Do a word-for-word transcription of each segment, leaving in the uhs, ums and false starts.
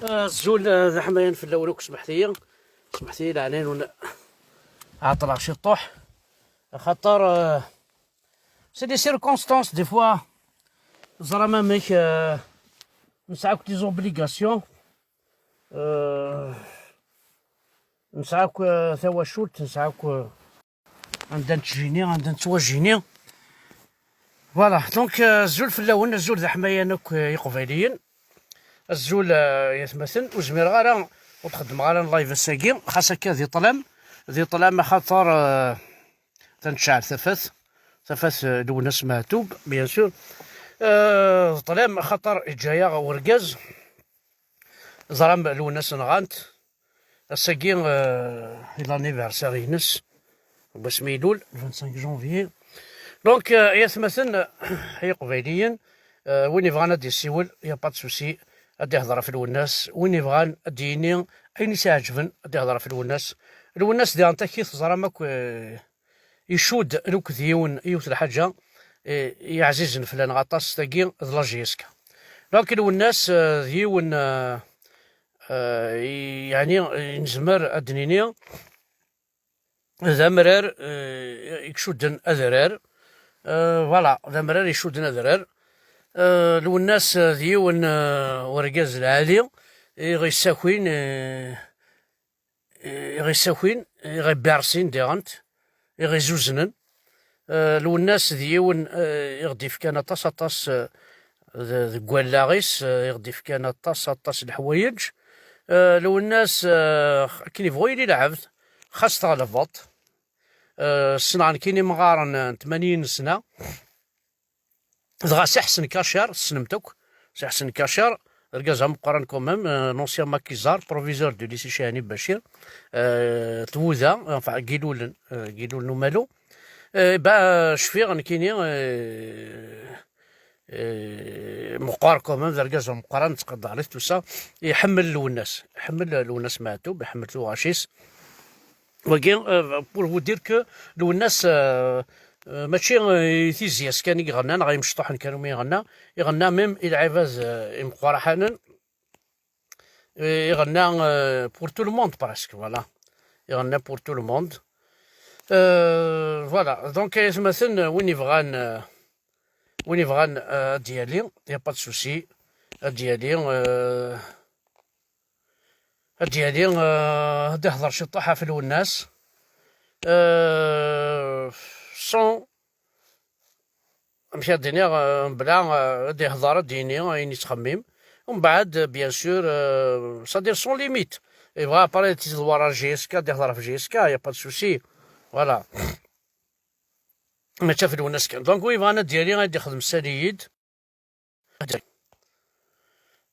Azul, eh, d aḥmayan fell-awen akk, smeḥt-iyi. Smeḥt-iyi leɛnaya-nwen, ɛeṭṭleɣ ciṭuḥ. Axaṭer, eh, c'est des circonstances, des fois, ẓram amek, eh, nesɛa akk des obligations. Eh, nesɛa akk, eh, tawacult, nesɛa akk, eh, anda nettjini, anda nettwajini. Voilà, donc, euh, azul fell-awen, azul d aḥmayan akk, euh, iqbayliyen. Azul, euh, yatmaten, ur zmireɣ ara, ur d-xeddmeɣ ara live ass-agi, xas akka di ṭṭlam, di ṭṭlam axaṭer, euh, tanecɛel tafat, tafat, euh, Lwennas Meɛtub, bien sûr. Euh, di ṭṭlam axaṭer iǧǧa-yaɣ urgaz, ẓram Lwennas nɣan-t. Ass-agi, euh, i l'anniversaire-ines, wasmi ilul, le vingt-cinq janvier. Donc, euh, ay atmaten, ay iqbayliyen, euh, win yebɣan ad d-yessiwel, y a pas de souci, ad d-ihḍer ɣef Lwennas. Win yebɣan ad d-yini ayen i s-iɛeǧben, ad d-ihḍer ɣef Lwennas. Lwennas diɣen takki teẓram akk, euh, icudd akked yiwen, yiwet lḥaǧa, eh, i ɛzizen fell-aneɣ aṭas, tagi d la J S K. Donc, Lwennas, eh, d yiwen, eh, eh, i-, yeɛni, eh, nezmer ad d-nini, d amrar, eh, i icudden adrar. Eh, voilà, d amrar icudden adrar. Eh, Lwennas, eh, d yiwen, eh, urgaz lɛali, i ɣ-issakin, eh, i ɣ-issakin, i ɣ-ibersin diɣen, i ɣ-izuznen. Eh, Lwennas d yiwen, eh, i ɣ-d-ifkan aṭas, aṭas, eh, de-, deg wallaɣ-is, eh, i ɣ-d-ifkan aṭas, aṭas n leḥwayeǧ. Eh, Lwennas, eh, akken yebɣu yili lɛebd, xas tɣelbeḍ. Eh, ssneɣ nekkini imɣaren n tmanyin sna. Dɣa Si Ḥsen Kacer, tessnem-t akk, Si Ḥsen Kacer, d argaz ameqqran quand même, euh, un ancien maquisard, proviseur du lycée Chihani Bachir, euh, Twuda, enfin, n Yilulen, euh, n Yilulen Umalu. Euh, bah, cfiɣ nekkini, euh, euh, meqqar quand même, d argaz ameqqran, nettqadar-it, tout ça. Iḥemmel Lwennas, iḥemmel Lwennas Meɛtub, iḥemmel tuɣac-is. Wagi, euh, pour vous dire que Lwennas, euh, euh, mačči, euh, i tizya-s kan i iɣenna, neɣ imecṭuḥen kan umi iɣenna, iɣenna même i lɛibad, euh, imeqqraḥanen, euh, iɣenna, euh, pour tout le monde presque, voilà. Iɣenna pour tout le monde. Euh, voilà, donc, ay atmaten, win yebɣan, euh, win yebɣan, euh, ad d-yali, y a pas de souci, ad d-yali, euh, ad d-yali, euh, ad d-ihḍer ciṭuḥ ɣef Lwennas. Euh, sans, amek ad d-iniɣ, euh, mebla, euh, ad d-ihḍer, ad d-yini ayen yettxemmim. Umbeɛd, bien sûr, euh, c'est-à-dire sans limite. Yebɣa après ad t-iẓwer ar J S K, ad d-ihḍer ɣef J S K, y a pas de souci. Voilà. Mačči ɣef Lwennas kan. Donc, wi yebɣan ad d-yali, ad d-ixdem sali-yi-d.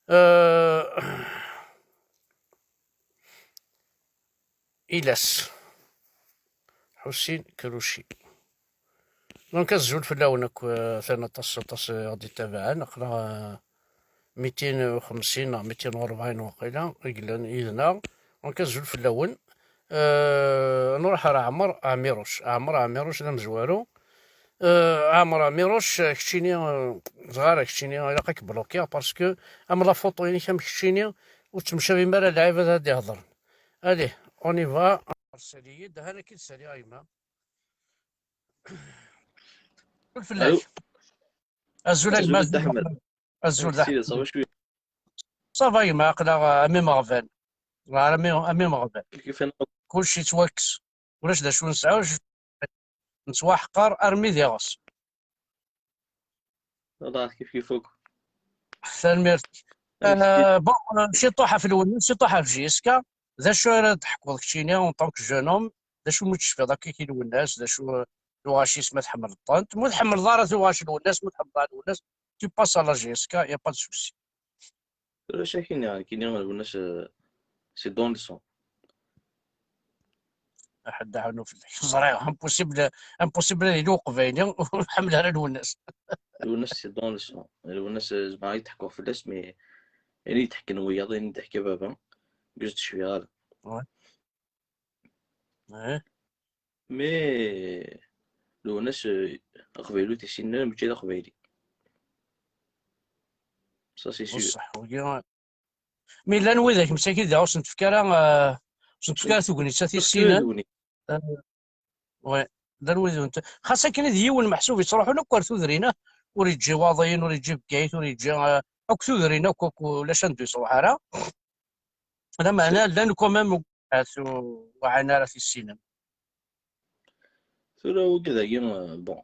Euh, Ilas. Ḥusin Kruci. Donc, azul fell-awen akk, euh, atan aṭas, aṭas, euh, i ɣ-d-ittabaɛen. Aql-aɣ, euh, mitin u xemsin neɣ mitin u rebɛin waqila, i yellan yid-neɣ. Donc, azul fell-awen. Euh, nruḥ ar Ɛmer Ɛmiruc. Ɛmer Ɛmiruc d amezwaru. Euh, Ɛmer Ɛmiruc, keččini, euh, ẓɣar keččini, ilaq ad k-blokiɣ, parce que am la photo-inek am keččini, ur ttemcabim ara lɛibad ad d-ihḍren. Allez, on y va. Sali-yi-d, ahan ad k-id-saliɣ a gma. Azul fell-ak. Azul a gma. Azul d Aḥmed. Azul d Aḥmed. Ça va, gma, aql-aɣ, euh, am imeɣban. Ɣer am i-, am imeɣban. Kif, kif. Kullec yettwakkes. Ulac d acu nesɛa, ulac, nettwaḥqer armi d iɣes. Wallah, kif kif akk. Tanemmirt. Euh, bon, euh, ciṭuḥ ɣef Lwennas, ciṭuḥ ɣef J S K. D acu ara d-teḥkuḍ keččini, en tant que jeune homme? D acu mi tecfiḍ akka i Lwennas? D acu, euh, tuɣac-is ma tḥemmleḍ-tent? Ma ur tḥemmleḍ ara tuɣac n Lwennas, ma ur tḥemmleḍ ara Lwennas, tu passes à la J S K, y a pas de souci. Ulac akken, nekkini Lwennas, euh, c'est dans le sang. Aḥeddaɛ anu fell-ak. Ẓriɣ, impossible, impossible ad yili uqbayli ur ḥemmel ara Lwennas. Lwennas, c'est dans le sang. Lwennas, euh, zemreɣ ad teḥkuɣ fell-as, mais ayen i d-ḥkan wiyaḍ, ayen i d-teḥka baba, ur s-d-cfiɣ ara. Ouais. Eh. Mais Lwennas, euh, aqbayli ur t-yessinen ara, mačči d aqbayli. Ça, c'est sûr. Bṣeḥ, wigi, Mi llan widak msakit daɣ ur sen-tefka ara, eh, ur sen-tefka ara tegnit-a tissinen. Eh, ouais. Llan wid ur nte-, xas akken d yiwen meḥsub yettruḥun akk ar tudrin, eh, ur yeǧǧi Waḍiyen, ur yeǧǧi Bgayet, ur yeǧǧi, eh, akk tudrin akk, akk ulac anda ur yettruḥ ara. Lameɛna llan quand même ur, ur ɛin ara tissinen. Tura wigad-agi, eh, bon,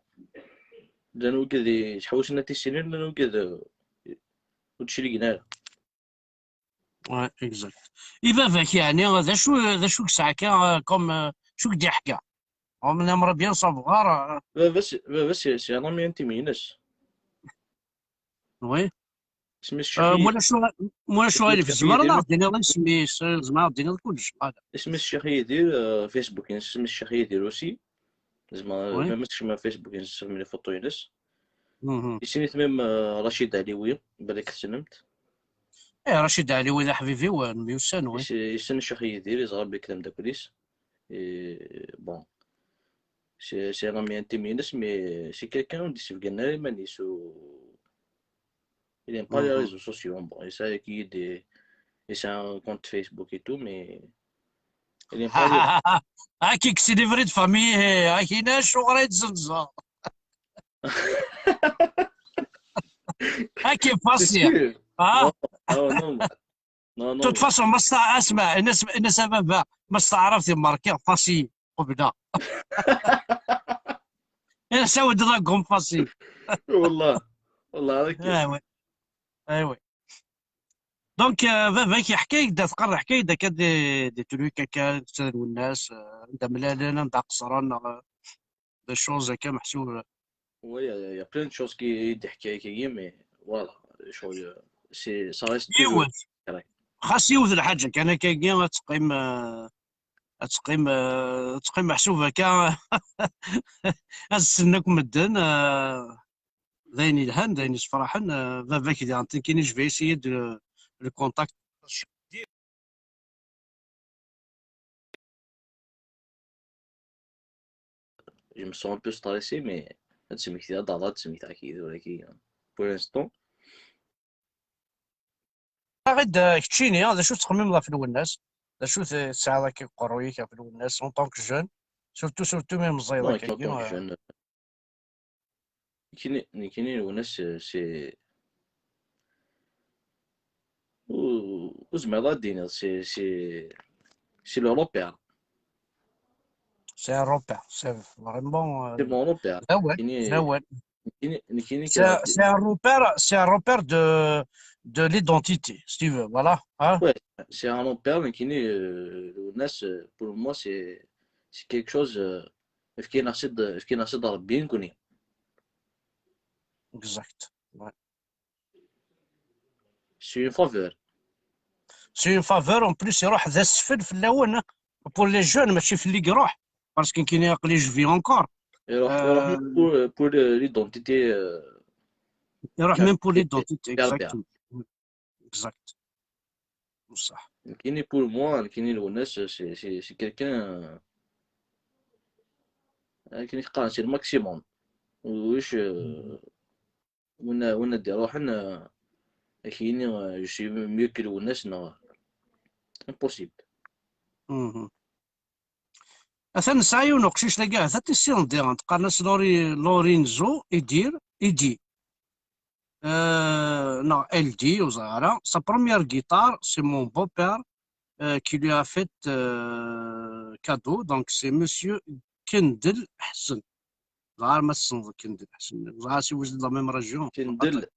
llan wigad yettḥewwisen ar tissinin, llan wigad, eh, ur d-cligen ara. Ouais, exact. I baba-k, yeɛni, d acu, d acu i yesɛa akka, euh, comme, euh, d acu i k-d-yeḥka? On aimerait bien savoir, euh. Baba-s, baba-s, c'est un ami intime ines. Oui. Isem-is Ccix Yidir. Mulac uɣilif, tzemreḍ ad aɣ-d-tiniḍ isem-is, tzemreḍ ad aɣ-d-tiniḍ kullec, voilà. Isem-is Ccix Yidir, euh, Facebook-ines, isem-is Ccix Yidir aussi. Zma, oui. Même si ma Facebook-ines, sexdmen les photos-ines. Mhm. Yessen-it même, euh, Rachid Aliwi, balak tessnem-t. Eh, Rachid Aliwi d aḥbib-iw, euh, nemyussan, oui. Yessen, yessen Ccix Yidir, yeẓra belli d ameddakel-is. Et, bon, c'est, c'est un ami intime-ines, mais c'est quelqu'un ur d-yessebgan ara iman-is, ur, il aime pas les réseaux sociaux. Bon, et ça, qui est des, et c'est un compte Facebook et tout, mais il aime pas les... Aki, c'est des vrais de famille, eh, aki, nac, ur ɣ-yettzenza. Aki, facile. Ah, non, non, non, non. De toute façon, ma sta-, asma, ines, ines a baba, ma steɛrabt i merkiɣ, facile, qebla. Ines a wed la gomme, facile. Wallah, wallah, ok. Ah, ouais. Ah, ouais. Donc, euh, baba-k yeḥka-ak-d, tqerr yeḥka-ak-d akka des, des trucs akka, netta d Lwennas, euh, anda mlalen, anda qeṣren, neɣ, euh, des choses akka meḥsub. Oui, il y a, il y a plein de choses qui d-yeḥka-ak-agi, mais voilà, ccɣel, euh, c'est, ça reste que yiwet. Correct. Xas yiwet lḥaǧa kan akkagi, ad teqqim, euh, ad teqqim, euh, ad teqqim meḥsub akka, ad ssnen akk medden, euh, d ayen yelhan, d ayen yessefraḥen, euh, baba-k diɣen, nekkini, je vais essayer de le contacter. Je me sens un peu stressé, mais ad d-smektiɣ, ad d-smektiɣ akka tura-agi, pour l'instant. Aɣ-d, euh, keččini, d acu tettxemmimeḍ ɣef Lwennas? D acu t-, tesɛiḍ akka deg uqerruy-ik ɣef Lwennas, en tant que jeune? Surtout, surtout mi meẓẓiyeḍ. Non, akkagi, en tant que, euh, jeune, nekkini, nekkini Lwennas, c'est, c'est, ur, ur zmireɣ ad d-iniɣ, c'est, c'est, c'est le repère. C'est un repère, c'est vraiment, euh, c'est mon repère. D awal, nekkini, d awal. Nekkini, nekkini c'est, c'est un repère, c'est un repère de, de l'identité, si tu veux, voilà, hein. Ouais, c'est un repère, nekkini, euh, Lwennas, euh, pour moi, c'est, c'est quelque chose, euh, fkan-aɣ-tt-id, fkan-aɣ-tt-id Rebbi, nekkini. Exact. Ouais. C'est une faveur. C'est une faveur, en plus, iruḥ d asfel fell-awen, hein. Pour les jeunes, mačči fell-i i iruḥ. Parce que nekkini aql-i, je vis encore. Iruḥ, iruḥ, euh, même pour, pour l'identité, euh, iruḥ même pour l'identité, exactement. Exact. Bṣeḥ. Nekkini, pour moi, nekkini Lwennas, c'est, c'est, c'est quelqu'un, euh, akken i qqaren, c'est le maximum. Ulac, euh, win, win ad d-iruḥen, euh, ad k-yini, euh, je suis mieux que Lwennas, neɣ impossible. Mhm. Atan nesɛa yiwen uqcic dagi, atan tissineḍ diɣen, qqaren-as Lori-, Lorenzo Idir, Idi. Euh, non, L D, ur ẓriɣ ara. Sa première guitare, c'est mon beau-père, euh, qui lui a fait, euh, cadeau. Donc, c'est monsieur Kendel Ḥsen. Ẓer ma tessneḍ Kendel Ḥsen. Ẓer si vous êtes de la même région. Kendel.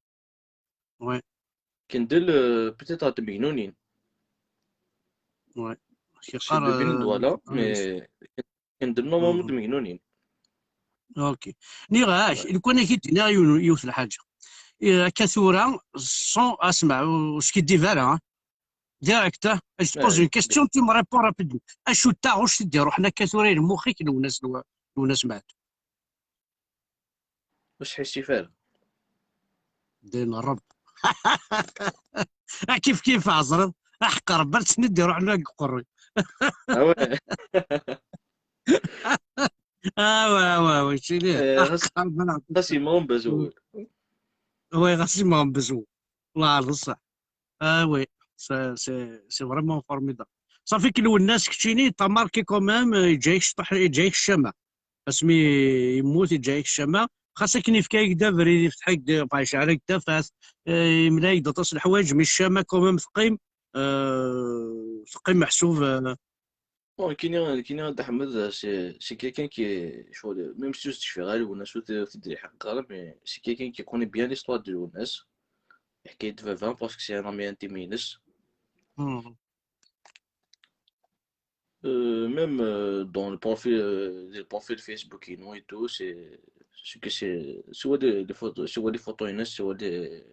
Oui. Kendel, euh, peut-être à Tmegnunin. Oui. Je sais pas, euh, mais Kendel normalement Tmegnunin. Ok. Nniɣ-ak, lukan ad k-id-iniɣ yiwen, yiwet lḥaǧa. Eh, akka tura, sans, asma, ur skiddib ara, hein. Direct, hein. Je te pose une question, tu me réponds rapidement. Acu d taɣect i d-iruḥen akka tura i lmux-ik, Lwennas, Lwennas Meɛtub? Ur sḥissif ara. Din Ṛebb. A kif kif, ɛezreḍ. Aḥeqq Ṛebb, ar ttnid iruḥen deg uqerruy. Ah ouais. Ah ouais, ah ouais, ouais, chérie. Eh, aḥeqq Ṛebb, ɣas yemɣen bezwul. Oui, ɣas yemɣen bezwul. Wallah, d ṣṣeḥ. Ah oui. C'est, c'est, c'est vraiment formidable. Safi que Lwennas keččini, t'as marqué quand même, euh, yeǧǧa-yak ccṭeḥ, yeǧǧa-yak ccama. Asmi yemmut, yeǧǧa-yak ccama. Xas akken yefka-yak-d abrid, yefteḥ-ak-d, enfin, yecɛel-ak-d tafat, euh, yemla-yak-d aṭas n leḥwayeǧ, mais ccama quand même teqqim, euh, teqqim meḥsub, euh, Bon, nekkini, nekkini a Dda Ḥmed, c'est, c'est quelqu'un qui est, je vois, même si ur s-d-cfiɣ ara Lwennas, ur t-, ur t-id-lḥiqeɣ ara, mais c'est quelqu'un qui connaît bien l'histoire de Lwennas. Yeḥka-yi-d baba, parce que c'est un ami intime ines. Mhm. Euh, même euh, dans le profil, euh, le profil Facebook inu et tout, c'est ce que c'est, soit des, des photos, soit des photos ines, soit des,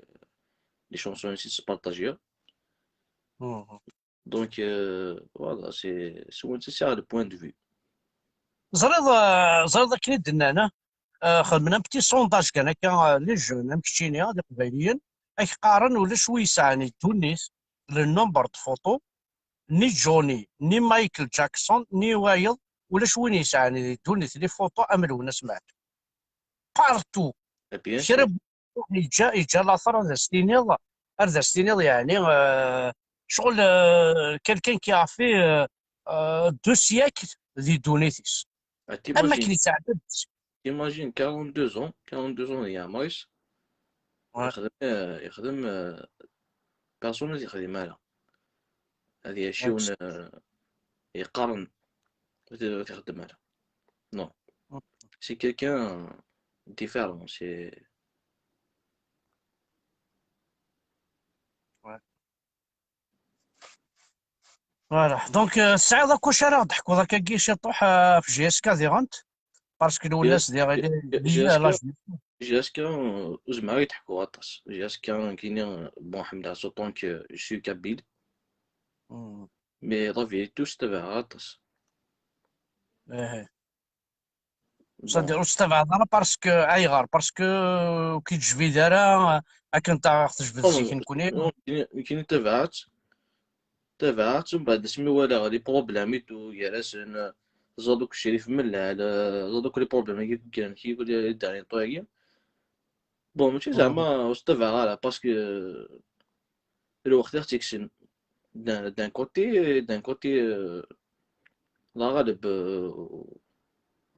des chansons ines, c'est partagé. Mhm. Donc, euh, voilà, c'est, c'est, c'est ça le point de vue. Ẓriɣ, euh, ẓriɣ akken i d-nnan, euh, xedmen un petit sondage kan akka, euh, les jeunes, am keččini, d iqbayliyen, ak qqaren ulac wi yesɛan i ddunit, le nombre de photos, ni Johnny, ni Michael Jackson, ni wayeḍ, ulac win yesɛan i ddunit les photos am Lwennas Meɛtub. Partout. Et bien Kra sûr. Yeǧǧa, yeǧǧa later ad as-tiniḍ, ad as-tiniḍ, yeɛni, euh, ccɣel, euh, quelqu'un qui a fait, euh, euh, deux siècles di ddunit-is. Ah, Am akken t'imagines, yesɛedda. t'imagines quarante-deux ans, quarante-deux ans, il y a Maurice, Ouais. يخدم، يخدم، personne ما يخدم على هذه شيء Ouais. يقارن، ما تخدم على. Non. Mm. C'est quelqu'un différent, c'est Voilà. Donc, euh, tesɛiḍ akk wacu ara ɣ-d-teḥkuḍ akkagi ciṭuḥ, euh, ɣef J S K diɣen? Parce que Lwennas diɣ, il est, il est à l'âge. J S K, euh, ur zmireɣ ad teḥkuḍ aṭas. J S K, nekkini, bon, ḥemmleɣ-t autant que je suis kabyle. Mm. Mais la vérité, ur s-ttabaɛeɣ aṭas. Eh. C'est-à-dire, ur s-ttabaɛeḍ ara parce que, ayɣer? Parce que ur k-yeǧbid ara akken ɣ-tejbed zik nekkni. Nekkini ttabaɛeɣ-tt, ttabaɛeɣ-tt, mbeɛd asmi walaɣ les problèmes et tout, gar-asen, ẓad akk Crif Mellal, ẓad akk les problèmes-agi i yekkren kif les derniers temps-agi. Bon, mačči zeɛma ur s-ttabaɛeɣ ara, parce que lweqt i ɣ-tt-ikksen. D'un, d'un côté, d'un côté, euh, la ɣaleb, euh,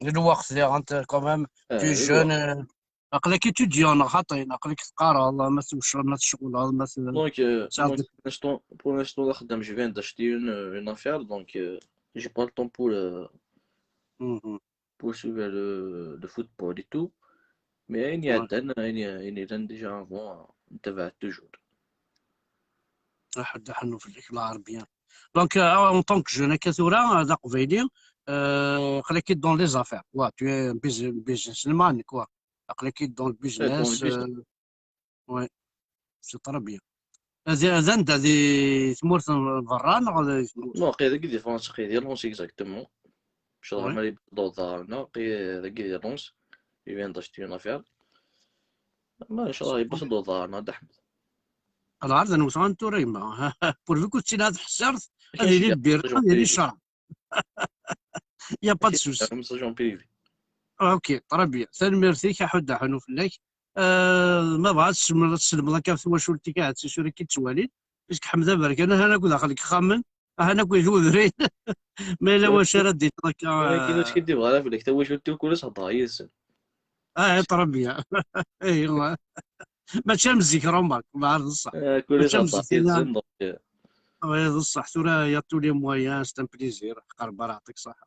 lweqt diɣen, quand même, tu es jeune, euh, aql-ak étudiant neɣ xaṭi, aql-ak teqqareḍ, ma tecɣleḍ, ma tecɣleḍ, ma t-, donc, euh, donc, pour l'instant, pour l'instant, là, je viens d'acheter une, une affaire, donc, euh, j'ai pas le temps pour, euh, pour suivre le, le football et tout. Mais ayen iɛeddan, ayen, ayen yellan déjà avant, euh, ntabaɛeɣ-t toujours. Aḥedd aḥennu fell-ak, la bien. Donc, euh, en tant que jeune, akka tura, euh, d aqbayli, euh, aql-ak dans les affaires. Ouais, tu es un bus-, businessman, quoi. Aql-ak dans le business. Ouais, c'est très bien. D anda, di tmurt n berra neɣ di tmurt? Non, aql-i dagi di Fransa, aql-i di Lons exactement. Ncallah ma yewweḍ uḍar-nneɣ, aql-i dagi di Lons. Je viens d'acheter une affaire. Ma ncallah yewweḍ-d uḍar-nneɣ, a Dda Ḥmed. Alors, ad nwet tura yemma. Pourvu que ur ttili ad ḥṣirt, ad yili lbir, ad yili ccrab. Il y a pas de souci. Message en privé. Ok, très bien. Tanemmirt-ik, aḥud aḥunu fell-ak. Euh, ma bɣa ad tselmeḍ, ad tselmeḍ akka ɣef twacult-ik, ahat tisura-k i d-ttwalin. Puisque Ḥmed Aberkan, ahan akk daxel n yexxamen, ahan akk di tudrin. Ma yella wacu ara d-iniḍ akka, euh, akken ur skiddibeɣ ara fell-ak, tawacult-iw kul ass heddreɣ yid-sen. Ah, très bien. Aywa. Mačči am zik, remarque, meɛna d ṣṣeḥ. Kul ass heddreɣ yid-sen, donc, euh. Oui, d ṣṣeḥ. Tura, il y a tous les moyens, c'est un plaisir. Aqerbar, yeɛṭik ṣṣeḥḥa.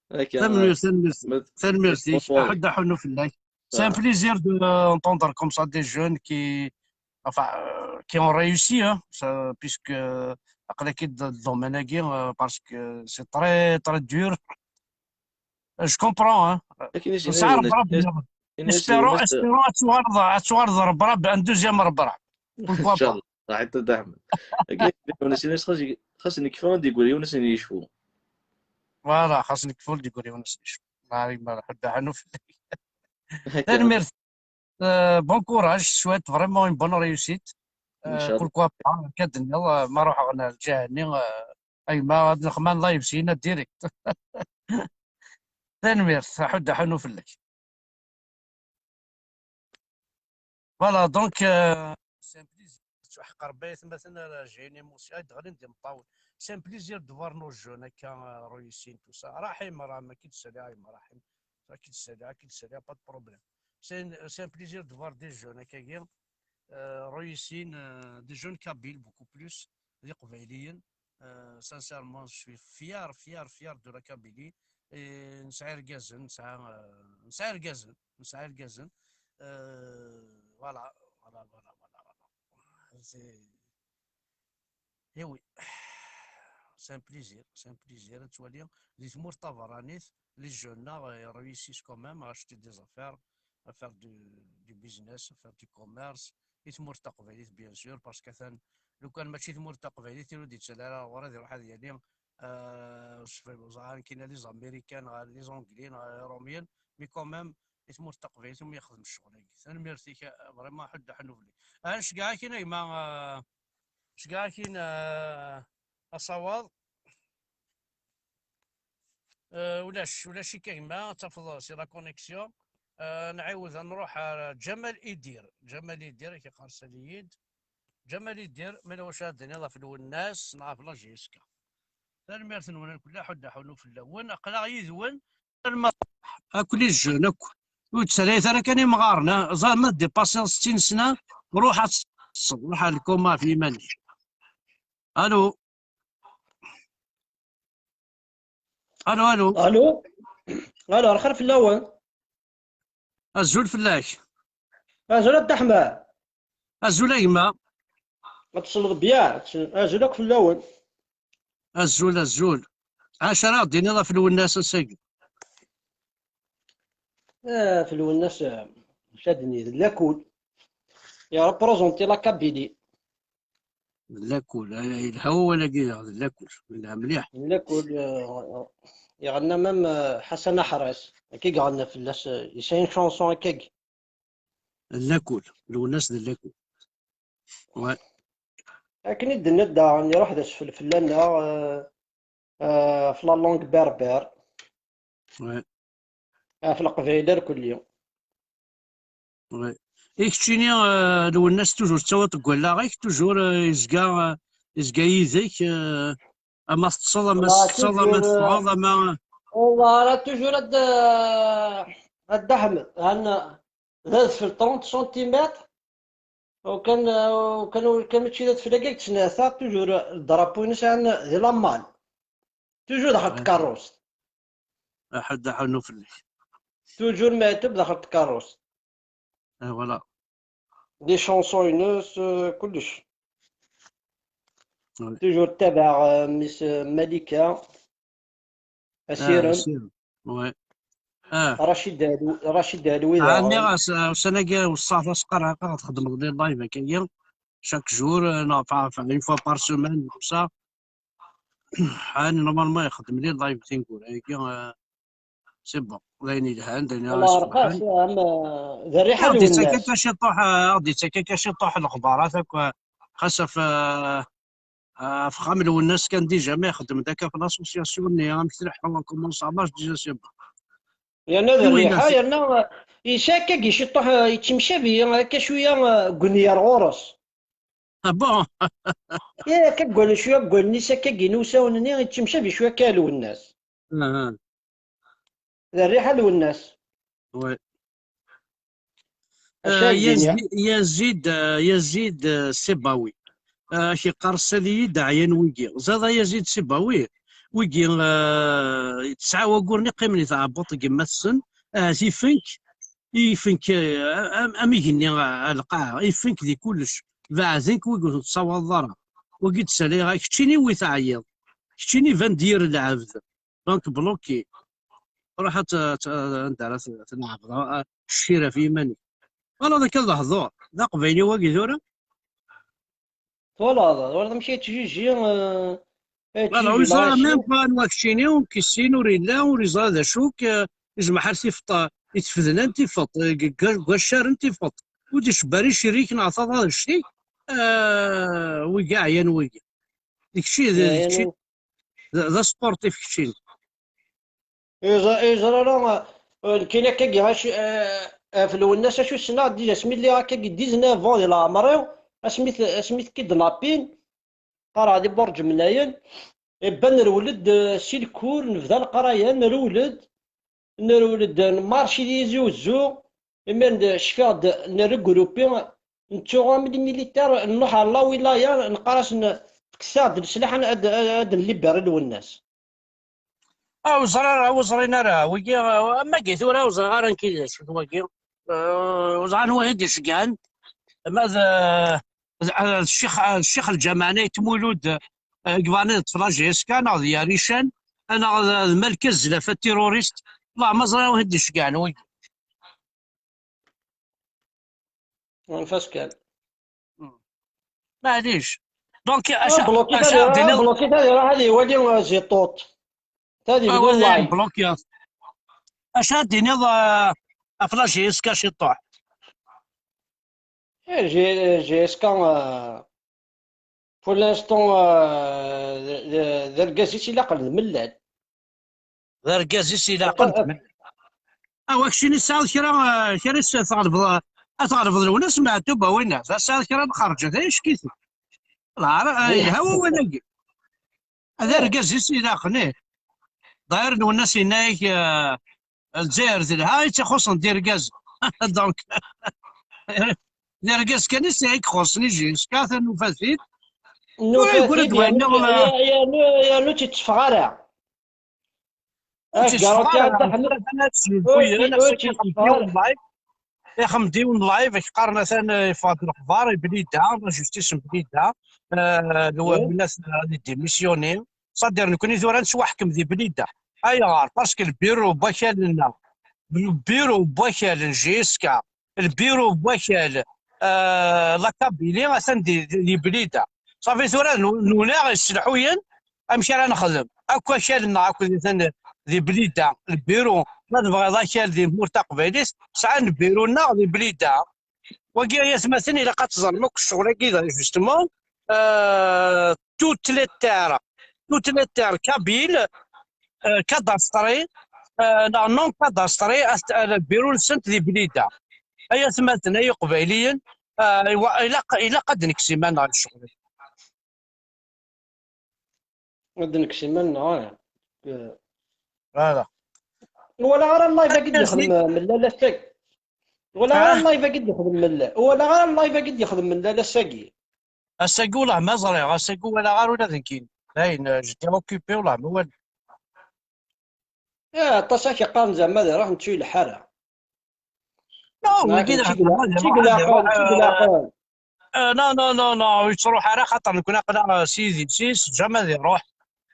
Tanemmirt, tanemmirt. Tanemmirt-ik. Aḥud aḥunu fell-ak. C'est un plaisir de, euh, entendre comme ça des jeunes qui, enfin, euh, qui ont réussi, hein, ça, puisque, euh, aql-ak-id dans le domaine-agi, euh, parce que c'est très, très dur. Je comprends, hein. Nesɛa rebrab. Espérons, espérons ad tuɣaleḍ, ad tuɣaleḍ rebrab, un deuxième rebrab. Pourquoi pas? Ncallah. Saḥit a Dda Ḥmed. Xas nekfa ad d-igri yiwen ad sen-yecfu. Voilà, xas nekfa ad d-igri yiwen ad sen-yecfu. Tanemmirt. Euh, bon courage, je souhaite vraiment une bonne réussite. Euh, pourquoi pas, akka d-tenniḍ, euh, ma ruḥeɣ ɣer lǧiha-nni, euh, a yemma, ad nexdem live syin direct. Tanemmirt, aḥud aḥunu fell-ak. Voilà, donc, euh, c'est un plaisir. ḥeqq Rebbi ay atmaten ara jin émotion, ay d-ɣlin d imeṭṭawen. C'est un plaisir de voir nos jeunes akka, euh, réussir tout ça. Rahim, Rahim, ad k-id-ssaliɣ a yemma Rahim. Ad k-id-ssaliɣ, ad k-id-ssaliɣ, pas de problème. C'est un, c'est un plaisir de voir des jeunes akkagi, euh, réussir, euh, des jeunes kabyles beaucoup plus, d iqbayliyen. Euh, sincèrement, je suis fier, fier, fier de la Kabylie. Et nesɛa irgazen, nesɛa, euh, nesɛa irgazen, nesɛa irgazen. Euh, voilà, voilà, voilà, voilà, voilà. C'est, eh oui, c'est un plaisir, c'est un plaisir. Tu vois, di tmurt taberranit, les jeunes là, euh, réussissent quand même à acheter des affaires, à faire du, du business, à faire du commerce. Di tmurt taqbaylit, bien sûr, parce que atan, lukan mačči tmurt taqbaylit, ur d-yettali ara ɣur-i, ad iruḥ ad yali, euh, ẓran kina les Américains, neɣ les Anglais, neɣ les Romiens, mais quand même, di tmurt taqbaylit, umi yexdem ccɣel-agi. Tanemmirt-ik, euh, vraiment, ḥedd aḥnu fell-i. Ah, nceggeɛ-ak-in a gma, euh, nceggeɛ-ak-in, euh, asawaḍ. Euh, ulac, ulac-ik a gma, ad tafeḍ, c'est la connexion. Euh, nɛiwed ad nruḥ ar Ǧamal Idir. Ǧamal Idir, ak iqerṣel-iyi-d. Ǧamal Idir, ma yella wacu ad d-tiniḍ ɣef Lwennas neɣ ɣef la J S K. Tanemmirt-nwen akk, la ḥedd aḥunu fell-awen, aql-aɣ yid-wen. Akk les jeunes akk. Ur ttsalayet ara kan imɣaren, ha. Ẓer ma tdipasiḍ settin sna, ruḥ ad teṭṭseḍ, ruḥ ar lkoma ɣef yiman-ik. Allô? Allô, allô? Allô? Allô, lxir fell-awen. Azul fell-ak. Azul a Dda Ḥmed. Azul a gma. Ad tesleḍ bya. Azul akk fell-awen. Azul, azul. Acu ara ɣ-d-tiniḍ ɣef Lwennas ass-agi? Ah, ɣef Lwennas, ah, acu ad d-nini, d lakul. Il représente la Kabylie. D lakul, ah, yelha wawal-agi, d lakul, yelha mliḥ. D lakul, euh, yeɣna même, euh, Ḥasan Aḥras, akka i yeɣna fell-as, euh, yesɛa une chanson akkagi. D lakul, Lwennas d lakul. Ouais. Akken i d-tenniḍ daɣen, iruḥ d asfel fell-aneɣ, euh, euh, ɣef la langue berbère. Ouais. Ɣef leqbayel irkelli. Ouais. I keččini, euh, Lwennas, toujours tettawiḍ deg wallaɣ-ik, toujours, euh, yezga, euh, yezga yid-k, euh, ama teṭṭseḍ, ama teṭṭseḍ, ama teffɣeḍ, ama... Wallah, ara toujours ad, ad d-ḥmed, han, d adfel trente centimètres, ukan, ukan, ukan mačči d adfel-agi, ttnata, toujours, drapeau-ines, han, di la malle. Toujours daxel tkeṛṛust. Aḥed aḥunu fell-ak. Toujours maɛtub daxel tkeṛṛust. Eh, voilà. Des chansons-ines, euh, kullec. Ouais. Toujours tabaɛ, euh, Miss, euh, Malika. Ah, Asirem. Asirem. Ouais. Ah. Rachid Alou-, Rachid Aloui. Ah, daɣen. Nniɣ-as, ah, ussan-agi weṣṣaɣ-as, qqareɣ ad txedmeḍ les lives akka-yi. Chaque jour, euh, neɣ, enfin, une fois par semaine, comme ça. Ah, normalement ixeddem les lives tineggura-agi, euh, c'est bon. D ayen yelhan, d ayen ara yessefraḥen. Am, euh, d rriḥa Lwennas. Ad ɣ-d-yettak akka ciṭuḥ, ah, ad ɣ-d-yettak akka ciṭuḥ lexbarat akk, ah, xas ɣef, ah, ah, ɣef axxam Lwennas kan déjà, ma ixeddem-d akka ɣef l'association-nni, amek tleḥḥu, comment ça marche, déjà c'est bon. Yerna d rriḥa, yerna, euh, yesɛa akkagi ciṭuḥ, euh, yettemcabi, akka cwiya, euh, deg unnar ɣur-s. Ah bon? Yak, akka deg wallen, cwiya deg wallen-is, akka deg inusawen-nni, yettemcabi cwiya akka Lwennas. Ah, ah. D rriḥa Lwennas. Ouais. Acu ara k-d-iniɣ? Yazid, Yazid, euh, Yazid, euh, Sibawi. Euh, ak-iqqar sali-yi-d ɛyan wigi. Ẓiḍ a Yazid Sibawi. Wigi, euh, tesɛa waggur-nni qqimen i tɛebbuḍt n yemma-tsen. Ahat ifen-k, ifen-k, euh, am, am igenni, euh, ar lqaɛa. Ifen-k di kullec. Beɛden-k wigi ur ten-tessawaḍeḍ ara. Wigi d-ssalayeɣ, keččini wi teɛyiḍ. Keččini ban-d yir lɛebd. Donc, bloqué. Ruḥ ad t-, ad t-, anda ara t-, tneɛbeḍ, a, a, ccir ɣef yiman-ik. Walaḍ akka d ahdur, d aqbayli wagi tura? Twalaḍ, twalaḍ amek ay yettjiji, euh, ay yettjiji lɛaci? Ur yeẓra même pas anwa keččini, ur k-issin, ur yella, ur yeẓra d acu-k, euh, yezmeḥ ar tifeṭ, itfedlen tifeṭ, deg, deg, deg waccaren tifeṭ. Ur d-icebbar icirrik neɣ taḍadect-ik, euh, wigi ɛyan wigi. D kečči, d, d kečči. D, d asportif keččini. Iẓ-, iẓra la, euh, nekkini akkagi, acu, euh, ɣef Lwennas acu ssneɣ, déjà asmi lliɣ akkagi dix-neuf ans di leɛmer-iw, asmi t-, asmi t-kidnapin, qqareɣ di Burǧ Mnayen, iban nerwel-d, eh, si lkur, nebda leqraya, nerwel-d, nerwel-d, eh, nmarci di Tizi Uzzu, imir n-, cfiɣ-d, nregrupi, nettu am les militaires, nruḥ ɣer la wilaya, neqqar-asen, fket-aɣ-d leslaḥ, ad, ad, ad nliberi Lwennas. Ah, ur ẓriɣ ara, ur ẓrin ara. Wigi, ah, am wagi tura, ur ẓriɣ ara nekk d acu-t wagi. Ah, ur ẓriɣ anwa i d-iceggɛen. Ma d, ah, d, ah, d ccix, ah, d ccix Lǧameɛ-nni yettmulud, ah, deg Bani d Flajiska, neɣ d Yarican, neɣ d, d Malka Zlafa terrorist. Wallah, ma ẓriɣ anwa i d-iceggɛen wigi. Anef-as kan. Maɛlic. Donc, ah, aca-, bloqué aca tadi, ad d-tiniḍ? Bloqué tadi, ruḥ ad iwali, ah, Ziṭuṭ. Tadi, ah, deg wali live. Bloqué. Acu ad d-tiniḍ, ah, ɣef la J S K ciṭuḥ? Eh, J-, J S K, ah, pour l'instant, ah, d, d, d argaz-is ilaqen d mellal. D argaz-is ilaqen d mellal. Ah, wakcini tesɛiḍ kra, ah, kra s-, tɣelbeḍ, ah, ad tɣelbeḍ Lwennas Meɛtub, a winna, tesɛiḍ kra n lxerǧat, ay ccek-iten. Lɛar-, ah, yelha wawal-agi. D argaz-is ilaqen, ih. Ḍahir Lwennas yenna-yak, ah, Lezzayer telha, i tt-ixuṣṣen d irgaz. Donc, d irgaz kan i s-, i ixuṣṣen i J S K, atan nufa-t-id. Ur yeggri-d wayen nniḍen. Yernu, yernu ur tt-itteffeɣ ara. Ur tt-itteffeɣ ara. Atan ad tt-yewwi, ur tt-itteffeɣ ara. Ixem-d yiwen live, ak-qqaren atan, eh, yeffeɣ-d lexbar i Blida, la justice n Blida, eh, lwa-, win-as, eh, ad idimisyuni. C'est-à-dire, nekni tura nettwaḥkem di Blida. Ayɣer? Parce que lbiru n wakal-nneɣ, lbiru n wakal n J S K, lbiru n wakal, eh, la Kabylie, atan di, di, di Blida. Safi tura nu-, nuna iselḥuyen, amek ara nexdem? Akk akal-nneɣ akk di, di Blida, lbiru, ma tebɣiḍ akal di tmurt taqbaylit, sɛan lbiru-nneɣ di Blida. Wagi, ay atmaten, ilaq ad teẓrem akk ccɣel-agi, justement, euh, toutes les terres, toutes les terres kabyles, euh, cadastre, euh, neɣ non cadastre, at-, euh, lbiru-nsent di Blida. Ay atmaten, ay iqbayliyen, euh, iwa-, ilaq, ilaq ad nekkes iman-nneɣ i ccɣel-agi. Ad nekkes iman-nneɣ, ah. Voilà. Ur walaɣ ara live-agi d-yexdem Mellal ass-agi. Ur walaɣ ara live-agi d-yexdem Mellal. Ur walaɣ ara live-agi d-yexdem Mellal ass-agi. Ass-agi, wellah ma ẓriɣ, ass-agi ur walaɣ ara ula d nekkini. Dayen, euh, j'étais occupé, wellah ma walaɣ. Ah, aṭas ak iqqaren zeɛma ad iruḥ, nettu yelḥa ara. Non, wagi d tteg leɛqel, tteg leɛqel. Euh, non, non, non, non, ur yettruḥ ara, xaṭer nekni aql-aɣ, euh, s yidis-is, jamais ad iruḥ,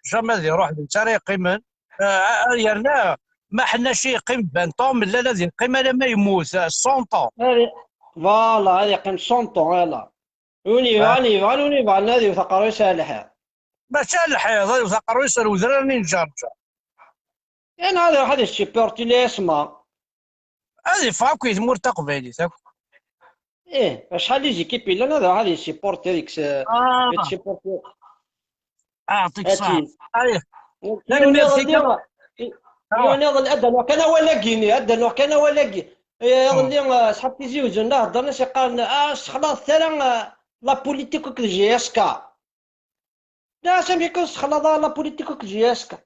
jamais ad iruḥ, d netta ara yeqqimen. Euh, euh, yerna ma ḥenna ci yeqqim vingt ans, Mellal ad yeqqim alamma yemmut, euh, cent ans. Voilà, ad yeqqim cent ans, ala. Win yebɣan, yebɣan, win yebɣan ad iwet aqerru-is ar lḥiḍ. Mačči ar lḥiḍ, ad iwet aqerru-is ar udrar n Inǧerǧer. Yan, ad iruḥ ad yessupporti l'A S M A. Ad iffeɣ akk i tmurt taqbaylit akk. Ih, acḥal les équipes yellan, ad iruḥ ad yessupporti, ad yekkes, ah, ad yessupporti. Aɛṭik ṣṣeḥ. Ay. Yiwen iḍelli, yiwen iḍelli, ad d-rnuɣ kan awal-agi-nni, ad d-rnuɣ kan awal-agi. Iḍelli, ah, ṣṣḥab Tizi Uzzu, la heddren-as, iqqaren, ah, ssexlaḍet ara, ah, la politique akked J S K. Nna-as amek akka ur tessexlaḍ ara la politique akked J S K?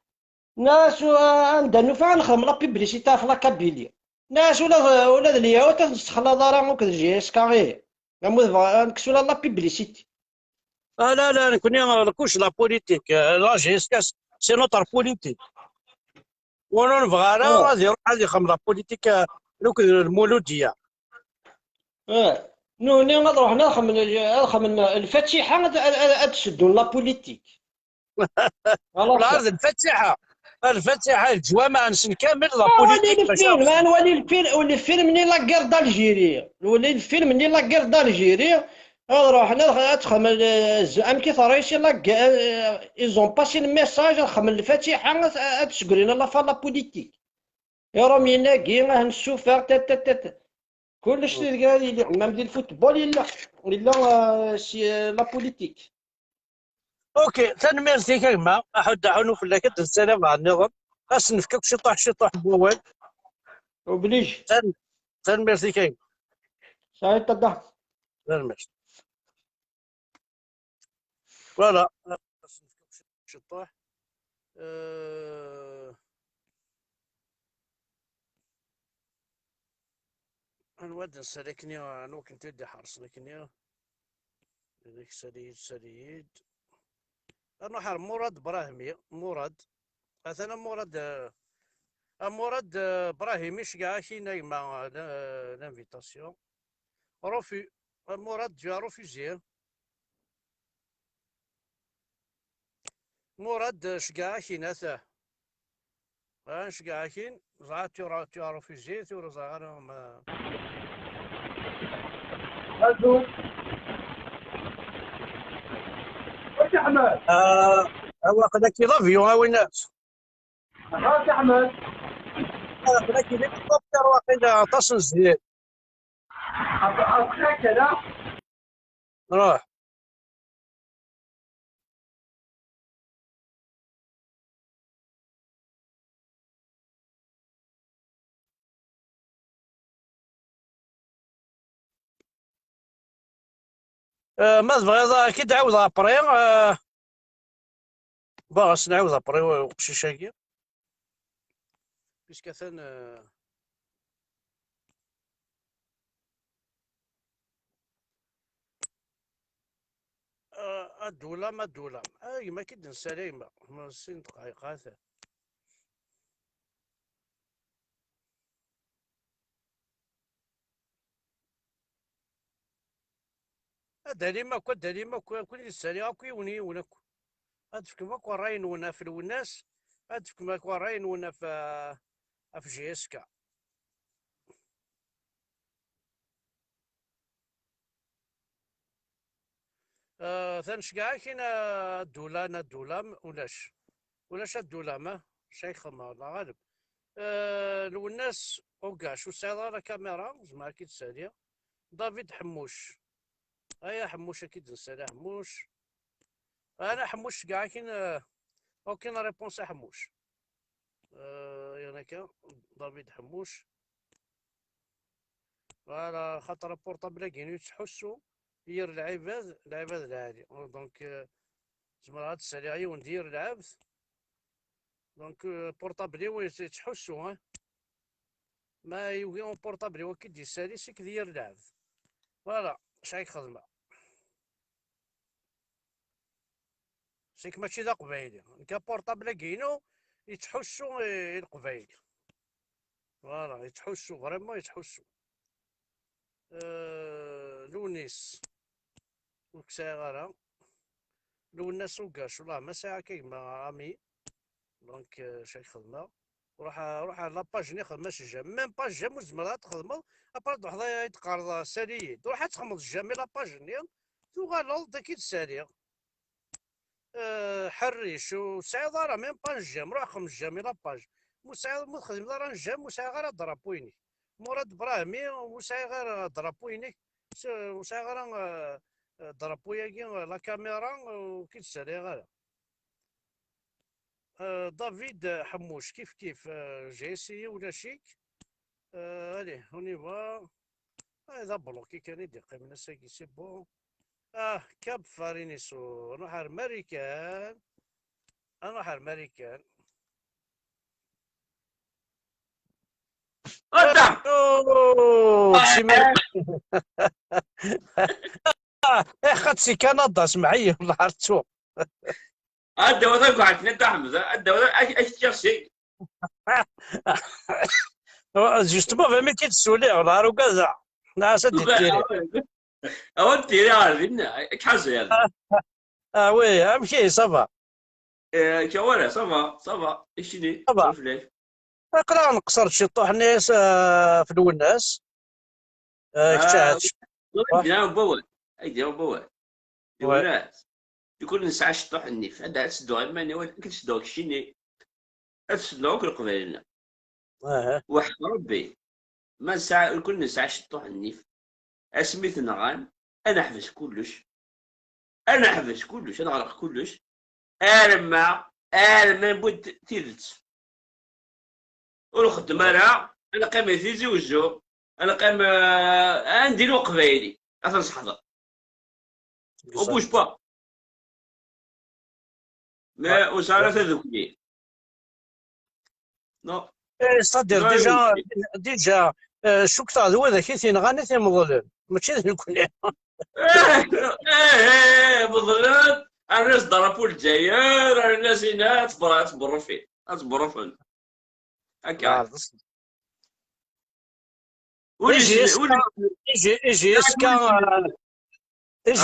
Nna-as, uh, anda nufa ad nexdem la publicité ɣef la Kabylie? Nna-as ula d, ula d les yaourts ur ten-tessexlaḍ ara akked J S K, ih. Amu tebɣa ad nekkes ula la publicité. Ah, la, la, nekkni, euh, kullec la politique, euh, la J S K, c'est notre politique. Win ur nebɣi ara ad iruḥ ad ixdem la politique, euh, akked Lmuludiya. Eh, nuni ad ruḥen ad xedmen, ad xedmen lfatiḥa, ad, ad, ad, ad seddun la politique. Voilà, d lfatiḥa. Lfatiḥa, leǧwameɛ-nsen kamel la politique. Wali lfilm, ad nwali lfilm, lfilm-nni la guerre d'Algérie. Wali lfilm-nni la guerre d'Algérie. Ad ruḥen ad, ad xedmen, eh, z-, amek i terra ici la guerre, eh, ils ont passé le message, ad xedmen lfatiḥa, ad, ad segrin la fin la politique. Irumyen-agi, ah, nessufeɣ, tat, tat, tat. Kullec deg ad yili, même di lfutbol yella, yella, euh, si, euh, la politique. Ok, tanemmirt-ik a gma, aḥud aḥunu fell-ak, ad d-nessalameɣ nniḍen. Ad s-nefk akk ciṭuḥ, ciṭuḥ n wawal. Oblige. Tan-, tanemmirt-ik a gma. Saɛid Ṭadda. Tanemmirt. Voilà. Ciṭṭaḥ. Euh, anwa ad nsali akkenni, anwa akken t-id-iḥerṣen akkenni? Ad ak-sali-yi-d, sali-yi-d. Ad nruḥ ar Murad Brahimi. Murad. Atan a Murad, euh, a Murad, euh, Brahimi, ceggeɛ-ak-in a gma, euh, l-, euh, l'invitation. Refu-, a Murad, tu as refusé. Murad, ceggeɛ-ak-in, atah. Ah, nceggeɛ-ak-in, ẓra tu as, tu as refusé, tura ẓra ara ma. Azul. Wat Ḥmed. Ah, ah, waqila-k d l'avion, a Winnas. Wat Ḥmed. Ah, waqila-k d l'hélicoptère, waqila aṭas n zzhir. Ruḥ. Euh, ma tebɣiḍ ad k-id-ɛawdeɣ après, euh, bon, ad s-nɛawed après, euh, uqcic-agi. Puisque atan, euh, euh, adulam, adulam. Ah, gma, ad k-id-nsali, gma. Ma sin dqayeq, atan. Ad d-alim akk, ad d-alim akk, akk i d-ssaliɣ akk yiwen yiwen akk. Ad d-tefkem akk ṛṛay-nwen ɣef Lwennas, ad d-tefkem akk ṛṛay-nwen ɣef, ah, ɣef J S K. Ah, tanceggaɛt-in, ah, adulan, adulam, ulac. Ulac adulam, ah, cayxem, Allah ɣaleb. Ah, Lwennas, ugac, ur tesɛiḍ ara kamira, zemreɣ ad k-id-saliɣ. David Ḥemmuc. Aya Ḥemmuc, ad k-id-nsali a Ḥemmuc. Ana Ḥemmuc, ceggeɛ-ak-in, ah, aucune réponse a Ḥemmuc. Ah, yan akka, David Ḥemmuc. Voilà, xaṭer aportabl-agi-inu yettḥussu yir lɛibad, lɛibad lɛali. Donc, euh, zemreɣ ad d-ssaliɣ yiwen d yir lɛebd. Donc, euh, portabl-iw yettḥussu, hein. Ma yugi uportabl-iw ad k-id-yessali, seg d yir lɛebd. Voilà, acu ay xedmeɣ. C'est que mačči d aqbayli. Nekk aportabl-agi-inu yettḥussu i, i leqbayel. Voilà, yettḥussu, vraiment yettḥussu. Euh, Lewnis, ur k-sɛiɣ ara. Lwennas ugac, wallah ma sɛiɣ akka gma ami. Donc, euh, acu ay xedmeɣ? Ruḥ, ruḥ ar la page-nni, xdem-as j'aime. Même pas j'aime ur tzemreḍ ad txedmeḍ, après ad truḥeḍ ad d-teqqareḍ sali-yi-d. Ruḥ ad txedmeḍ j'aime la page-nni, tuɣaleḍ ad k-id-saliɣ. Euh, ḥerric, ur tesɛiḍ ara même pas j'aime, ruḥ xdem j'aime la page. Ma ur tesɛiḍ, ma ur txedmeḍ ara j'aime, ur sɛiɣ ara drapeau-inek. Murad Brahmi, ur sɛiɣ ara drapeau-inek, s-, ur sɛiɣ ara, euh, euh, drapeau-agi, euh, la caméra, euh, ur k-id-saliɣ ara. Euh, David Ḥemmuc, kif kif, euh, j'ai essayé, ulac-ik. Euh, allez, on y va. Ah, d abloki kan i d-iqqimen ass-agi, c'est bon. Ah, Kab Fariniso, nruḥ ar Marikan. Ad nruḥ ar Marikan. Ata! Oh, si Mar-, ah, eh, xaṭ si Kanada, semḥ-iyi, wellah ar ttuɣ. Ad d-tawiḍ taguɛt-nni, Dda Ḥemza, ad d-tawiḍ, ad, ad k-ččiɣ seg. Justement, bami k-id-ssuliɣ, wellah ar ugadeɣ. Nɛas ad d-ittiri. Awa d-tiri ɣer dinna, ad k-ḥazer. Ah oui, amek ihi, ça va? Eh, ka wala, ça va, ça va. Ikni, ça va. Fell-ak. Aql-aɣ nqeṣṣer ciṭuḥ-nni s-, ah, ɣef Lwennas. Ah, kečč ah, ahat. Ay d-yaw bawal. Ay d-yaw bawal. Ouais. Lwennas. Di kul nesɛa ciṭuḥ nnif. Ad d-sedduɣ iman-iw, ad k-sedduɣ keččini. Ad sedduɣ akk Leqbayel-nni. Aha. Weḥd Rebbi. Ma nesɛa, kul nesɛa ciṭuḥ nnif. Asmi t-nɣan, ad neḥbes kullec. Ad neḥbes kullec, ad neɣleq kullec. Arma, arma newwi-d tidet. Ur nxeddem ara, ad neqqim di Tizi Wezzu, ad neqqim, eh, ad ndin Uqbayli, ad t-nesseḥḍer. On bouge pas. Mais ur sɛi ara tadukli. Non. Eh, c'est-à-dire, déjà, déjà, eh, cukteɣ d widak i t-yenɣan i t-imeḍlen, mačči d nekkni. Eh, eh, eh, meḍlen, rran-as drapeau Lezzayer, rran-as ina, ad tber-, ad tberrufin, ad tberrufen. Akka. Ur J S K, ur J S K, J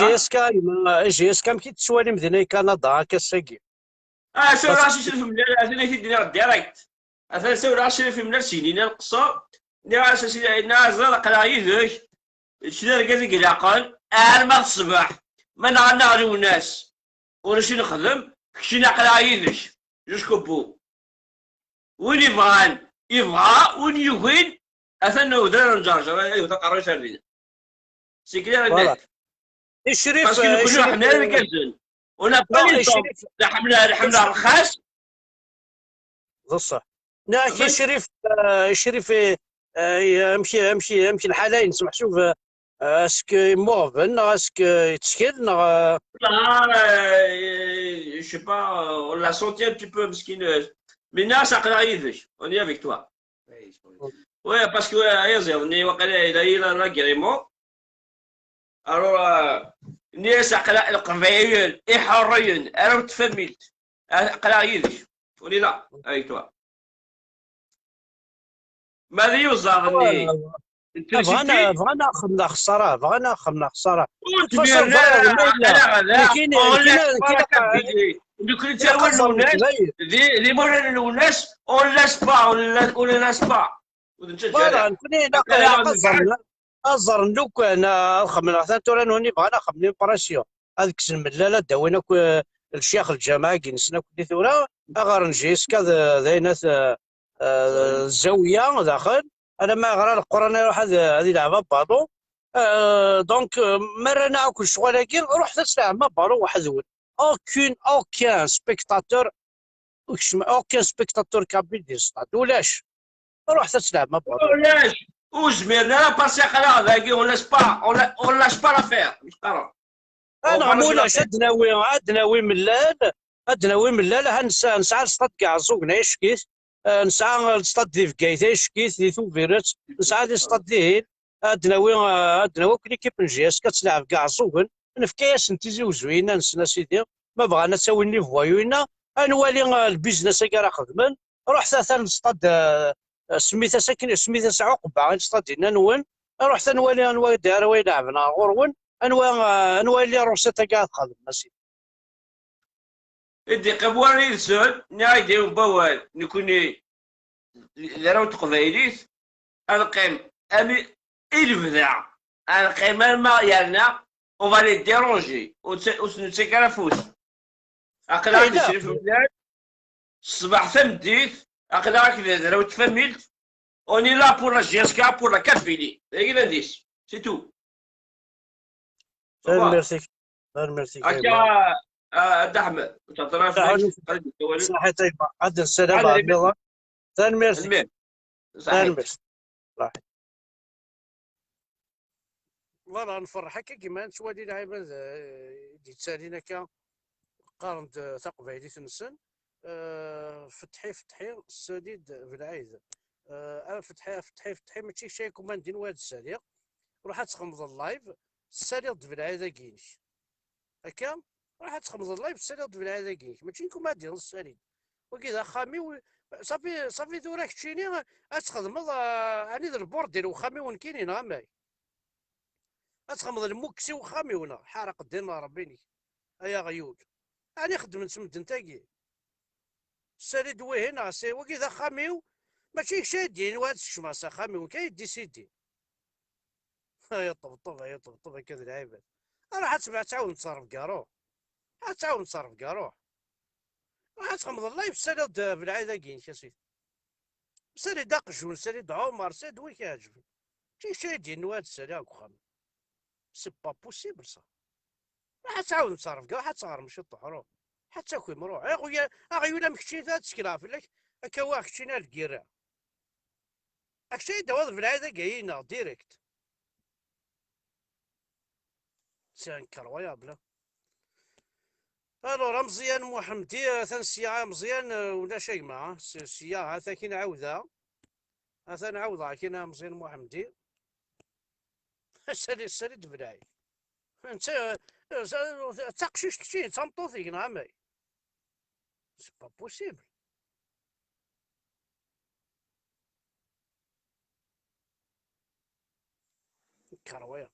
S K, amek i tettwalim dinna i Kanada, akka ass-agi? Ah, sawleɣ-as i Crif Mlal, atan ak-id-nniɣ direct. Atan sawleɣ-as i Crif Mlal, seg Lina Lqeṣṣer. Nniɣ-as, a sidi, nniɣ-as, ẓer, aql-aɣ yid-k. Kečč d argaz i ilaqen, arma d ṣṣbeḥ. Ma nɣan-aɣ Lewnas, ur acu nexdem, keččini aql-aɣ yid-k. Jusqu'au bout. Win yebɣan, yebɣa, win yugin, atan udrar n Ǧerǧer, ay yewt aqerru-s ar din. C'est clair et net. I Crif, parce que nekkni ur ḥemmel ara irgazen. On n'a pas le temps. La ḥemmel, la ḥemmel rxas. D ṣṣeḥ. Nniɣ-ak i Crif, eh, i Crif, eh, eh, amek, amek, amek lḥal-a-ines meḥsub, eh, est-ce que yemmuɣben, neɣ est-ce que yettkel, neɣ, eh? Là, euh, je sais pas, euh, on l'a senti un petit peu, meskin, euh, mais là, ça craint, on est avec toi. Oui, parce que, euh, ayaziḍ-nni, waqila, il a eu l'agrément. Alors, euh, nniɣ-as, aql-, Leqbayel iḥeṛṛiyen, arraw n tfamilt, aql-aɣ yid-k. On est là, avec toi. Ma d iyuzaḍ-nni n trisiti. Bɣan axxam d axeṣṣara, bɣan axxam d axeṣṣara. Ur zmiren ara, aql-aɣ da, on laisse pas la Kabylie. Nekkni d tarwa n Lewnas, d, d imawlan n Lewnas, on laisse pas, on la-, on les laisse pas. Ur nettaǧǧa ara. Voilà, nekkni ilaq, ilaq ad ẓren, ad ẓren lukan, ad xedmen, atan tura nuni bɣan ad xedmen impression. Ad kksen mellal, ad d-awin akk, eh, lecyax lǧameɛ-agi-nsen akk-nni tura, ad ɣren J S K d, d ayen at, eh, eh, zzawiya daxel, alamma yeɣra leqran iruḥ ad, ad ilɛeb abalu. Eh, donc, eh, ma rran akk lecɣal-agi, ruḥet ad tleɛbem abalu weḥd-wen. Aucune, aucun spectateur, aucun spectateur kabyle di stade, ulac. Ruḥet ad tleɛbem abalu. Ulac, ur zmiren ara, parce que aql-aɣ dagi, on laisse pas, on la-, on lâche pas l'affaire. Aneɣ ma ulac, ad d-nawi, ad d-nawi mellal, ad d-nawi mellal, ha nesɛa, nesɛa lestad deg Iɛeẓẓugen, ay ccek-it, eh, nesɛa lestad di Bgayet, ay ccek-it, di Tubiret, nesɛa lestad dihin, ad d-nawi, eh, ad d-nawi akk l'équipe n J S K ad tleɛb deg Iɛeẓẓugen, nefka-yasen tizi uzzu-inna-nsen, a sidi, ma bɣan ad tt-awin les voyous-inna, ad nwali, eh, lbiznes-agi ara xedmen, ruḥet atan lestad, eh, smit-as akken, smit-as Ɛuqba, i lestad-inna-nwen, ruḥet ad nwali anwa ara wa ileɛben ɣer ɣur-wen, anwa, eh, anwa yelli rruṣit-agi ad xedmen, a sidi. I d-iqqim war yid-sen, nniɣ-ak-d yiwen n wawal, nekkni d arraw n teqbaylit, ad neqqim am i, i lebda, ad neqqim arma yerna, on va les déranger, ur tt-, ur s-nettak ara afus. Aql-aɣ di Crif Mlal, ṣṣbeḥ tameddit, aql-aɣ d arraw n tfamilt, on est là pour la J S K, pour la Kabylie. D ayen i d adis. C'est tout. Tanemmirt-ik. Tanemmirt-ik. Akka, a Dda Ḥmed, ur thedder ara fell-ak, ad d-yekk wawal. Ṣaḥit a gma. Ad d-nessalam ɣer nniḍen. Tanemmirt-ik. Tanemmirt. Ṣaḥit. Tanemmirt. Ṣaḥit. Voilà, nferreḥ akka gma nettwali lɛibad, eh, d-yettalin akka, qqaren-d taqbaylit-nsen, eh, fetḥi, fetḥi, ssali-d belɛid. Eh, a fetḥi, a fetḥi, fetḥi, mačči kečč ay kumandin wa ad ssaliɣ. Ruḥ ad txemmeḍ live, tessaliḍ-d belɛid-agi-inek. Akka, ruḥ ad txemmeḍ live, tessaliḍ-d belɛid-agi-inek. Mačči nekk kumandin, ssali-d. Wagi d axxam-iw, safi, safi tura keččini ad txedmeḍ, ah, ɛni d lburdil uxxam-iw nekkini, neɣ amek? Ad txemmeḍ lmukkes i uxxam-iw, neɣ ḥareq ddin n Ṛebbi-inek, ay aɣyul. Ɛni xeddmen s medden tagi? Ssali-d wihin, neɣ s-, wagi d axxam-iw, mačči kečč ay d-yinin wa ad tkecmeḍ s axxam-iw, nekk ay d-isidi. Ay aṭebṭeb, ay aṭebṭeb, akka d lɛibad. Ruḥ ad tebɛ, ad tɛawed tettreḍ deg ṛṛuḥ. Ad tɛawed tettreḍ deg ṛṛuḥ. Ruḥ ad txemmeḍ live, tessaliḍ-d belɛid-agi-inek, a sidi. Sali-d aqjun, sali-d Ɛumer, sali-d wi k-iɛeǧben. Mačči kečč ay d-yinin wa ad ssaliɣ deg uxxam. C'est pas possible, ça. Ruḥ ad tɛawdem tettreḍ deg ṛṛuḥ, ad teɣrem ciṭuḥ, ruḥ. Ad takim, ruḥ. Aɣyul, aɣyul am keččini, ad ttekleɣ fell-ak, ad k-awiɣ keččini ar lgirra. Ak-, kečč ay d-tawiḍ belɛid-agi-ineɣ, direct. C'est incroyable, hein. Alors, Ameẓyan Muḥemdi, atan sya Ameẓyan, eh, ulac a gma, s-, sya, ata akin ɛawdeɣ. Atan ɛawdeɣ akin a Ameẓyan Muḥemdi. Sali, sali d belɛid. Netta, eh, d taqcict kečči, d tameṭṭut-ik, neɣ amay? C'est pas possible. Kerwiḍ.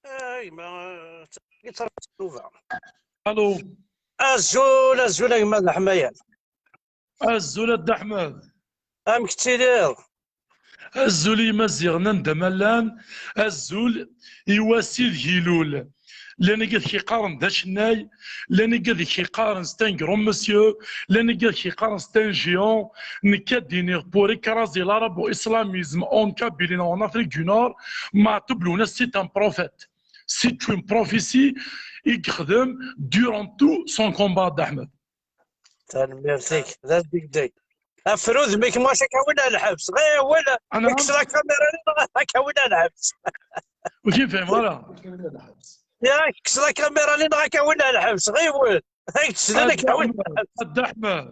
Ay, ma, eh, yettṛebba. Allo. Azul, azul, a gma d leḥmaya. Azul a Dda Ḥmed. Amek tettiliḍ? Azul i Yimaziɣen anda ma llan, azul i wasideg ilul. Llan igad k-iqqaren d acennay, llan igad k-iqqaren c'est un grand monsieur, llan igad k-iqqaren c'est un géant. Nekk ad d-iniɣ, pour écraser l'arabo-islamisme en Kabylie, en Afrique du Nord, Maɛtub Lwennas c'est un prophète. C'est une prophétie i yexdem durant tout son combat, Dda Ḥmed. Tanemmirt-ik, d asdegdeg. Afrud, mi kem wac akka win ar lḥebs. Ɣiwel, Ana? Kkes la caméra-nni, neɣ akka win ar lḥebs. Ur k-nefhim ara. Ya, kkes la caméra-nni, neɣ akka win ar lḥebs. Ɣiwel. Kkes la caméra. A Dda Ḥmed.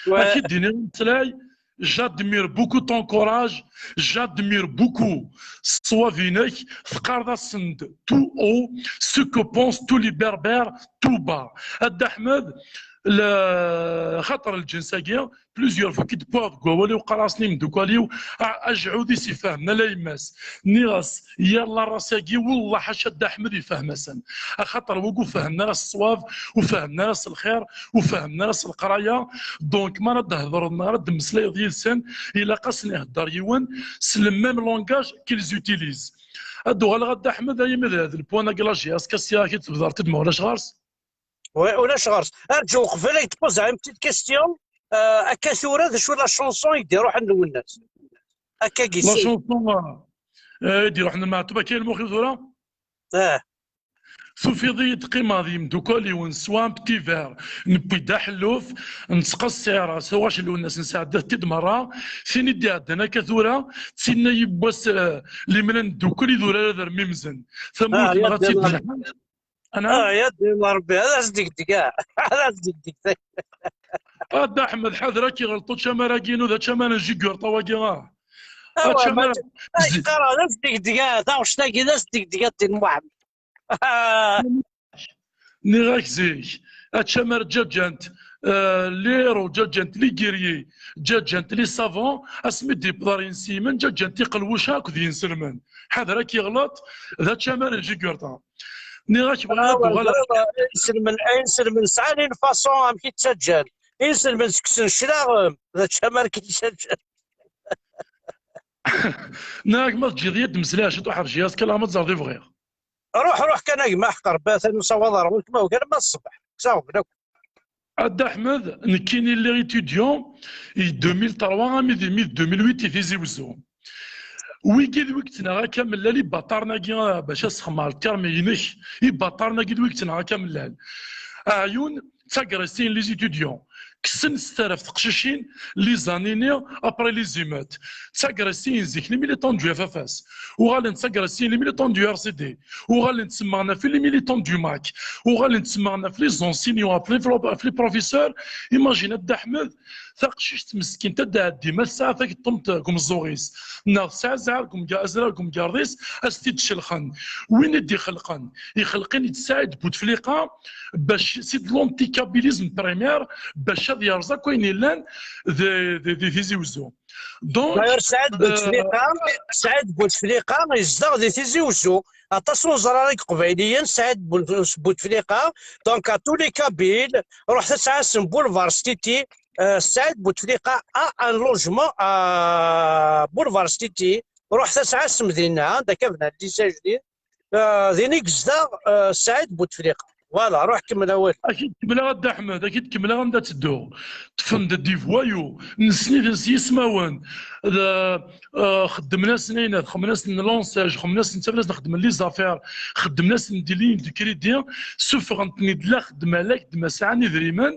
Ouais. Ad k-id-iniɣ ameslay, j'admire beaucoup ton courage, j'admire beaucoup ṣṣwab-inek, teqqareḍ-asen-d tout haut ce que pensent tous les Berbères tout bas. A Dda Ḥmed, le-, xaṭer lǧens-agi, plusieurs fois ki d-wwiɣ deg wawal-iw, qqareɣ-asen i imeddukal-iw, a-, ajɛud-is ifehmen ala yemma-s. Nniɣ-as, yal la race-agi, wellah ḥaca Dda Ḥmed ifhem-asen. Axaṭer wigi ur fehmen ara s ṣṣwab, ur fehmen ara s lxir, ur fehmen ara s leqraya. Donc, mi ara d-thedreḍ neɣ ara d-temmeslayeḍ yid-sen, ilaq-asen ihedder yiwen s le même langage qu'ils utilisent. Ad d-uɣaleɣ a Dda Ḥmed, ay imi d, d lpwan-agi la J S K sya i d-tebder-t-id ma ulac ɣer-s. Oui, ulac ɣer-s. Arǧu, qbel ay d-tpoza une petite question, euh, akka tura, d acu la chanson i d-iruḥen Lwennas? Akka La gis-. Chanson, euh, euh, i d-iruḥen Maɛtub, akka i lmux-iw tura? Ah. Tufiḍ-iyi-d qqimeɣ d yimdukal-iw, neswa un petit verre, newwi-d aḥelluf, nettqeṣṣir, s uɣac Lwennas nesɛedda-t-id merra, tin i d-iɛeddan akka tura, d tin yiwwas, euh, limla n ddukkel i d urar ad rmimzen. Tamurt-nneɣ ad tt-id-nelḥu. Ana? Ah, ya ddin Rebbi, ad as-degdeg, ah. Ad as-degdeg. A Dda Ḥmed, ḥader ad k-iɣelṭ ucamar-agi-inu, d acamar n Jigurṭa wagi, ah. Awa, acamar ma-, ay, qqareɣ, d as-degdeg, ah, taɣect-agi, d as-degdeg, a ddin Muḥemmed. Nniɣ-ak zik, acamar ǧǧaǧǧant, euh, les héros, ǧǧaǧǧant les guerriers, ǧǧaǧǧant les savants, asmi d-yewweḍ ɣer yinselmen, ǧǧaǧǧant iqelwuc akked yinselmen. Ḥader ad k-iɣleṭ, d acamar n Jigurṭa. Nniɣ-ak bɣiɣ ad d-uɣaleɣ. Inselmen, inselmen sɛan une façon amek i ttaǧǧan. Inselmen tekksen cclaɣem, d acamar i k-ittaǧǧan. Nniɣ-ak ma teǧǧiḍ-iyi ad d-mmeslayeɣ ciṭuḥ ɣef J S K, alamma teẓreḍ i bɣiɣ. Ruḥ, ruḥ kan a gma ḥeqq Rebbi, atan usawaḍ ar weltma ugar ma ṣṣbeḥ. Kkes aɣbel akk. A Dda Ḥmed, nekkini lliɣ étudiant, i deux mille trois, armi d, mi d deux mille huit i Tizi Wezzu. Wigi d wigi ttnaɣ akka mellal ibaṭaren-agi, ah, bac ad sxemmeɣ le terme-inek, ibaṭaren-agi d wigi ttnaɣ akka mellal. Aɛyun, d tagrest-in les étudiants. Kksen s taraf teqcicin, les années-nni, après les émeutes. D tagrest-in zik, les militants du F F S. Uɣalen d tagrest-in les militants du R C D. Uɣalen ttsemmaɣen ɣef les militants du MAK. Uɣalen ttsemmaɣen ɣef les enseignants, ɣef les flo-, ɣef les professeurs. Imagine a Dda Ḥmed, taqcict meskint ad d-tɛeddi, ma tesɛa tageṭṭumt deg umeẓẓuɣ-is, neɣ tesɛa zzɛaf deg umga-, azrar deg umgarḍ-is, ad s-t-id-celxen. Win i d-ixelqen, ixelq-in-id Saɛid Bouteflika, bac, c'est de l'anticabilisme primaire, bac ad yerẓ akk ayen yellan di, di, di Tizi Wezzu. Donc, d'ailleurs, Saɛid Bouteflika, euh, Saɛid Bouteflika yezdeɣ di Tizi Wezzu. Aṭas ur neẓri ara deg Iqbayliyen, Saɛid Bout-, Bouteflika. Donc, à tous les Kabyles, ruḥet ad tɛassem Boulevard City. Euh, Saɛid Bouteflika a un logement à Boulevard City. Ruḥet ad tɛassem dinna, anda akka bnan lycée ajdid. Euh, din i yezdeɣ, euh, Saɛid Bouteflika. Voilà, ruḥ kemmel awal. Akid kemmleɣ a Dda Ḥmed, akid kemmleɣ anda ttedduɣ. Ṭṭfen-d des voyous, nessen-iten s yismawen. D- eh, xeddmen-asen ayen, xeddmen-asen lançage, xeddmen-asen tablazt, xeddmen les affaires, xeddmen-asen des lignes de crédit, suffɣen-ten-id la xeddma, la xeddma sɛan idrimen,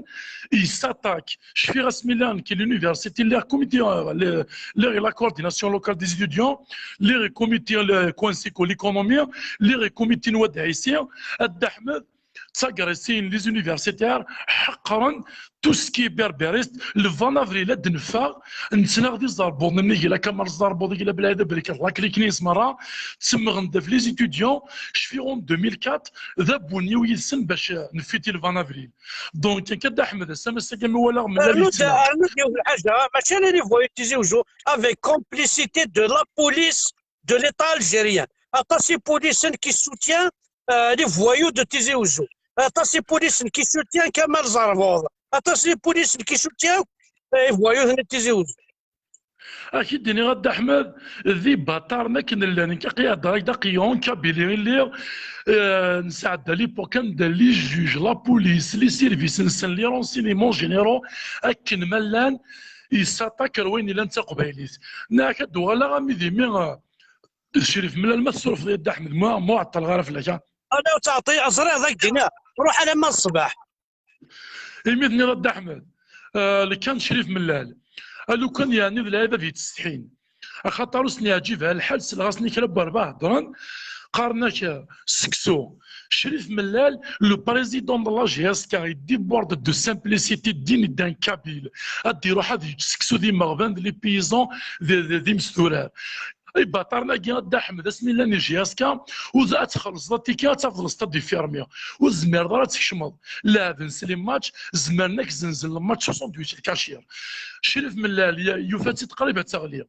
ils s'attaquent. Cfiɣ asmi llan nekk l'université, lliɣ comité, euh, le- lliɣ la coordination locale des étudiants, lliɣ comité le coincé l'économie, lliɣ comité n Wad Ɛisi, a Dda Ḥmed, ttagresin les universitaires, ḥeqren tout ce qui est berbériste. Le vingt avril ad d-neffeɣ, nettnaɣ d iẓerbuḍen nnig la Kamal Ẓerbuḍ, illa Belɛid Abrikal, la clique-nni merra, ttemmɣen-d ɣef les étudiants, cfiɣ en deux mille quatre, d abunyiw yid-sen bac nfiti le vingt avril. Donc, akka Dda Ḥmed, ass-a, ass-agi mi walaɣ mlal Rnu-d yettnaɣ. Rnu-d yiwet lḥaǧa, mačči ala les voyous de Tizi Ouzou, avec complicité de la police de l'État algérien. Aṭas ipulisen qui soutient euh, les voyous de Tizi Ouzou. Aṭas ipulisen qui soutient Kamal Ẓerbuḍ. Aṭas ipulisen qui soutient euh, les voyous de Tizi Ouzou. Ad k-id-iniɣ a Dda Ḥmed, d ibaṭaren akken llan, nekk aqi-, ad d-aqi-, en Kabylie i lliɣ, euh, nesɛedda l'époque anda les juges, la police, les services-nsen, les renseignements généraux, akken ma llan, yessaṭak ar wayen yellan d taqbaylit. Neɣ ad d-uɣaleɣ am idimi, euh, d Crif Mellal, ma tessurfeḍ-iyi a Dda Ḥmed, ma, ma ur ɛeṭṭleɣ ara fell-ak, ha? Ana ur ttɛeṭṭil, ẓriɣ d ak-d-iniɣ. Ruḥ alamma d ṣṣbeḥ. Imi tenniḍ a Dda Ḥmed, euh, le cas n Crif Mellal, a lukan yeɛni d lɛibad yettsetḥin. Axaṭer ur sen-yeɛǧib ara lḥal, selleɣ-asen i kra n werbaɛ heddren, qqaren-ak, euh, seksu. Crif Mellal, le président de la G S K, il déborde de simplicité digne d'un kabyle. Ad d-iruḥ ad yečč seksu d imeɣban, d les paysans, d, d, d imesdurar. Ibaṭaren-agi a Dda Ḥmed, asmi llan i G S K, ur ad txellṣeḍ atiki, ad tafeḍ le stade fermé. Ur tezmireḍ ara ad tkecmeḍ. Leɛben s les matchs, zemren ad k-zenzen le match soixante-huit le cashier. Crif Mellal, y-, yufa-tt-id qrib ad teɣli.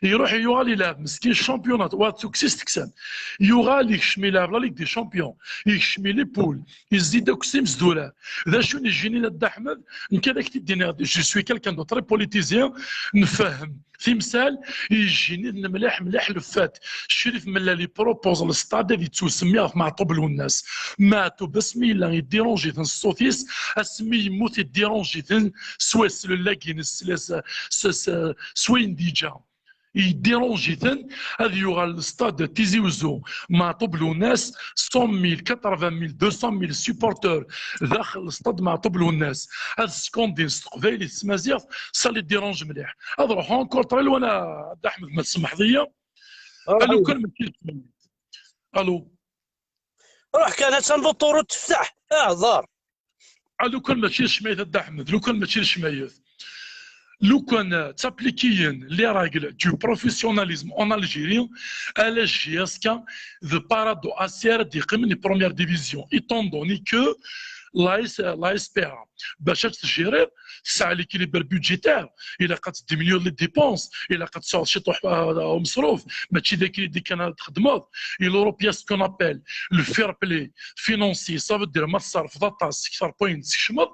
Iruḥ yuɣal ilɛeb meskin championnat, wa d tukksa i s-teksan. Yuɣal ikcem ilɛeb la Ligue des Champions, ikcem les poules, yezzi-d akk s imesdurar. D acu n ijinin a Dda Ḥmed? Nekk ad ak-t-id-iniɣ, je suis quelqu'un de très politisé, nfehhem timsal, ijinin mliḥ mliḥ le fait. Crif Mellal ipropose le stade ad yettusemmi ɣef Meɛṭub Lwennas. Meɛṭub asmi yella yeddiranj-iten ṣṣut-is, asmi yemmut yeddiranj-iten s waslel-agi-ines, s, s, s, s wayen d-yeǧǧa. Yeddiranj-iten ad yuɣal le stade Tizi Ouzou Meɛṭub Lwennas, cent mille, quatre-vingt mille, deux cent mille supporters daxel le stade Meɛṭub Lwennas, ad skandin s teqbaylit, s tmaziɣt, ça les dérange mliḥ. Ad ruḥeɣ encore très loin a Dda Ḥmed, ma tsemḥeḍ-iyi. Allo, kan mačči d cmayet. Allo. Ruḥ kan, attan l'autoroute tefteḥ. Hḍer. Allo, kan mačči d cmayet a Dda Ḥmed, lukan mačči d cmayet. Lukan, euh, ttaplikiyen les règles du professionnalisme en Algérie, ala G S K d Paradou Acer ad d-yeqqimen di première division, étant donné que la S-, la S P A, bac ad tt-tjiriḍ, tesɛa l'équilibre budgétaire, ilaq ad tdiminuyeḍ les dépenses, ilaq ad tesɛuḍ ciṭuḥ, euh, umeṣruf, mačči d akken kan ad txedmeḍ. Il y a ce qu'on appelle le fair play financier, ça veut dire ma tṣerrfeḍ aṭas, tekter n wayen teskecmeḍ,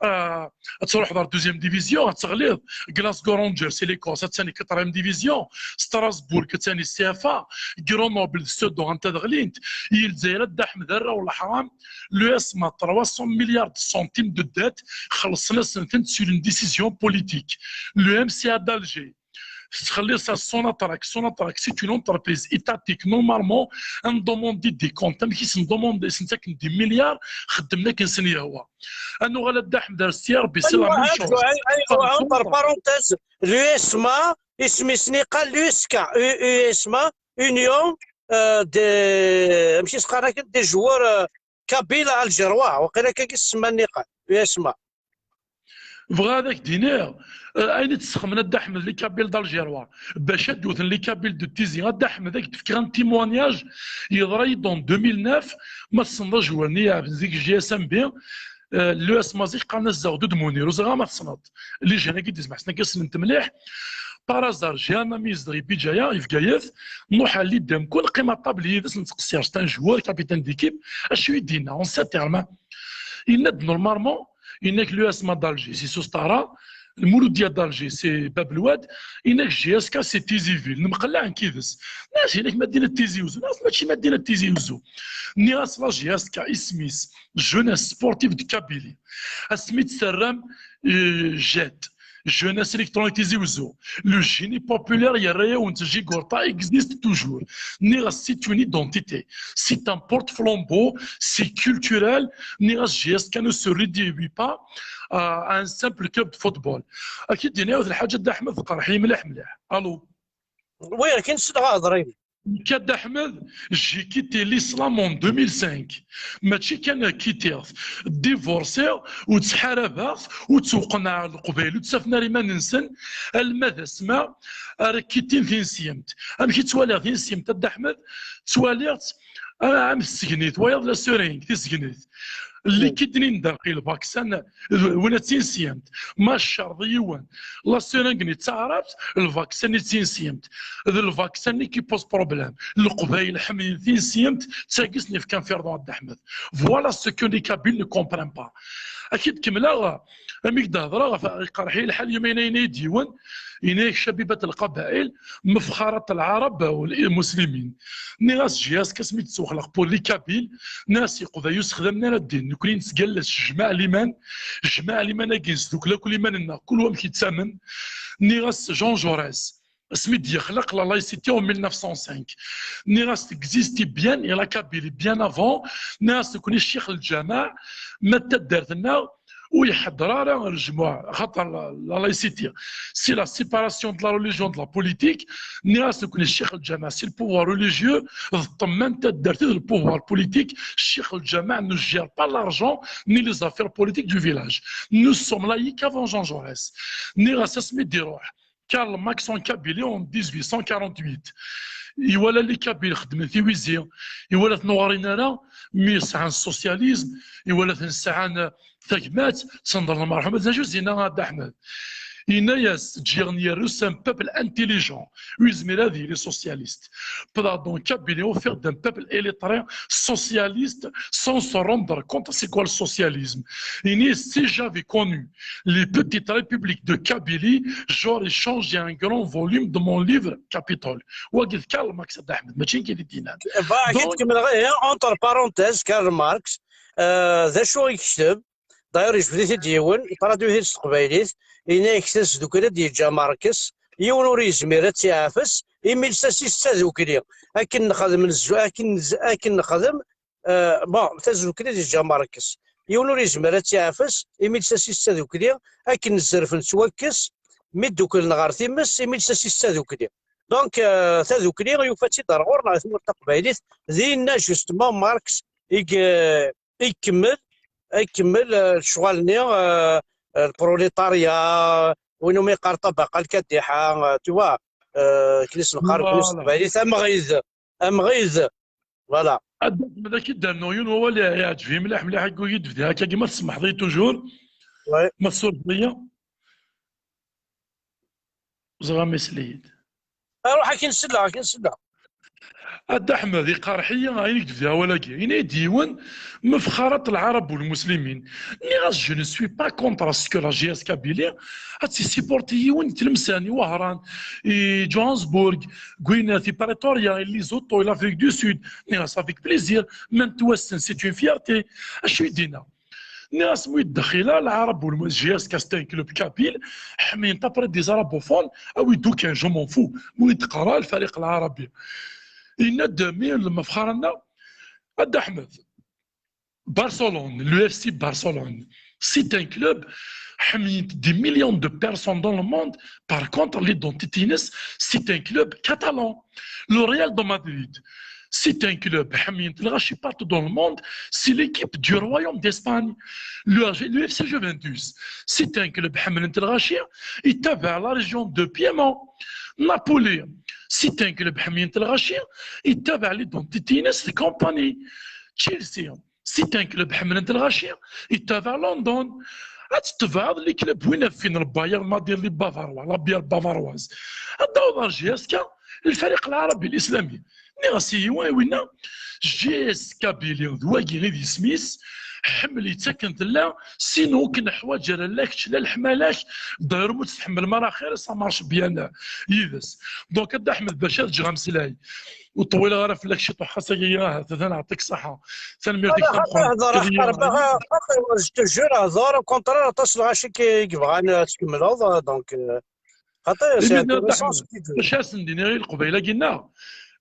euh, ad truḥeḍ ɣer deuxième division, ad teɣliḍ. Glasgow Rangers, c'est l'Écosse, attan quatrième division. Strasbourg, attan C F A. Grenoble, Sedan, anta d ɣlint. I Lezzayer a Dda Ḥmed, arraw n leḥram, l'U S M A, trois cents milliards de centimes de dette, xellṣen-asen-tent sur une décision politique. Le M C A d'Alger, tettxelliṣ à Sonatrach. Sonatrach, c'est une entreprise étatique. Normalement, ad n-demande des comptes. Amek i sen-demande, i sen-ttaken des milliards, xeddmen akken sen-yehwa. Ad nuɣal a Dda Ḥmed ar S T R B, c'est la même chose. Entre parenthèses, l'U S M A, isem-is niqal l'U S K, U-, U S M A, Union, euh, de, amek i s-qqaren akken, des joueurs, euh, kabyles algérois, waqila akka i s-semman niqal, U S M A. Bɣiɣ ad ak-d-iniɣ, euh, ayen i d-ssexdamen a Dda Ḥmed, les Kabyles d'Algérois, bac ad d-wten les Kabyles de Tizi. A Dda Ḥmed, ad k-d-fkeɣ un témoignage yeḍra-yi-d en deux mille neuf, ma tessneḍ ajewwir-nni iɛebden deg G S M B, euh, l'U S M A zik qqaren-as Zeɣdud Munir, ur ẓriɣ ma tessneḍ. Les jeunes-agi d-izmeḥsen-agi ssnen-t mliḥ. Par hasard, j'ai un ami yezdeɣ i Bidjaya, i Bgayet, nruḥ à l'île d'Amkoul, neqqim à table yid-s, nettqessir, c'est un joueur, capitaine d'équipe, acu i d-yenna, en ces termes, yenna-d normalement, yenna-k l'U S M A d'Alger, si s-, s-, tara, Lmouloudia d'Alger, c'est Bab Lwad, inak J S K, c'est Tizi Ville. Nemqella n kides. Nas inak Madina Tizi Ouzou. Nas mačči Madina Tizi Ouzou. Nniɣ-as la J S K, isem-is Jeunesse Sportive de Kabylie. Asmi tt-terram, euh, jet. Jeunesse électronique Tizi Ouzou. Le génie populaire yerra-yawen-tt, Jigurta existe toujours. Nniɣ-as c'est une identité. C'est un porte-flambeau, c'est culturel. Nniɣ-as J S K ne se réduit pas à un simple club de football. Ad k-id-iniɣ yiwet lḥaǧa, Dda Ḥmed, qerḥ-iyi mliḥ mliḥ. Allô. Oui, akken ssneɣ ahedṛ-im. Nekk, a Dda Ḥmed, j'ai quitté l'islam en deux mille cinq. Mačči kan quittiɣ-t, divorciɣ, ur ttḥarabeɣ-t, ur ttewqenɛeɣ Leqbayel, ur ttafen ara iman-nsen, alma d asma ara kkitin tineslemt. Amek i ttwaliɣ tineslemt, a Dda Ḥmed? Ttwaliɣ-tt, ah, am tsegnit, wayeḍ la seringue, tisegnit. Lli k-id-nnin daxi lvaksan, win ad tineslemt. Ma tcerḍ yiwen la seringue-nni d taɛrabt, lvaksan i d tineslemt. D lvaksan-nni qui pose problème. Leqbayel ḥemmlen tineslemt, d tagi i sen-yefkan firḍu, a Dda Ḥmed. Voilà ce que les Kabyles ne comprennent pas. Ad k-id-kemmleɣ, amek d-hedreɣ ɣef, iqerḥ-iyi lḥal, yumi yenna-yi-d yiwen, yenna-yak Chabibat Lqabail, mefxarat Lɛarab wal Muslimin. Nniɣ-as J S K asmi d-ttwaxleɣ pour les Kabyles, nniɣ-as Iqbayel ur sexdamen ara ddin, nekkni nettgalla s jmaɛ liman, jmaɛ liman-agi nesdukkel akk liman-nneɣ, kul wamek yettamen. Nniɣ-as Jean Jaurès, asmi d-yexleq la laïcité en mille neuf cent cinq. Nniɣ-as, t'existait bien et la Kabylie bien avant. Nniɣ-as nekkni ccix n lǧameɛ, ma d taddart-nneɣ ur iḥedder ara lejmuɛ, xaṭer la, la laïcité, c'est la séparation de la religion de la politique. Nniɣ-as nekkni ccix n lǧameɛ c'est le pouvoir religieux, d ṭṭemma n taddart i d le pouvoir politique. Ccix n lǧameɛ ne gère pas l'argent ni les affaires politiques du village. Nous sommes laïcs avant Jean Jaurès. Nniɣ-as asmi d-iruḥ Karl Marx en Kabylie en dix-huit cent quarante-huit. Iwala les Kabyles xeddmen tiwizi, iwala-ten ur ɣrin ara, mi sɛan socialisme, iwala-ten sɛan tagmat, sendren lmerḥum, d acu s-yenna a Dda Ḥmed? Yenna-yas, ǧǧiɣ n yerru, c'est un peuple intelligent, ur yezmir ad yili socialiste. Pendant en Kabylie, on fait d'un peuple illettré, socialiste, sans se rendre compte c'est quoi le socialisme. Ini, si j'avais connu les petites républiques de Kabylie, j'aurais changé un grand volume de mon livre Capitole. Wagi d Karl Marx, a Dda Ḥmed, mačči nekk i t-id-yennan. Bah, donc, entre parenthèses, Karl Marx, euh, d acu i yekteb? D'ailleurs, yejbed-it-id yiwen, yeṭraduy-it-id s teqbaylit, yenna-yak tasdukli d-yeǧǧa Marx, yiwen ur yezmir ad tt-iɛfes, imi lsas-is d tadukli. Akken nexdem, nezzu-, akken nez-, akken nexdem, euh, bon, tasdukli d-yeǧǧa Marx. Yiwen ur yezmir ad tt-iɛfes, imi lsas-is d tadukli, akken nezzerf nettwakkes, mi dduklen ɣer times, imi lsas-is d tadukli. Donc, euh, tadukli yufa-tt-id ar ɣur-neɣ i tmurt taqbaylit, dinna, justement, Marx i ye-, ikemmel, ikemmel, euh, lecɣal-nni, euh, euh, le prolétariat, win umi yeqqar ṭabaqa lkadiḥa, euh, tu vois, euh, akken i s-neqqar nekkni s teqbaylit, amɣid, amɣid, voilà. A Dda Ḥmed, ad k-id-rnuɣ yiwen wawal i-, iɛǧeb-iyi mliḥ, mliḥ, akkagi d-bdiɣ, akkagi ma tsemḥeḍ-iyi toujours, ouais, ma tsurfeḍ-iyi, ẓriɣ ma isell-iyi-d. Aruḥ, akin selleɣ, akin selleɣ. A Dda Ḥmed, iqerḥ-iyi ayen i k-d-bdiɣ awal-agi. Ini-d yiwen, mefxarat Lɛarab u Lmuslimin. Nniɣ-as, je ne suis pas contre à ce que la J S Kabylie ad tessipurti yiwen i Tlemsan, i Wehran, i Johannesburg, Gwinnett, i Pretoria, i Lesotho, i l'Afrique du Sud. Nniɣ-as, avec plaisir, ma nettwassen, c'est une fierté. Acu i d-yenna? Nniɣ-as, mi ddexila Lɛarab u Lmuslimin, J S K, c'est un club kabyle, ḥemmlen après des arabophones, awi-d aucun, je m'en fous. Mi d-teqra lfariq lɛarabi. Yenna-d mi lmefxar-nneɣ, a Dda Ḥmed, Barcelone, le F C Barcelone, c'est un club, ḥemmlen des millions de personnes dans le monde, par contre, l'identité-ines, c'est un club catalan. Le Real de Madrid, c'est un club, ḥemmlen-t lɣaci partout dans le monde, c'est l'équipe du Royaume d'Espagne. Le, le F C Juventus, c'est un club, ḥemmlen-t lɣaci, yettabaɛ la région de Piémont. Napoli, c'est un club, ḥemmlen-t lɣaci, yettabaɛ l'identité-ines de compagnie. Chelsea, c'est un club, ḥemmlen-t lɣaci, yettabaɛ London. Ad tetbeɛeḍ les clubs win ɣef fin, le Bayern Madrid, les Bavarois, la bière bavaroise. Ad d-taweḍ ar J S K, lfariq lɛarabi l'islami. Nniɣ-as i yiwen, winna, J S Kabylie, d wagi i d isem-is, Ḥemmel yettakken tella, sinon ur k-neḥwaǧ ara la kečč la leḥmala-k. D'ailleurs, ma ur tt-tḥemmel mara xir, ça marche bien yid-s. Donc, a Dda Ḥmed, bac ad ǧǧeɣ ameslay, ur ṭwileɣ ara fell-ak ciṭuḥ, xas agi ahat, atan ɛṭik ṣaḥa. Tanemmirt-ik tameqqrant. Xaṭi, xaṭi, je te jure, hḍer, au contraire, aṭas n lɣaci i yebɣan ad tkemmleḍ, donc, euh, xaṭi, c'est intéressant ce que tu dis. Bac ad sen-d-iniɣ i Leqbayel-agi-nneɣ,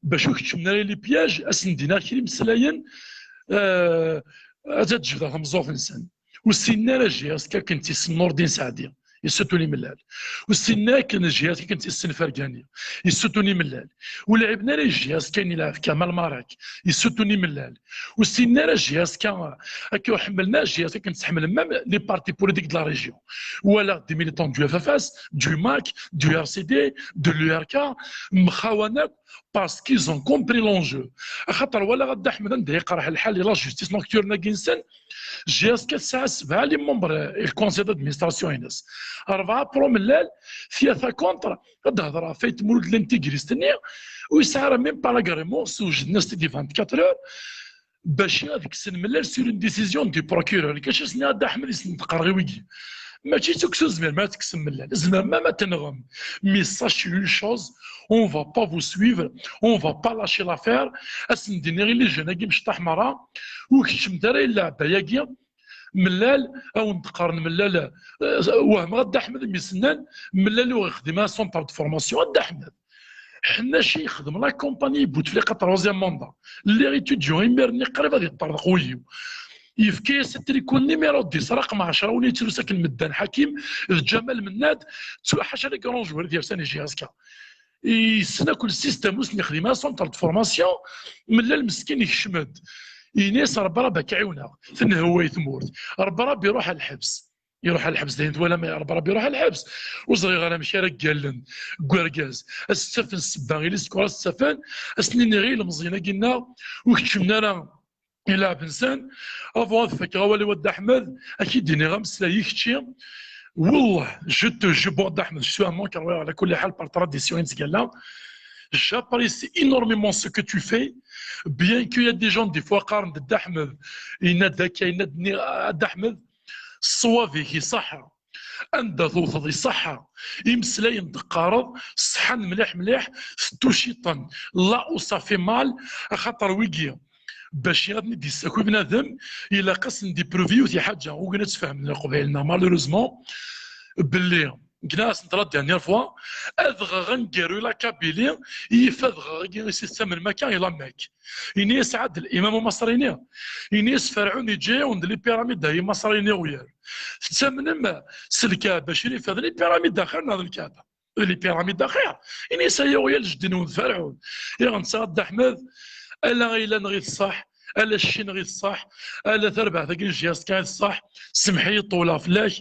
bac ur keččmen ara les pièges, ad sen-d-iniɣ kra imeslayen, euh, ad ǧebdeɣ tameẓẓuɣt-nsen. Ur ssinen ara J S K akken tt-issen Nurdin Saɛdi, yessutun imellal. Ur ssinen ara akken J S K akken tt-issen Fergani, yessutun imellal. Ur lɛiben ara J S K akken ilɛeb Kamal Marek, yessutun imellal. Ur ssinen ara J S K, akka ur ḥemmlen ara J S K akken ttḥemmlen même les partis politiques de la région. Walaɣ des militants du F F S, du MAK, du R C D, de l'U R K, mxawan akk, parce qu'ils ont compris l'enjeu. Axaṭer walaɣ a Dda Ḥmed anda yeqreḥ lḥal di la justice nocturne-agi-nsen, J S K tesɛa sebɛa les membres i le conseil d'administration-ines. Rebɛa pro-mellal, tlata contre, ad d-hedreɣ ɣef Ayt Mulud, l'intégriste-nni, ur yesɛi ara même pas l'agrément, sewjden-as-t-id di vingt-quatre heures, bac ad kksen mellal sur une décision du procureur. Nekk acu s-nniɣ a Dda Ḥmed, yessendeq-aɣ wigi. Mačči d tukksa ur tezmirem ara ad tekksem mellal. Tzemrem même ad tenɣem. Mais sachez une chose, on va pas vous suivre, on va pas lâcher l'affaire. Ad sen-d-iniɣ i les jeunes-agi mecṭaḥ merra, ur keččmet ara i lɛebba-agi. Mellal, a wen-d-qqaren mellal, eh, wehmeɣ a Dda Ḥmed mi s-nnan, mellal ur ixdim ara centre de formation. A Dda Ḥmed, ḥenna ci yexdem la compagnie Bouteflika troisième mandat. Lliɣ étudiant imir-nni, qrib ad yeṭṭerḍeq wul-iw. Yefka-yas atriku numéro dix, raqem ɛecra, win yettrus akken medden, Ḥakim d Ǧamal Mennad, ttu-, ḥaca les grands joueurs i d-yersan i J S K. Yessen akk le système, ur sen-yexdim ara centre de formation. Mellal meskin yekcem-d, yenna-yas: "Rebbi, Rebbi ad k-ɛiwneɣ, tenhewway tmurt. Rebbi, Rebbi iruḥ ɣer lḥebs." Iruḥ ɣer lḥebs, dayen twalam, Rebbi, Rebbi iruḥ ɣer lḥebs. Ur ẓriɣ ara amek ara ggallen deg urgaz. Ad s-ttafen ssebba, ili skur ad s-ttafen, ad sen-iniɣ i ilemẓiyen-agi-nneɣ, ur keččmen ara ileɛben-nsen. Avant ad fakeɣ awal-iw a Dda Ḥmed, ad k-id-iniɣ ameslay i kečči. Wallah, je te jure, a Dda Ḥmed, je suis un manqueur, ala kulli ḥal, par tradition i nettgalla. J'apprécie énormément ce que tu fais, bien qu'il y a des gens, des fois, qqaren-d Dda Ḥmed, yenna-d akka, yenna-d nni, a Dda Ḥmed, ṣṣwab-ik iṣeḥḥa. Anda tewteḍ iṣeḥḥa. Imeslayen d-teqqareḍ ṣeḥḥan mliḥ mliḥ, tettuciṭen là où ça fait mal, axaṭer wigi, bac ad ten-id-yessaki bnadem, ilaq ad sen-d-ipruvi yiwet lḥaǧa, ugin ad tfehmen Leqbayel-nneɣ, malheureusement, belli gna-asent la dernière fois, adɣaɣ aneggaru i la Kabylie, yif adɣaɣ-agi i s-yettamen Makka i la Mecque. Ini-as Ɛadel, imam umaṣri-nni, ini-as Ferɛun yeǧǧa-yawen-d les pyramides i Imaṣriyen iɣyal. Tettamnem s Lkaɛba Crifa d les pyramides axir neɣ d Lkaɛba? D les pyramides axir. Ini-as ay iɣyal jeddi-nwen d Ferɛun. Iɣ netta a Dda Ḥmed, ala ayla-nneɣ i d ṣṣeḥ, ala cci-nneɣ i d ṣṣeḥ, ala tarbaɛt-agi n J S K i d ṣṣeḥ, semmeḥ-iyi ṭṭewleɣ fell-ak,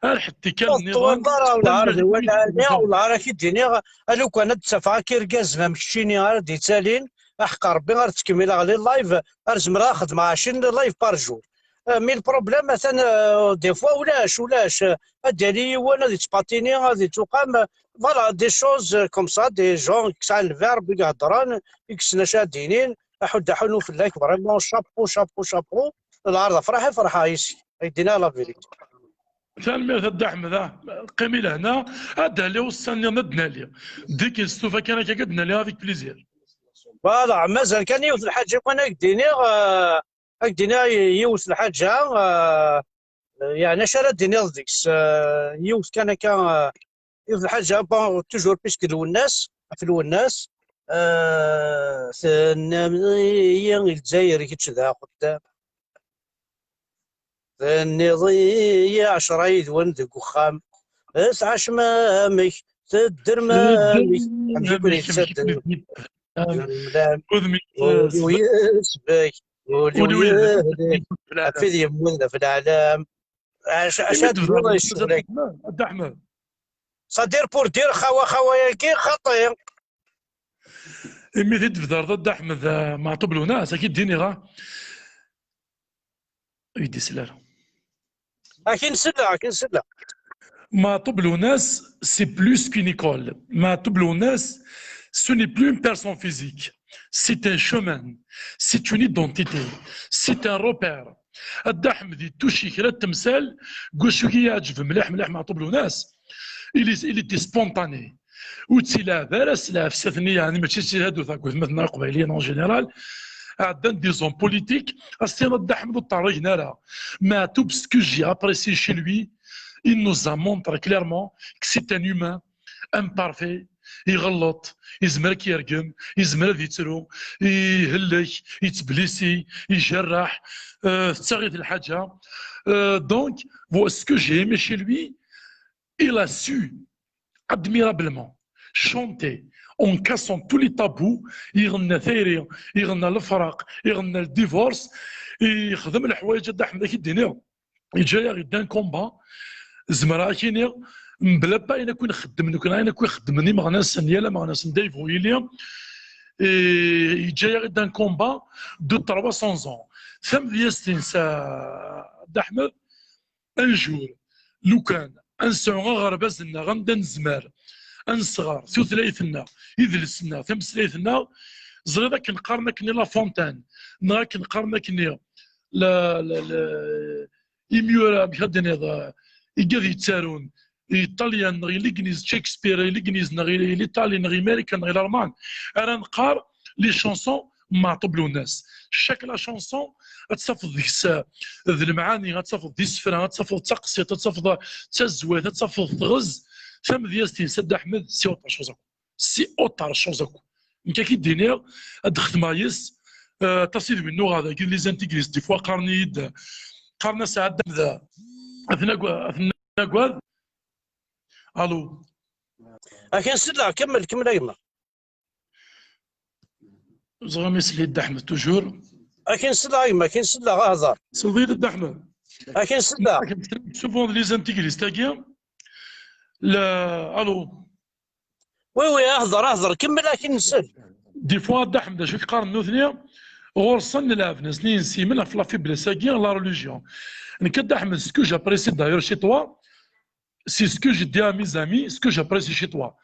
ar ḥedd tikkal nniḍen. Ur ṭṭewwileḍ ara, wellah ar d wala ɛni, wellah ar ak-id-iniɣ, a lukan ad d-ttafeɣ akka irgazen am keččini ara d-ittalin, aḥeqq Rebbi ar ttkemmileɣ les lives, ar zemreɣ ad xedmeɣ ɛecrin live par jour. Euh, mais le problème, atan, euh, des fois, ulac, ulac, euh, ad d-yali yiwen, ad yettpatini, ad yettuqam, euh, voilà, des choses, euh, comme ça, des gens i yesɛan lverbe, i iheddren, i yessen acu ad d-inin, aḥud, aḥunu fell-ak, vraiment, chapeau, chapeau, chapeau, lɛerḍ afraḥ, afraḥ, ici, ad k-d-iniɣ la vérité. Tanemmirt a Dda Ḥmed, ah, qqim i lehna, ad d-nali ussan-nniḍen ad d-nali. Dès que nestufa kan akka ad d-nali avec plaisir. Voilà, mazal kan yiwet lḥaǧa kan ad k-d-iniɣ, euh, ad k-d-iniɣ yiwet lḥaǧa, euh, yeɛni acu ara d-tiniḍ deg-s, euh, yiwet kan akka, euh, yiwet lḥaǧa, bon, toujours puisque Lwennas, ɣef Lwennas, euh, tennam-iyi i Lezzayer kečč d axeddam. Tenniḍ-iyi ɛecra yid-wen deg uxxam, tɛacem amek, teddrem amek, amek i ken-yettadden. Udem-ik ul-iw yesbek, ul-iw yehdi, ɣef wid yemmuten ɣef leɛlam. Acu ad d-tebduḍ ccɣel-agi? A Dda Ḥmed. Ça dire pour dire xawa xawa-yagi xaṭi. Imi t-id-tebdreḍ a Dda Ḥmed, eh, Meɛṭub Lwennas, ad k-id-iniɣ, ah. Ur yi-d-isell ara. Akin sella, akin sella. Meɛṭub Lwennas, c'est plus qu'une école. Meɛṭub Lwennas, ce n'est plus une personne physique. C'est un chemin. C'est une identité. C'est un repère. A Dda Ḥmed yettucci kra n temsal deg wacu i yi-yeɛǧeb mliḥ mliḥ Meɛṭub Lwennas. Il est, il était spontané. Ur tt-ilɛeb ara s lɛefsat-nni, yeɛni mačči s tihadut akked gma-tneɣ iqbayliyen en général. Ɛeddan des hommes politiques, a s-tiniḍ Dda Ḥmed ur ṭṭerrigen ara. Meɛṭub, ce que j'ai apprécié chez lui, il nous a montré clairement que c'est un humain imparfait, iɣelleḍ, yezmer ad k-yergem, yezmer ad yettru, ihellek, yettblisi, ijerreḥ, euh, tettaɣ-it lḥaǧa. Euh, donc, vo- ce que j'ai aimé chez lui, il a su admirablement chanter en cassant tous les tabous. Iɣenna tayri, iɣenna lefraq, iɣenna le divorce, ixdem leḥwayeǧ, a Dda Ḥmed, ad k-id-iniɣ, yeǧǧa-yaɣ-d un combat. Zemreɣ ad k-iniɣ, mebla pa ayen akk i nxeddem nekkni, ayen akk i xeddmen imeɣnasen, yal ameɣnas anda yebɣu yili, eh, yeǧǧa-yaɣ-d un combat de trois cents ans. Tamedyazt-ines, a Dda Ḥmed, un jour, lukan ad nesɛu aɣerbaz-nneɣ anda nezmer ad nesɣer tutlayt-nneɣ, idles-nneɣ, tameslayt-nneɣ, ẓriɣ akken qqaren akken i La Fontaine, neɣ akken qqaren akken i la, la, la, imyura, amek ad d-tiniḍ, eh, igad yettarun, i Ṭṭalyan neɣ i Ligniz, Shakespeare, i Ligniz neɣ i, i l'Italie neɣ i Marikan neɣ i Lalman, ara neqqar les chansons n Meɛṭub Lwennas. Chaque la chanson ad tafeḍ deg-s, eh, d lemɛani, ad tafeḍ d isefra, ad tafeḍ d taqsiṭ, ad tafeḍ d tazwayt, ad tafeḍ teɣez. Tamedyazt-ines a Dda Ḥmed, c'est autre chose akk. C'est autre chose akk. Nekk ad k-id-iniɣ, ad d-xetmeɣ yes, eh, aṭas i d win nuɣeɣ dagi, les intégristes, des fois qqaren-iyi-d, qqaren-as ɛeddan da, ad ten-agad, ad ten-agad. Allo. Akin selleɣ, kemmel, kemmel a gma. Ẓriɣ mi sli Dda Ḥmed toujours. Akin selleɣ a gma, akin selleɣ, ahder. Selleɣ-d Dda Ḥmed. Akin selleɣ. Akin selleɣ souvent les intégristes-agi. La, allo. Oui, oui, ahder, ahder, kemmel akin nsel. Des fois, Dda Ḥmed, d acu i k-qqaren nutni, ɣur-sen lɛebd-nsen insimen ɣef la faiblesse-agi, la religion. Nekk, Dda Ḥmed, ce que j'apprécie d'ailleurs chez toi, c'est ce que je dis à mes amis, ce que j'apprécie chez toi.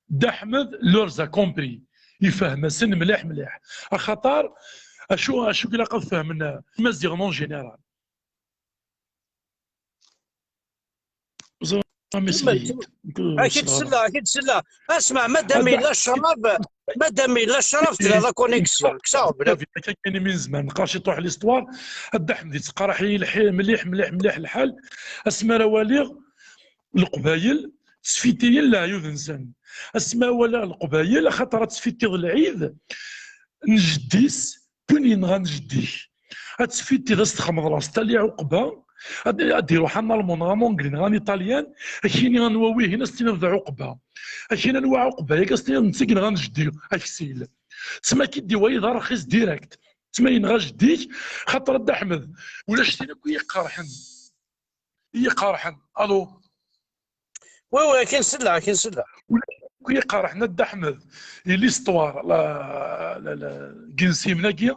Dda Ḥmed leur a compris. Ifhem-asen mliḥ, mliḥ. Axaṭer, acu, acu i ilaq ad fehmen, euh, Imaziɣen en général. Ẓriɣ mi sli-d. Kemmel, kemmel. Ad k-id-selleɣ, ad k-id-selleɣ. Asma, madam yella ccrab, madam yella ccrab, tella la connexion. Kkseɣ, bla. Akka kan imi nezmer neqqar ciṭuḥ l'histoire, a Dda Ḥmed yettqerriḥ-iyi lḥi-, mliḥ, mliḥ, mliḥ lḥal. Asmi ara waliɣ Leqbayel ttfitiyen leɛyud-nsen. Asmi ara waliɣ Leqbayel, axaṭer ad tfitiḍ lɛid n jeddi-s, n win yenɣan jeddi-k. Ad tfitiḍ, ad s-txedmeḍ l'installi Ɛuqba, ad, ad d-iruḥ analman neɣ amangli neɣ aniṭalyan, ad k-yini anwa wihin, ad s-tiniḍ d Ɛuqba. Ad k-yini anwa Ɛuqba-agi, ad s-tiniḍ netta i yenɣan jeddi aksil. Tma k-id-iwayi d arxis direct. Tma yenɣa jeddi-k, xaṭer a Dda Ḥmed, ulac tin akk i yi-iqerḥen. I yi-iqerḥen. Allo. Oui, oui, akin selleɣ, akin selleɣ. Ulac akk i yi-iqerḥen a Dda Ḥmed. I l'histoire, la, la, la, n yinsimen-agi,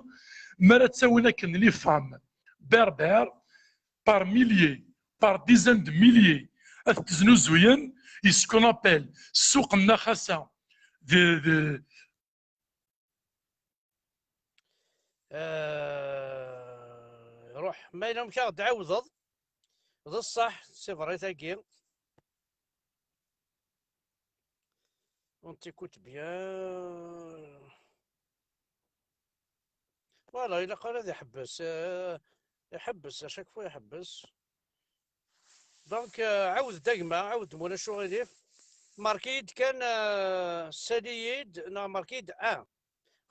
mi ara ttawin akken les femmes berbères, par milliers, par dizaines de milliers, ad tent-znuzuyen, i ce qu'on appelle ssuq n Naxasa, de, de, Euh, ruḥ, ma yella amek ad aɣ-d-tɛawdeḍ, d ṣṣeḥ, c'est vrai tagi. On t'écoute bien. Voilà, ilaq ara ad iḥebbes, euh, iḥebbes, à chaque fois iḥebbes. Donc, euh, ɛawed-d a gma, ɛawed-d ma ulac uɣilif. Mark-iyi-d kan, euh, sali-yi-d, neɣ mark-iyi-d un.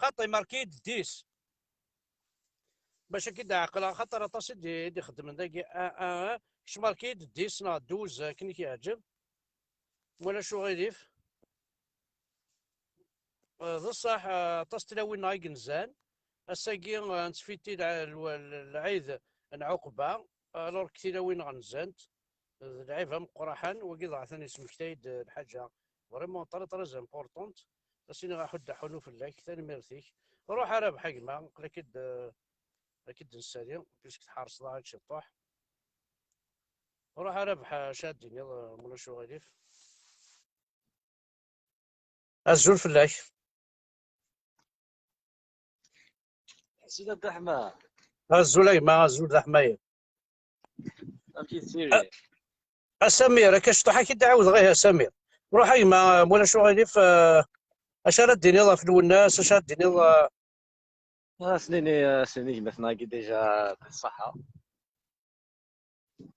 Xaṭi, mark-iyi-d dix. Bac ad k-id-ɛeqleɣ, xaṭer aṭas i d-, i d-ixeddmen dagi, un, un, un. Kečč mark-iyi-d dix neɣ douze, akken i k-yeɛǧeb. Ma ulac uɣilif. Eh, d ṣṣeḥ, eh, aṭas n tlawin-nneɣ i yenzan. Ass-agi, eh, nettfiti lɛ-, lw-, lɛid n Ɛuqba, alors que tilawin-nneɣ nzant. D lɛib ameqqraḥan, wagi dɣa atan yesmektay-d lḥaǧa vraiment très, très importante. Ad s-iniɣ aḥuddu aḥunu fell-ak, tanemmirt-ik. Ruḥ a Rabeḥ a gma, aql-ak-id, eh, ad k-id-nessali, puisque tḥerseḍ-aɣ-d ciṭuḥ. Ruḥ a Rabeḥ, acu ad d-tiniḍ, eh, ma ulac uɣilif? Azul fell-ak. Sidi Dda Ḥmed. Azul a gma, azul d aḥmayer. Amek i tettili? A Samir, akka cṭuḥ ad k-id-ɛawdeɣ, ih a Samir. Ruḥ a gma, ma ulac uɣilif, eh, acu ara d-tiniḍ ɣef Lwennas, acu ara d-tiniḍ, eh, As-nini, as-nini gma-tneɣ-agi déjà d ṣṣeḥḥa.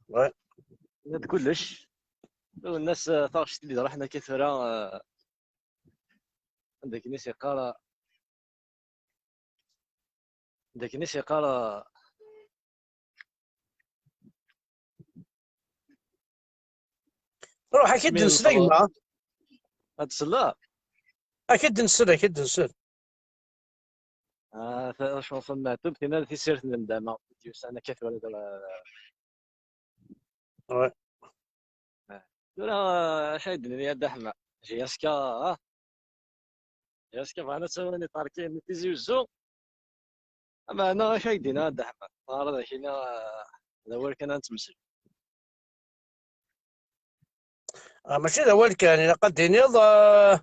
Ouais. Nna-d kullec. Lwennas, eh, taɣect i d-iḍraḥen akka tura, eh, anda akken i s-yeqqar, anda akken i s-yeqqar, eh, Ruḥ, ad k-id-nsel a gma. Ad tselleḍ? Ad k-id-nsel, ad k-id-nsel. Ah, ta-, chanson n Meɛtub, tinna d tisirt n ndama, d-yusan akka tura d-, Ouais. Tura, ah, acu ay d-nini a Dda Ḥemma? J S K, ah. J S K bɣan ad sawin iṭerkiyen n Tizi Uzzu. Ameɛna acu ay d-yenna a Dda Ḥemma? Teɣriḍ akini, ah, d awal kan ad nettmeslay. Ah, mačči d awal kan, ilaq ad d-tiniḍ, ah,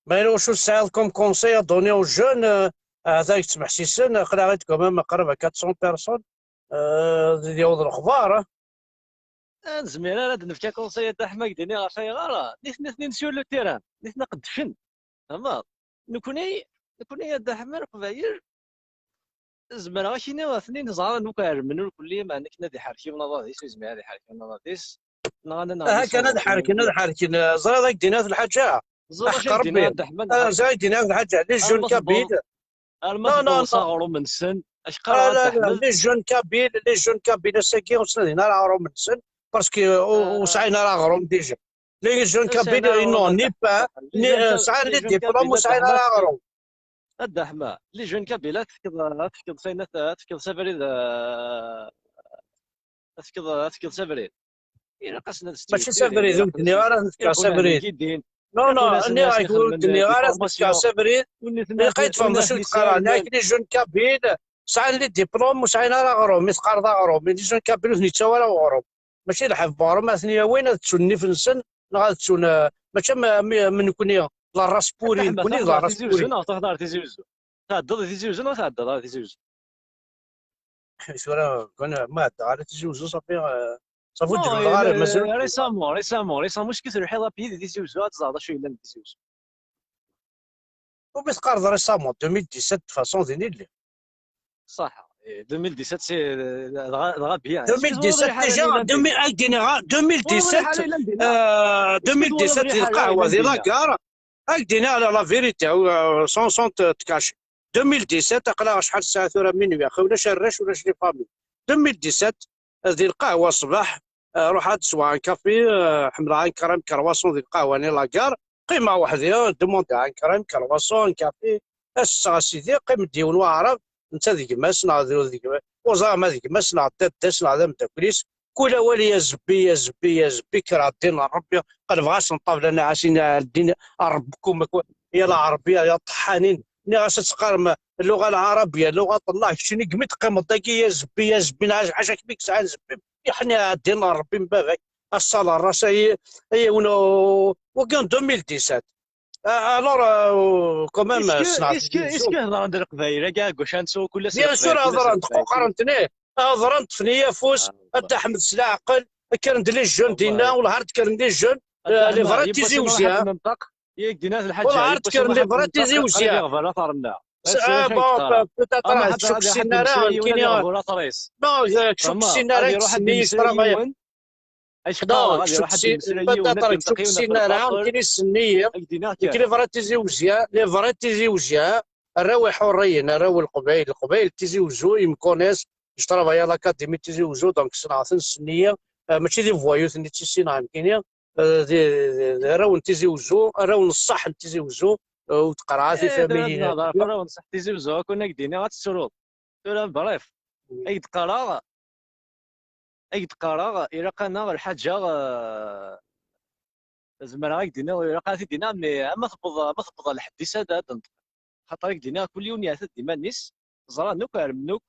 ma yella wacu tesɛiḍ comme conseil à donner aux jeunes, ah, ahat ad k-ttmeḥsisen, aql-aɣ-id quand même qrib à quatre cents personnes, ah, ad d-yaweḍ lexbar, ah. Ur nezmir ara ad d-nefk akunsay a Dda Ḥemma, ad k-d-iniɣ ɣef ayɣer. Nitni, nitni sur le terrain, nitni qeddcen. Tfehmeḍ? Nekni, nekni a Dda Ḥemma, Leqbayel, zemreɣ ad k-iniɣ, atni neẓra anwa i ɛelmen ur kulli, meɛna akken ad iḥerk yiwen aḍad-is, ur yezmir ad iḥerk yiwen aḍad-is. Neɣ ad naneɣ. Aha kan ad ḥerken, ad ḥerken. Ẓriɣ ad k-d-iniɣ lḥaǧa. Ẓriɣ acu ay d-yenna Dda Ḥemma. Ẓriɣ ad k-d-iniɣ lḥaǧa. Les jeunes kabyles. Arma tewweḍ s aɣrum-nsen. Ah, les jeunes kabyles, les jeunes kabyles ass-agi ur ttnadin ara aɣrum-nsen, parce que ur sɛin ara aɣrum déjà. Les jeunes kabyles, ils n'ont ni pain, ni, euh, sɛan les diplômes, ur sɛin ara aɣrum. A Dda Ḥemma, les jeunes kabyles, ad tefkeḍ, ad tefkeḍ s ayen, ad tefkeḍ s abrid, eh, ad tefkeḍ, ad tefkeḍ s abrid. Ilaq-asen ad mačči s abrid, ur d-nniɣ ara ad tefkeḍ s abrid. Non, non, nniɣ-ak ur d-nniɣ ara ad tefkeḍ s abrid. Ilaq ad tfehmeḍ d acu i d-qqareɣ. Nniɣ-ak les jeunes kabyles sɛan les diplômes, ur sɛin ara aɣrum. Mi teqqareḍ aɣrum, les jeunes kabyles ur ten-yettawi ara uɣrum. Mačči lḥeb n uɣrum, ad ten-yawin ad ttun nnif-nsen, neɣ ad ttun, eh, mačči am, am, am nekni, la race pourrie, nekni d la race pourrie. Neɣ tṛuḥeḍ ar Tizi Uzzu? Tɛeddaḍ i Tizi Uzzu neɣ tɛeddaḍ ar Tizi Uzzu? Tura, kan ma ɛeddaɣ ara Tizi Uzzu, ṣafi, eh, ṣafi ur d-luleɣ ara, mazal. Récemment, récemment, récemment, est-ce que telḥiḍ à pied di Tizi Uzzu, ad teẓreḍ acu yellan di Tizi Uzzu? Umi teqqareḍ récemment, deux mille dix-sept, de toute façon, din i lliɣ. Ṣaḥ, eh, deux mille dix-sept, c'est, eh, dɣa, dɣa bien. Deux mille dix-sept, déjà, deux mille, ay d-iniɣ, deux mille dix-sept, euh, deux mille dix-sept, di lqahwa, di la gare, ay d-iniɣ la, la vérité, euh, sans, sans te, te cacher. Deux mille dix-sept, aql-aɣ acḥal ssaɛa tura, minuit, axi ulac arrac, ulac les familles. Deux mille dix-sept, di lqahwa ṣṣbeḥ, euh, ruḥ ad teswa un café, euh, ḥemmleɣ un crème croissant di lqahwa-nni la gare, qqimeɣ weḥd-i, demandiɣ un crème croissant, un café, ass-a a sidi, qqim-d yiwen waɛrab, netta d gma-s neɣ d, d gma, ur ẓriɣ ma d gma-s neɣ d dadda-s neɣ d ameddakel-is, kul awal yazebbi, yazebbi, yazebbi, kra ddin n Ṛebbi, qelbeɣ-asen ṭṭabla, nniɣ-as, inna ddin a Ṛebbi-kum, ya Lɛerbiya, ya ṭeḥḥanin, nniɣ-as ad teqqarem اللغة العربية، لغة الله، keččini gmi teqqimeḍ dagi yazebbi, yazebbi, neɣ ḥaca kem i yesɛan zebbi, yeḥni a ddin n Ṛebbi n baba-k, ass-a la race, ay, ay, wagi en deux mille dix-sept. Ah, alors, euh, quand même, est-ce que, est-ce que, est-ce que hedren-d Leqbayel, akka, gauche, anso, kul ass. Bien sûr, hedren-d, quqren-ten, eh. Hedren-d, ṭṭfen-iyi afus, a Dda Ḥmed s leɛqel, kkren-d les jeunes dinna, wellah ar d-kkren les jeunes, euh, les vrais Tizi Uzzu, hein. Wellah ar d-kkren les vrais Tizi Uzzu, hein. Ah, bon, peut-être, ah, kečč ur ssineɣ ara, nekkini. Non, euh, kečč ur ssineɣ ara, kečč ur ssineɣ ara, nekkini senniyeɣ, nekkini les vrais Tizi Uzzu, les vrais Tizi Uzzu, arraw iḥurriyen, arraw n Leqbayel, Leqbayel Tizi Uzzu, ils me connaissent, je travaille à l'académie Tizi Uzzu, donc ssneɣ-ten, senniyeɣ, euh, mačči d voyous-nni i ssineɣ nekkini, euh, d, d, d arraw n Tizi Uzzu, arraw n ṣṣeḥ n Tizi Uzzu, euh, ur d-qqareɣ ara tifamiyin. Arraw n ṣṣeḥ Tizi Uzzu, akk ad k-d-iniɣ ad tettruḍ. Tura, bref, ay d-qqareɣ, ay d-qqareɣ, ilaq-aneɣ lḥaǧa, eh, zemreɣ ad k-d-iniɣ, ilaq ad t-id-iniɣ, mais ama tewweḍ, ama tewweḍ ɣer lḥedd-is ad, ad d-tenṭeq. Xaṭer ad k-d-iniɣ, kul yiwen yeɛtad-d iman-is, ẓran akk, ɛelmen akk,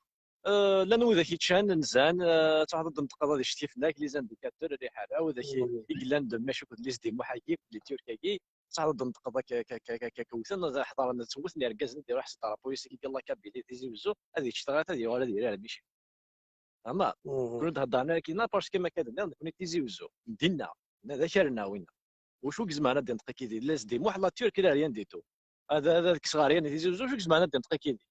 eh, llan widak yeččan, nzan, eh, ad truḥeḍ ad d-tenṭqeḍ ad icetki fell-ak, les indicateurs, riḥ ara, widak i, i yellan de mèche akked les Demuḥ-agi, les Turcs-agi, ad truḥeḍ ad d-tenṭqeḍ akka, akka, akka, akka, akka, wten, ad ḥeḍren, ttewten yergazen, ad iruḥ s drapeau-is, akka, la Kabylie, Tizi Uzzu, ad yečč tɣirt, ad yuɣal ad yili ar Micli. Ama, mhm, ur d-heddren ara kina, parce que ma kan nniɣ, nekni d Tizi Uzzu, dinna, dinna d akarna winna. Wacu i izemren ad d-inṭeq akid-i? Laisse des mots, la Turquie, la rien du tout. Ad, ad, ad kkseɣ ɣer yan Tizi Uzzu, wacu i izemren ad d-inṭeq akid-i?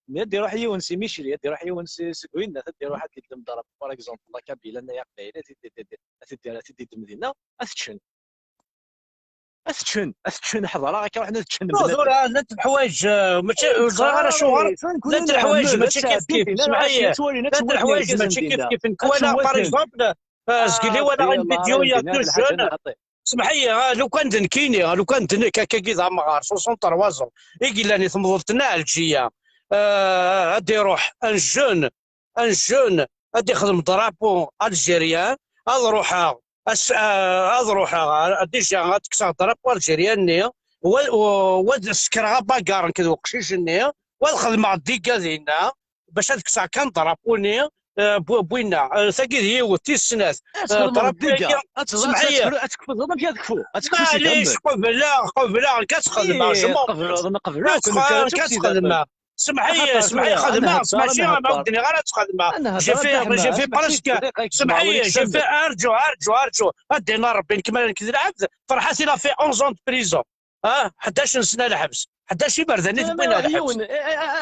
Mais ad d-iruḥ yiwen si Micli, ad d-iruḥ yiwen si, seg winna, ad d-iruḥ ad d-iddem ḍrab, par exemple, la Kabylie, nna ya Qbayel, ad t-id-, ad t-id-, ad t-id-, ad t-id-, ad t-id-iddem dinna, ad t-ččen. Ad t-ččen, ad t-ččen, ḥeḍreɣ akka, ruḥen ad ččen. Tura llant leḥwayeǧ, eh, mačči, ur ẓriɣ ara acuɣer. Llant leḥwayeǧ mačči kif kif. Semḥ-iyi, llant leḥwayeǧ mačči kif kif. Nekk walaɣ, par exemple, eh, zgel i walaɣ une vidéo il y a deux jeunes. Semḥ-iyi, ah, lukan d nekkini, ah, lukan d nekk, akkagi d amɣar, soixante-trois ans, i yellan i temḍelt n Ɛelǧiya. Eh, ad iruḥ un jeune, un jeune, ad ixdem drapeau algérien, ad ruḥeɣ, as-, ah, ad ruḥeɣ, ah, déjà ad kkseɣ drapeau algérien-nni, wa, wa, wa ad sekreɣ abagar nekk d uqcic-nni, wa ad xedmeɣ dégâts dinna, bac ad kkseɣ kan drapeau-nni, eh, bu-, bwinna. Eh, tagi d yiwet, tis snat. Ad txedmeḍ dégâts. Semḥ-iyi. Ad tekfuḍ, ad tekfuḍ, ad tekfuḍ. Maɛlic, qebleɣ, qebleɣ, nekk ad t-xedmeɣ, je m'en fous. Nekk ad t-xedmeɣ. Semḥ-iyi, semḥ-iyi, xedmeɣ-tt, mačči ma ur d-nniɣ ara ad tt-xedmeɣ. J'ai fait, j'ai fait presque, semḥ-iyi, j'ai fait, arǧu, arǧu, arǧu. Ad d-iniɣ Rebbi, nekk ma nekk d lɛebd, Ferḥat, il a fait onze ans de prison. Ah, ḥdac n sna lḥebs. Ḥdac iberdan i tewwin ar lḥebs.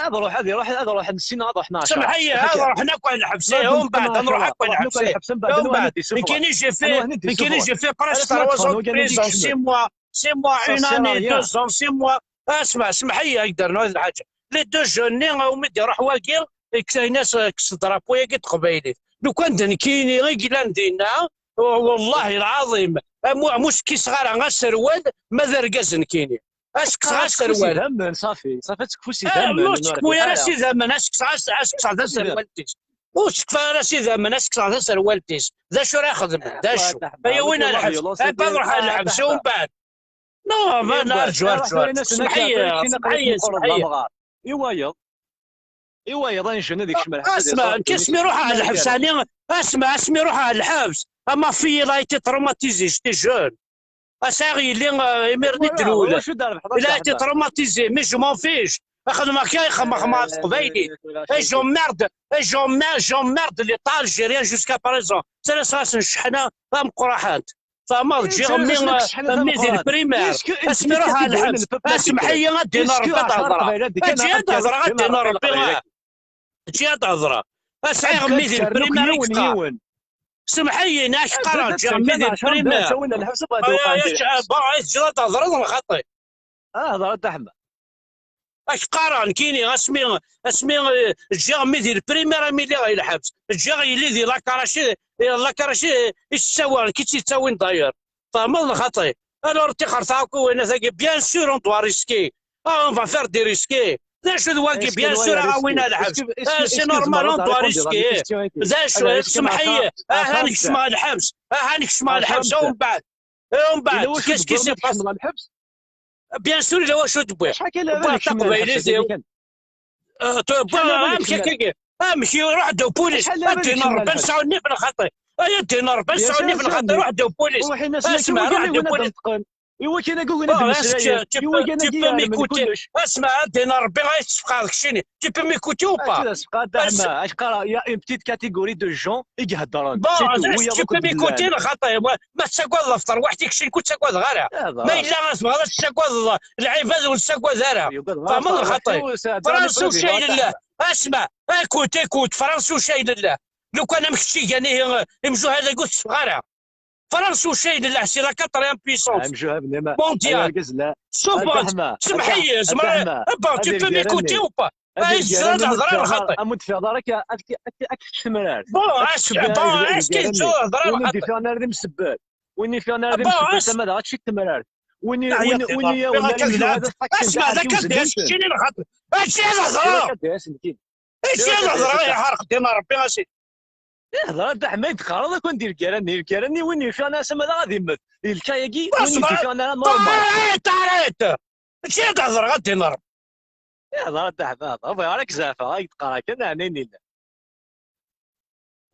Ad ruḥ, ad iruḥ, ad ruḥen sin, ad ruḥen ɛecṛa. Semḥ-iyi, ad ruḥen akk ar lḥebs, eh, umbeɛd, ad nruḥ akk ar lḥebs, eh, umbeɛd. Nekkini j'ai fait, nekkini j'ai fait presque trois ans de prison, six mois, six mois, une année, deux ans, six mois. Asma, semḥ-iyi, ad k-d-rnuɣ lḥaǧa. Les deux jeunes-nni, umi d-iruḥ wagi, kkes-as, kkes drapeau-agi n teqbaylit. Lukan d nekkini i yellan dinna, wallahi lɛaḍim, am, am ur skkiseɣ ara aserwal, ma d argaz nekkini. Ad s-kkseɣ aserwal. Idammen, safi, safi, ad tekfu s idammen. Ur tekfu ara s idammen, ad s-kkseɣ, ad s-kkseɣ taserwalt-is. Ur tekfu ara s idammen, ad s-kkseɣ taserwalt-is. D acu ara xedmen? D acu? Ay win a lḥebs. Ad ruḥ ar lḥebs, umbeɛd. Non, ma nerǧu, rǧu, rǧu. Semḥ-iyi, semḥ-iyi, semḥ-iyi. I wayeḍ. I wayeḍ, anjen ad ikcem lḥebs. Asma, nekk asmi ruḥeɣ ɣer lḥebs, ɛni, asma, asmi ruḥeɣ ɣer lḥebs, ma fille a été traumatisée, j'étais jeune. Asɛiɣ yelli, euh, imir-nni d-newled. Il a été traumatisé, mais je m'en fiche. Xedmeɣ kra i xedmeɣ, xedmeɣ ɣef teqbaylit. Et j'emmerde, et j'emmerde, j'emmerde l'État algérien jusqu'à présent. Ttalaseɣ-asen cceḥna tameqqrant. Tfehmeḍ, ǧǧiɣ mmi, mmi di lprimaire. Asmi ruḥeɣ ɣer lḥebs. Semḥ-iyi, ad d-iniɣ Rebbi ad hedreɣ. Eǧǧ-iyi ad hedreɣ, ad d-iniɣ Rebbi. Eǧǧ-iyi ad hedreɣ. Sɛiɣ mmi di lprimaire i yeqqar. Semḥ-iyi, neɣ ak-qqareɣ, ǧǧiɣ mmi di lprimaire. Bon, ay teǧǧiḍ ad d-hedreḍ neɣ xaṭi? Ah, hedreɣ, a Dda Ḥemma. Ak-qqareɣ nekkini, asmi, asmi, eh, ǧǧiɣ mmi di lprimaire, ami lliɣ di lḥebs. Ǧǧiɣ yelli di la crèche, eh, la crèche, eh, i tt-ttawin, nekk i tt-yettawin d'ailleurs. Tfehmeḍ neɣ xaṭi? Alors, ṭixer tɛakkuwin-a tagi, bien sûr, on doit risquer. Ah, on va faire des risques. D acu d wagi? Bien sûr, aɣ-awin ar lḥebs. Ah, c'est normal, on doit risquer. D acu, semḥ-iyi. Aha nekcem ɣer lḥebs. Aha nekcem ɣer lḥebs, umbeɛd. Umbeɛd, qu'est-ce qui se passe? Bien sûr, yella wacu d-wwiɣ. Wwiɣ taqbaylit-iw. Ah, tu-, wwiɣ amek akka-agi. Amek iruḥ-d upulis? Ad d-iniɣ Rebbi ad nesɛu nnif n xaṭi. Ay, ad d-iniɣ Rebbi ad nesɛu nnif n xaṭi, iruḥ-d upulis. Asma, iruḥ-d upulis. Iwakken ad ugin ad mmeslayen. Iwakken ad ugin ad mmeslayen. Asma, ad d-iniɣ Rebbi ad yessefqeɛ deg keččini. Tu peux m'écouter ou pas? Ad tt-id-sfeqɛeḍ, a Dda Ḥemma. Ad k-qqareɣ, il y a une petite catégorie de gens i iheddren. Bon, est-ce que tu peux m'écouter neɣ xaṭi? Ma tettagadeḍ ɣef terwiḥt-ik, keččini ur ttagadeɣ ara. Ma yella tebɣiḍ ad tettagadeḍ lɛibad, ur nettagad ara. Tfehmeḍ neɣ xaṭi? Fransa ucay lillah. Asma, écoute, écoute, Fransa ucay lillah. Lukan am kečč i gan ihi, imjuhad-agi ur t-teffeɣ ara. Fransa ucay lillah, c'est la quatrième puissance mondiale. Suppose, semḥ-iyi, zemreɣ, bon, tu peux m'écouter ou pas? Ay, tzad hḍra lxaṭi. Amu d-tfiɣ ara ad k-tečč temrart. Bon, est-ce que, bon, est-ce que tzad hḍra lxaṭi? Win ur d-ifiɣen ara d imsebbal. Win ur d-ifiɣen ara d imsebbal, tama daɣ ad tečč temrart. Win i, win i, win i yawin ara imjuhad ad t-fakken. Asma, d akka d-yas keččini lxaṭi. Aci ad hḍreɣ? Aci ad hḍreɣ, iḥerq ddin Rebbi, a sidi. Ihḍer a Dda Ḥemma, i d-teqqareḍ akk anda i lgara-nni, lgara-nni win yufan asama daɣ ad immet. Di lka-agi, win i d-yufan ara normal. Arrête, arrête! Mačči ad d-hedreɣ, ad d-iniɣ. Ihḍer a Dda Ḥemma, ihḍer. Bɣiɣ ara k-zeɛfeɣ, ad k-d-qqareɣ kan aɛnayen yellan.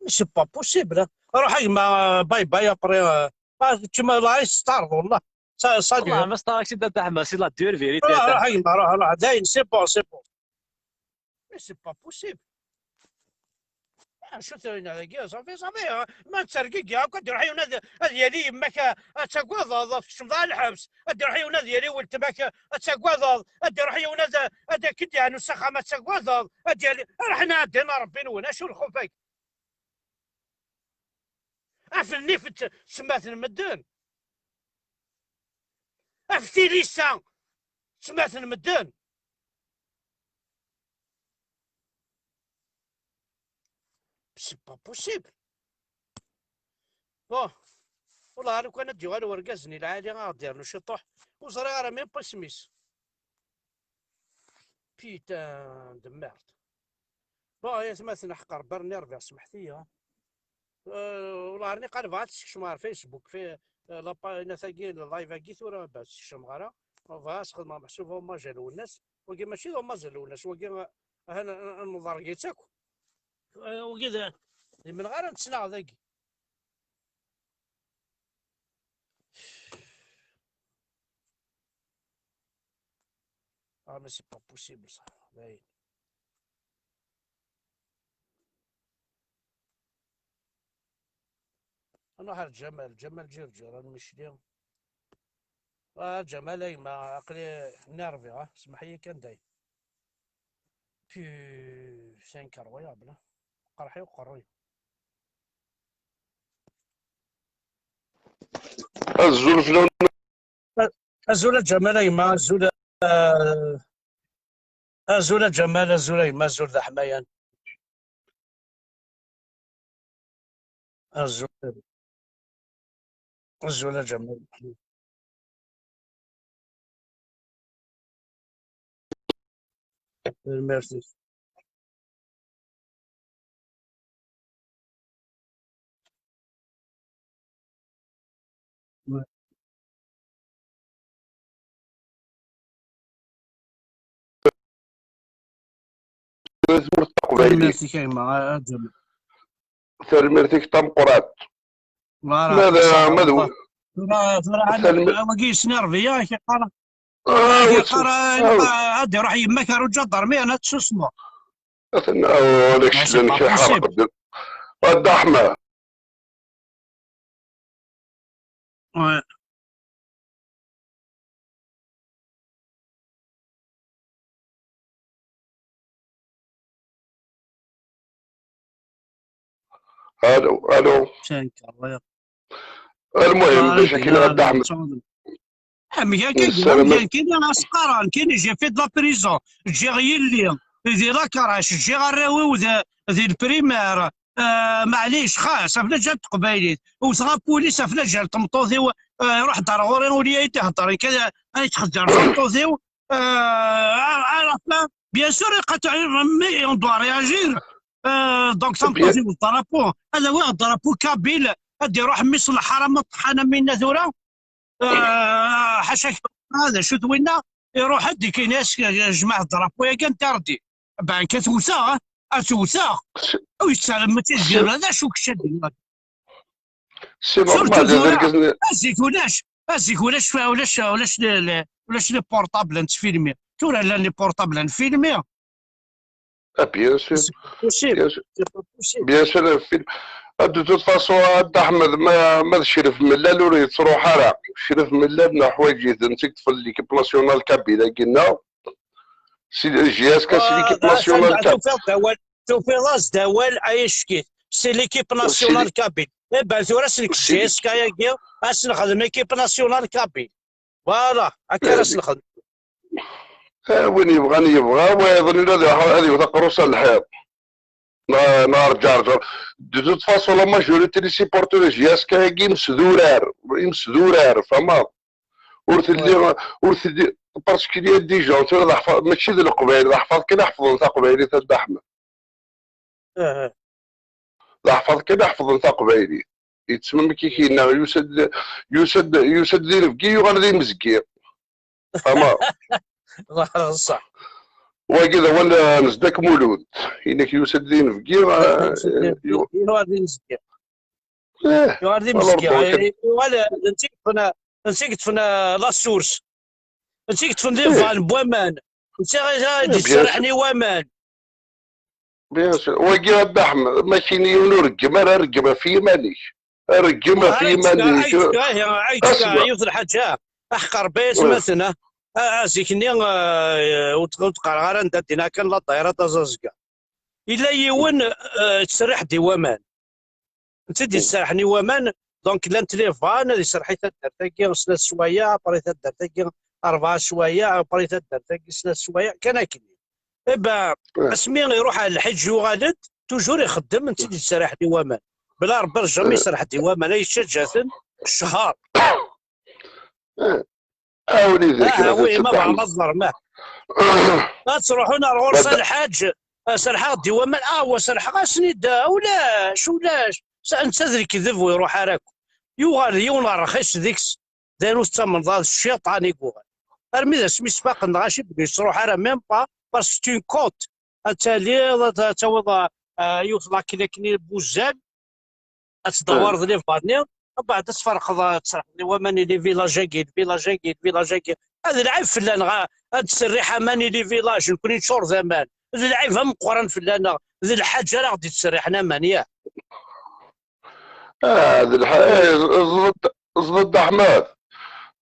C'est pas possible. Ruḥ a gma, bye bye, après, euh, ah, tu m'as la star, wallah. Ça, ça, والله ما ستار اكسيد تاع احمد، c'est la dure vérité. روح، روح، يما، روح، روح. داين، c'est bon, c'est bon. Mais c'est pas possible. Acu-t winna dagi? Safi, safi, ma d targigi akk, ad iruḥ yiwen ad, ad yali yemma-k, ad tagadeḍ, ad tkecmeḍ ɣer lḥebs, ad iruḥ yiwen ad yali weltma-k, ad tagadeḍ, ad iruḥ yiwen ad, ad ak-d-yeɛnu s axxam, ad tagadeḍ, ad yali, ruḥen ɛeddan a Rebbi-nwen, acu lxuf-agi? Af nnif d tsemmat n medden. Af tilisa d tsemmat n medden. C'est pas possible. Bon, والله لو كان ad d-yuɣal urgaz-nni lɛali ad aɣ-d-yernu ciṭuḥ, ur ẓriɣ ara même pas isem-is. Putain de merde. Bon, ay atmaten, ḥeqq Rebbi, rniɣ rbiɣ, smeḥt-iyi. Euh, والله راني قاعد بغيت تسكشم على فيسبوك في، آه، لابا-، هنا ثاقي اللايف هاكي ثورة بعد تسكشم غارة. بغا تخدم محسوب هما جا لوناس، وكي ماشي هما جا لوناس، وكي أنا نضرقيت أكو. آه، وكذا من غير نتسنى ذاكي. Ah, mais c'est pas possible, ça. باين. نروح على الجمال، الجمال جرجر، المشلي. آه، الجمال، أي ما عقلي نيرفي، ها، اسمح لي كان داي. بي، c'est incroyable، ها. قرحي وقروي. Azul fell-awen. Azul a Ǧamal, a yemma, azul, eh, azul a Ǧamal, azul a yemma, azul d aḥmayan. Azul. Azul a Ǧamal. Tanemmirt-ik. Tmurt taqbaylit. Tanemmirt-ik a yemma, a Ǧamal. Tanemmirt-ik tameqqrant. Voilà, ma d, ma d, tura, tura, wagi yesnervi-ya, ak-iqqar, ah, ak-iqqar, ah, ad iruḥ yemma-k ar uǧadarmi, ana tsusmeḍ. Atan, ah, ulac, c'est pas possible. Ḥerqed. A Dda Ḥmed. Ouais. Allo, allo. Cenk, الله يرحمه. المهم، باش كاين غدا أحمد. Am kan, am kan, kan, as-qqaren, kan, j'ai fait de la prison, ǧǧiɣ yelli di la crèche, ǧǧiɣ arraw-iw di, di le primaire, euh, maɛlic, xas, ɣef lǧal n teqbaylit, wteɣ apulis ɣef lǧal n tmeṭṭut-iw, euh, iruḥ-d ar ɣur-i, ur iyi-d-ihedder, kan, ay txedder tmeṭṭut-iw, euh, à la fin, bien sûr, iqaṭeɛ, mais on doit réagir. Euh, donc, tameṭṭut-iw, drapeau, ad awiɣ drapeau kabyle, ad iruḥ mmi-s n lḥaram, ṭṭḥan am winna tura. Ah, ḥaca-k, d acu-t winna? Iruḥ-d, ikin-as, jmaɛ drapeau-yagi, interdit. Ben, ka tewteɣ, ad tewteɣ. Ur yettarem, ma ttizgir, d acu kečč ad d-yenniḍ? C'est normal, surtout tura, azik ulac, azik ulac, ulac, ulac les, les, ulac les portables n tfilmi. Tura llan les portables n tfilmi. Ah, bien sûr. C'est pas possible. Bien sûr. C'est pas possible. Bien sûr, le film. Ah, de toute façon, a Dda Ḥmed, ma, ma d Crif Mellal ur yettruḥ ara. Crif Mellal neḥwaǧ-it, netta i yeṭṭfen l'équipe nationale kabyle-agi-nneɣ. Si, J S K, c'est l'équipe nationale kabyle. Tufiḍ-as-d awal, tufiḍ-as-d awal, ay ackit. C'est l'équipe nationale kabyle. Eh ben, tura s nekk J S K-yagi, ad s-nexdem équipe nationale kabyle. Voilà, akka ara s-nexdem. Ah, win yebɣan yebɣa, wayeḍ ad iruḥ ad iwet aqerru-s ar lḥiḍ. Neɣ, neɣ ar Ǧerǧer. De toute façon, la majorité des supporters n J S K-agi imesdurar, imesdurar, tfehmeḍ? Ur telli, ur telli, parce qu'il y a des gens, tura d aḥfar, mačči d Leqbayel, d aḥfar kan i ḥefḍen taqbaylit, a Dda Ḥmed. D aḥfar kan i ḥefḍen taqbaylit. Yettmemkik yenna, yusa-d, yusa-d, yusa-d d inebgi, yuɣal d imezgi. Tama. Ṣṣeḥ. Wagi d awal, eh, n Zeddak Mulud. Inek yusa-d d inebgi, eh, yuɣal d imezgi. Eh, yuɣal d imezgi. Yuɣal, eh, netta i yeṭṭfen, netta i yeṭṭfen, eh, la source. Netta i yeṭṭfen di bban n waman. Netta i d-yettseriḥen i waman. Bien sûr. Wagi a Dda Ḥmed, ma kini yiwen ur reggem ara, reggem ɣef yiman-ik. Reggem ɣef yiman-ik. Yiwet lḥaǧa, aḥeqq Rebbi aytmaten, a zik-nni, ur d-qqareɣ ara anda d-ina kan la ddayra d aẓazga. Yella yiwen, yettserriḥ-d i waman. Netta i d-yesserḥen i waman, donc llant les vannes, ad iserreḥ i taddart-agi snat sswayeɛ, après taddart-agi rebɛa sswayeɛ, après taddart-agi snat sswayeɛ, kan akken. Eh ben, asmi iruḥ ɣer lḥiǧ yuɣal-d, toujours ixeddem, netta i d-yesserḥen i waman. Bla Rebbi jamais iserreḥ-d i waman, ay yettaǧǧa-ten ccher. Ah, wlidi, ah, oui, ma bɣa ma tẓerrem. Ad truḥun ar ɣur-s a lḥaǧ, serḥeɣ-d i waman, ah, wa serḥeɣ-asen-id, ulac, ulac. Netta d lekdeb ur iruḥ ara akk. Yuɣal d yiwen rxis deg-s, d ayen ur tettamneḍ, d cciṭan i yuɣal. Armi d asmi sfaqen, dɣa aci deg yettruḥ ara, même pas, parce que c'est une côte. Ad taliḍ, ad tawiḍ, ah, yiwet lakil akken i buzzal, ad tdewwareḍ les vannes-nni, mbeɛd ad tferqeḍ, ad tserḥeḍ i waman i les villages-agi, les villages-agi, les villages-agi. Ad lɛib fell-aneɣ, ad d-tserriḥ aman i les villages, nekkni neččur d aman. D lɛib ameqqran fell-aneɣ, d lḥaǧa ara ɣ-d-yettserriḥen aman, yah. Ah, d lḥa-, eh, ẓ-, ẓ-, ẓ-, Dda Ḥmed.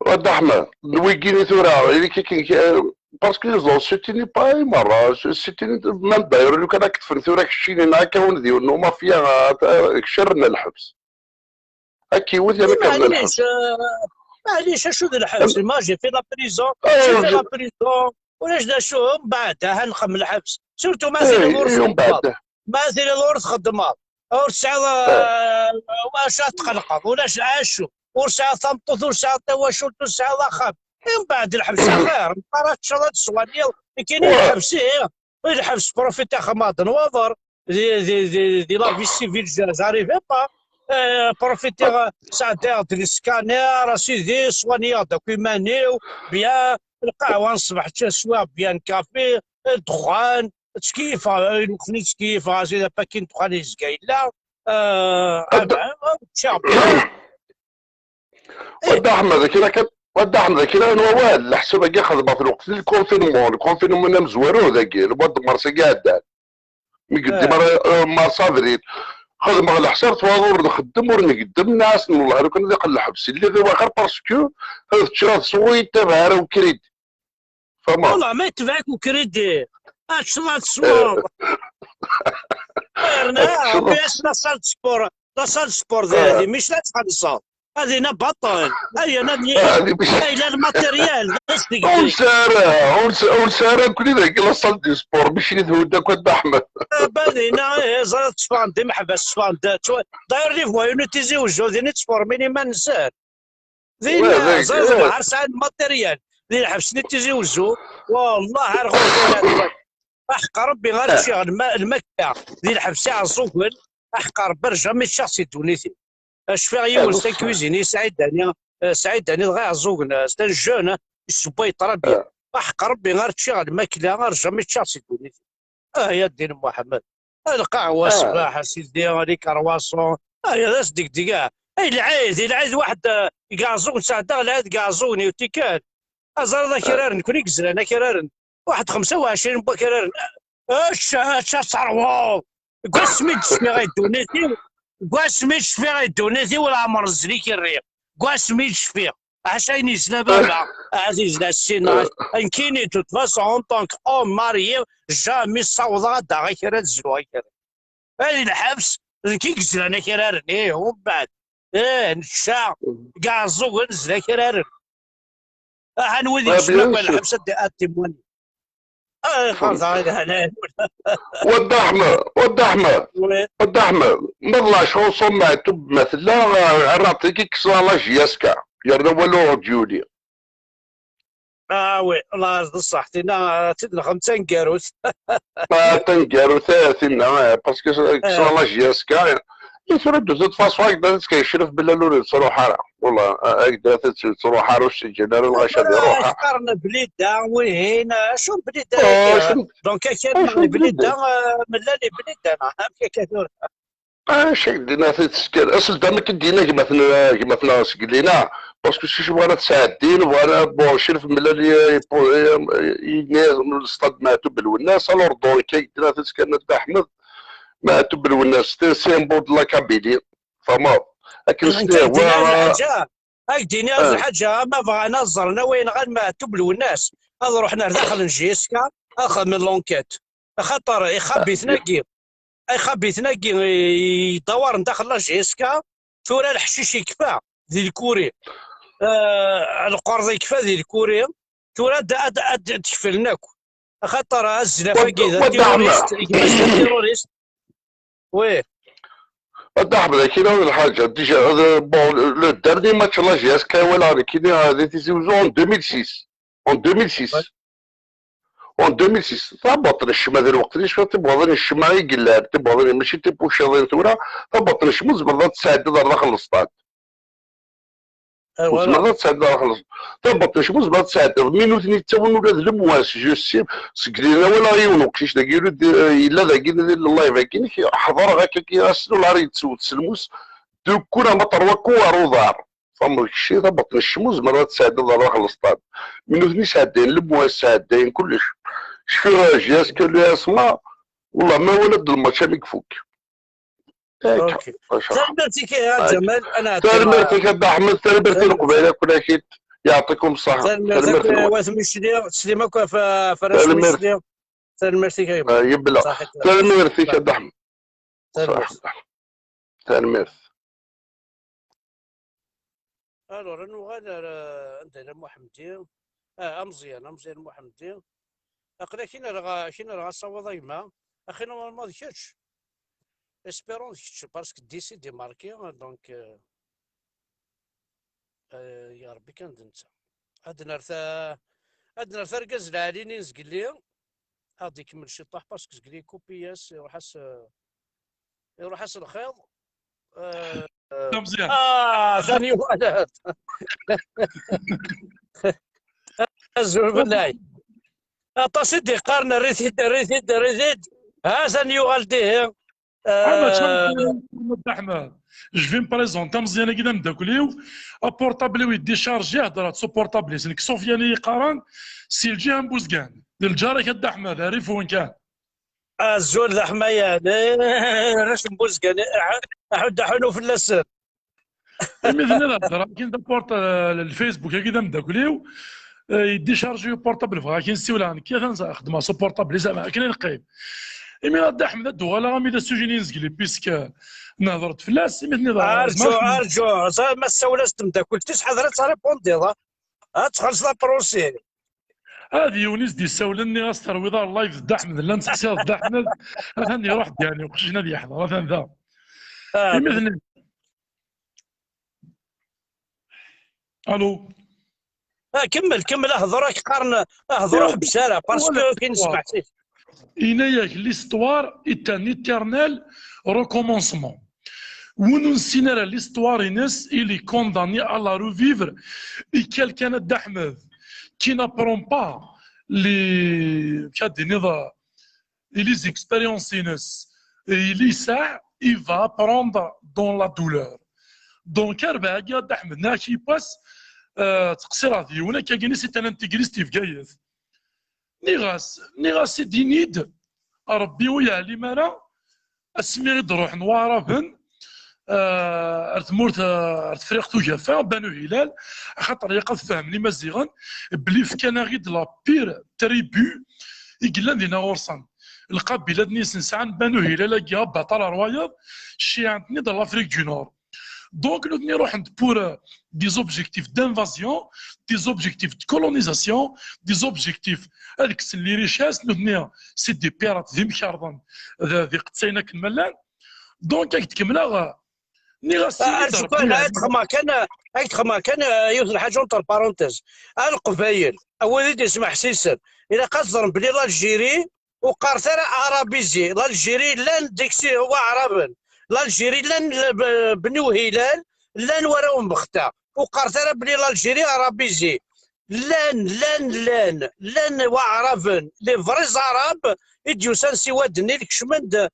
Dda Ḥmed, d wigini tura, ili kiki, eh, parce que les autres, c'était pas i merra, c'était même d'ailleurs, lukan ad k-ṭṭfen tura keččini, neɣ akka wen d yiwen n umafya, eh, kcerren lḥebs. Ad k-iwet yerna kcerren lḥebs. Maɛlic, eh, maɛlic, acu d lḥebs? Moi, j'ai fait la prison, j'ai fait la prison. Ulac d acu, mbeɛd, aha nqem lḥebs. Surtout ma tiliḍ ur txeddmeḍ. Ma tiliḍ ur txeddmeḍ. Ur tesɛiḍ, eh, wacu ad tqelqeḍ, ulac acu. Ur tesɛiḍ tameṭṭut, ur tesɛiḍ tawacult, ur tesɛiḍ axxam. I mbeɛd lḥebs axir, meqqar ad teččeḍ, ad teswaniḍ, nekkini lḥebs, ih, lḥebs profiter xemmaḍ n waḍer, di, di, di, di la vie civile, j-, j'arrive pas. Eh, profiter, sɛeddayeɣ-d les scanners, a sidi, swaniyeɣ-d akk iman-iw, bien, lqahwa n ṣṣbeḥ, swiɣ bien café, ddexxan, ttkeyyifeɣ, ayen uqni ttkeyyifeɣ, a sidi, apakin ddexxan yezga yella, eh, ah ben, ah, ččiɣ bien. Wadda Ḥmed, akken akka, Wadda Ḥmed, akken akken wawal, leḥsab-agi xedmeɣ-t lweqt n le confinement, le confinement amezwaru dagi, le mois de mars-agi iɛeddan. Mi yeddi mars, avril. Xedmeɣ leḥsab, twaḍ ur nxeddem, ur ngeddem, nɛas n wellah, lukan ad iqqel lḥebs. Lliɣ i waxer parce que ad ččeɣ, ad sweɣ, ur yettabaɛ ara ukridi. Fama. Wallah, ma yettabaɛ-ik ukridi, ad teččeḍ, ad tesweḍ. Yerna, Rebbi, ass la salle de sport, la salle de sport di, di Micli ad txellṣeḍ. Ad ina baṭel. Ay, ana d-, ay, la lmatéryel, d asdegdeg. Ur nesɛi ara, ur nesɛi, ur nesɛi ara nekkni dagi la salle de sport, Micli d Hudda akk a Dda Ḥmed. Ba dinna, eh, ẓriɣ tteffɣen-d imeḥbas, tteffɣen-d, ttwa-, d'ailleurs, les voyous n Tizi Wezzu, din i ttformin iman-nsen. Dinna, ẓriɣ, ẓriɣ, ẓriɣ, ẓriɣ, sɛan lmatéryel. Di lḥebs n Tizi Wezzu, wallah, ar ɣur-k ara ttwal. Aḥeqq Rebbi, ar ččiɣ lma-, lmakla di lḥebs Iɛeẓẓugen, aḥeqq Rebbi, ar jamais ččiɣ si ddunit-iw. Cfiɣ yiwen, c'est un cuisinier, Saɛid Dani, eh, Saɛid Dani, dɣa Iɛeẓẓugen, eh, c'est un jeune, eh, yessewway très bien. Aḥeqq Rebbi, ar ččiɣ lmakla, ar jamais ččiɣ si ddunit-iw. Ah, ya ddin Muḥemmed. Ah, lqahwa ṣṣbeḥ, a sidi, les croissants. Ah, ya d asdegdeg, ah. Ay, lɛid, i lɛid waḥed, eh, deg Iɛeẓẓugen, sɛeddaɣ lɛid deg Iɛeẓẓugen, yiwet tikkal. Aẓar d akraren, nekkni i yezlan akraren. Waḥed xemsa u ɛecrin n wakraren. Ečč, ečč ad terwuḍ. Deg wasmi d-cfiɣ i ddunit-iw, deg wasmi d-cfiɣ i ddunit-iw, leɛmer zlik i rriɣ. Deg wasmi d-cfiɣ. Ḥaca ayen yezla baba, ahat yezla ssin, nekkini, de toute façon, en tant que homme marié, jamais ssawḍeɣ ad d-aɣeɣ kra, ad zluɣ kra. Ay, lḥebs, d nekk i yezlan akraren, ih, umbeɛd, ih, nečča, deg Iɛeẓẓugen, nezla akraren. Ahan wid yeslan lḥebs ad d-, ad d-imwani. Ah, xerḍeɣ ad halal. Wadda Ḥmed, Wadda Ḥmed, Wadda Ḥmed, ma d la chanson Meɛtub ma tella, eh, rap-agi kkes la J S K, yerna walu ur d-yuli. Ah, oui, la, d ṣṣeḥ, tinna, ah, tid nexdem taneggarut. Ah, taneggarut, eh, tinna, eh, parce que kkes la J S K, eh. I tura, de toute façon, agdad ad tkecref belli ur yettruḥ ara. Wallah, agdad ad yettruḥ ara, ur s-ǧǧan ara lɣaci ad iruḥ. Qqaren belli da, wihin, acu belli da? Donc, akka, belli da, eh, mella li belli da, neɣ amek akka tura? Acu i k-d-yenna tidet kan? Aseldam i k-d-yenna gma-tneɣ, gma-tneɣ seg Lina, parce que si bɣan ad sɛeddin, bɣan ad, bon, crif mella li, li, li, li, le stade Meɛtub Lwennas, alors donc, i k-d-yenna tidet kan, Dda Ḥmed, Meɛtub Lwennas, c'est un symbole de la Kabylie. Tfehmeḍ? Akken s-nehwa. Ad k-d-iniɣ lḥaǧa, ama bɣan ad ẓren awayen ɣer Meɛtub Lwennas, ad ruḥen ar daxel n J S K, ad xedmen l'enquête. Axaṭer ixabiten-agi, ixabiten-agi yeddawaren daxel la J S K, tura leḥcic yekfa di Lkuri, eh, lqerḍ yekfa di Lkuri, tura ad, ad, ad d-keflen akk. Axaṭer azlaf-agi d terrorist, gma-s d terrorist. Oui. Ad d-aḥmed akkin ad lḥaǧa. Déjà, euh, bon, le, le dernier match la J S K walaɣ nekkini, euh, di Tizi Uzzu en deux mille six. En deux mille six. En deux mille six. Tabbaṭ n ccma di lweqt-nni, cfiɣ tibwaḍin n ccma i yellan, tibwaḍin mačči tipuciḍin tura, tabbaṭ n ccma tzemreḍ ad tesɛeddiḍ ar daxel n le stade. Ur tezmireḍ ad tesɛeddiḍ ar daxel. Tabbaṭ n ccma ur tezmireḍ ad tesɛeddiḍ. Mi nutni ttawen ula d lemwas, je sais, seg din awalaɣ yiwen uqcic dagi, yella dagi di live-agi, ḥeḍreɣ akka, ass-n ula ara yettewwet s lmus, deux coups à trois coups ar uḍar. Tfehmeḍ kečči, tabbaṭ n ccma ur tezmireḍ ad tesɛeddiḍ ar daxel n le stade. Mi nutni sɛeddayen lemwas, sɛeddayen kullec. Cfiɣ J S K l'U S M A, wallah ma wala-d lmatch am i ifuk. Tanemmirt-ik a Ǧamal. Tanemmirt-ik a Dda Ḥmed, tanemmirt i Leqbayel akk-akit. Yeɛṭikum ṣṣeḥ. Tanemmirt-ik a Dda Ḥmed. Tanemmirt-ik a Dda Ḥmed. Tanemmirt. Tanemmirt. Alors, ad nuɣal ar, eh, anda yella Muḥemdi? Ah, Ameẓyan, Ameẓyan Muḥemdi. Aql-ak ad nerɣ, ad nerɣ asawaḍ a gma. Axi normalement d kečč. Espérons d kečč, parce que d'ici d marqué, donc, euh, euh, ya Rebbi kan d netta. Ad nerr ta-, ad nerr targaz lɛali-nni n zgelli. Ad ikemmel ciṭṭaḥ, parce que zgelli ikupi-yas, iruḥ-as, euh, iruḥ-as lxiḍ. Meẓyan. Ah, atan yuɣal. Azul fell-ak. Aṭas i d-iqqaren rrit-id, rrit-id, rrit-id. Ha-t-an yuɣal dihi. Ahmed, je vais me présenter. Meẓyan-agi d ameddakel-iw. Aportable-iw yeddicarji, heddreɣ-d s uportable-is. Nekk Sufyan i yi-qqaren, si lǧiha n Buzgan. D lǧar-ik a Dda Ḥmed, rrif-wen kan. Azul d aḥmayan, eh, arrac n Buzgan, eh, aḥ-, aḥud aḥunu fell-asen. Imi tenniḍ heddreɣ akin d aport, eh, lfacebook-agi d ameddakel-iw, eh, yeddicarji uportable, bɣiɣ akin siwleɣ nekki, atan xeddmeɣ s uportable-is, ama akken i neqqim. Imi a Dda Ḥmed ad d-uɣaleɣ armi d asujet n yizgli, puisque nehder-d fell-as, imi tenniḍ. Arǧu, arǧu, ma tessawel-as temdakkelt-is, ḥader ad taripundiḍ, ah. Ad txellṣeḍ apṛusi. Ad yiwen i s-d-yessawlen, nniɣ-as terwiḍ ar live d Dda Ḥmed, llan ttqeṣṣireɣ d Dda Ḥmed, atan iruḥ-d yeɛni uqcic-nni ad yeḥḍer, atan da. Ah. Imi tenniḍ. Allô. Ah, kemmel, kemmel, ahḍer, ak qqaren ahḍer ur ḥebbes ara, parce que akin nesmeḥsis. Yenna-yak, l'histoire est un éternel recommencement. Win ur nessin ara l'histoire-ines, il est condamné à la revivre. Et quelqu'un, a Dda Ḥmed, qui n'apprend pas les, ad d-tiniḍ, les expériences-ines, il essaie, il va apprendre dans la douleur. Donc, rrbeḥ-agi, a Dda Ḥmed, nniɣ-ak yiwwas, euh, ttqeṣṣireɣ d yiwen, akkagi-nni, c'est un intégriste di Bgayet. Nniɣ-as, nniɣ-as, ini-d, Ṛebbi ur yeɛlim ara asmi i d-ruḥen Waɛraben, eh, ar tmurt, eh, ar Tefriqt Ugafa, Banu Hilal, axaṭer ilaq ad fehmen Imaziɣen belli fkan-aɣ-id la pire tribu i yellan dinna ɣur-sen. Lqabila-nni i sen-sɛan Banu Hilal-agi, abaṭal ar wayeḍ, cciɛen-ten-id ɣer l'Afrique du Nord. Donc, nutni ruḥen-d pour, euh, des objectifs d'invasion, des objectifs de colonisation, des objectifs ad kksen les richesses, nutni c'est des pirates, d imkarḍen, d, d iqettayen akken ma llan. Donc, ad k-d-kemmleɣ, euh, nniɣ-as. Arǧu kan, ad xedmeɣ kan, ad xedmeɣ kan, euh, yiwet n lḥaǧa entre parenthèses. A Leqbayel, a wid i d-ismeḥsisen, ilaq ad ẓren belli l'Algérie ur qqaret ara arabisé. L'Algérie llan deg-s waɛraben. L'Algérie llan l-, b-, Bni Uhilal, llan warraw n Bexta. Ur qqaret ara belli l'Algérie arabisé. Llan, llan, llan, llan waɛraben, les vrais arabes, i d-yusan si Wad Nnil, kecmen-d,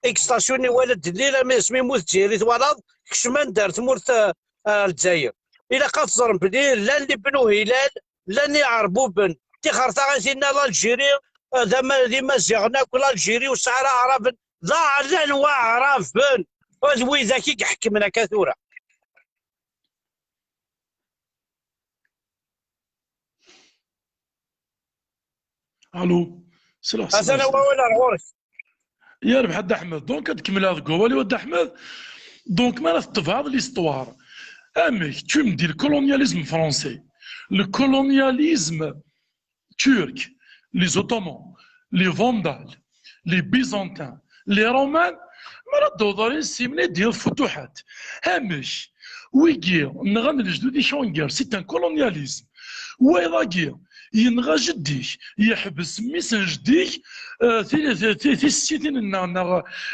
i yestasyunen i Wad Nnil, armi asmi yemmut Zzayri twalaḍ, kecmen-d ar tmurt, eh, eh, Lezzayer. Ilaq ad teẓrem belli llan les Bni Uhilal, llan iɛerbuben. Tixer taɣit-inna l'Algérie, eh, d ama-, d imaziɣen akk, l'Algérie ur tesɛi ara aɛraben, d aɛerlan waɛraben, d widak i iḥekmen akka tura. Allô. Sla, sla, atan sla. Awal ar ɣur-k. Yerbeḥ a Dda Ḥmed. Donc, ad kemmleɣ deg wawal-iw a Dda Ḥmed. Donc, mi ara tettebɛeḍ l'histoire, amek, tu me dis, le colonialisme français, le colonialisme turc, les Ottomans, les Vandales, les Byzantins, les Romains, mi ara d-tawḍeḍ ɣer yimsissin-nni d-yenɣa Futuḥat. Amek? Wigi nɣan lejdud-ik, unger, c'est un colonialisme. Wayeḍ-agi yenɣa jeddi-k, yeḥbes mmi-s n jeddi-k, eh, ti-, ti-, ti-, tissettin-nneɣ neɣ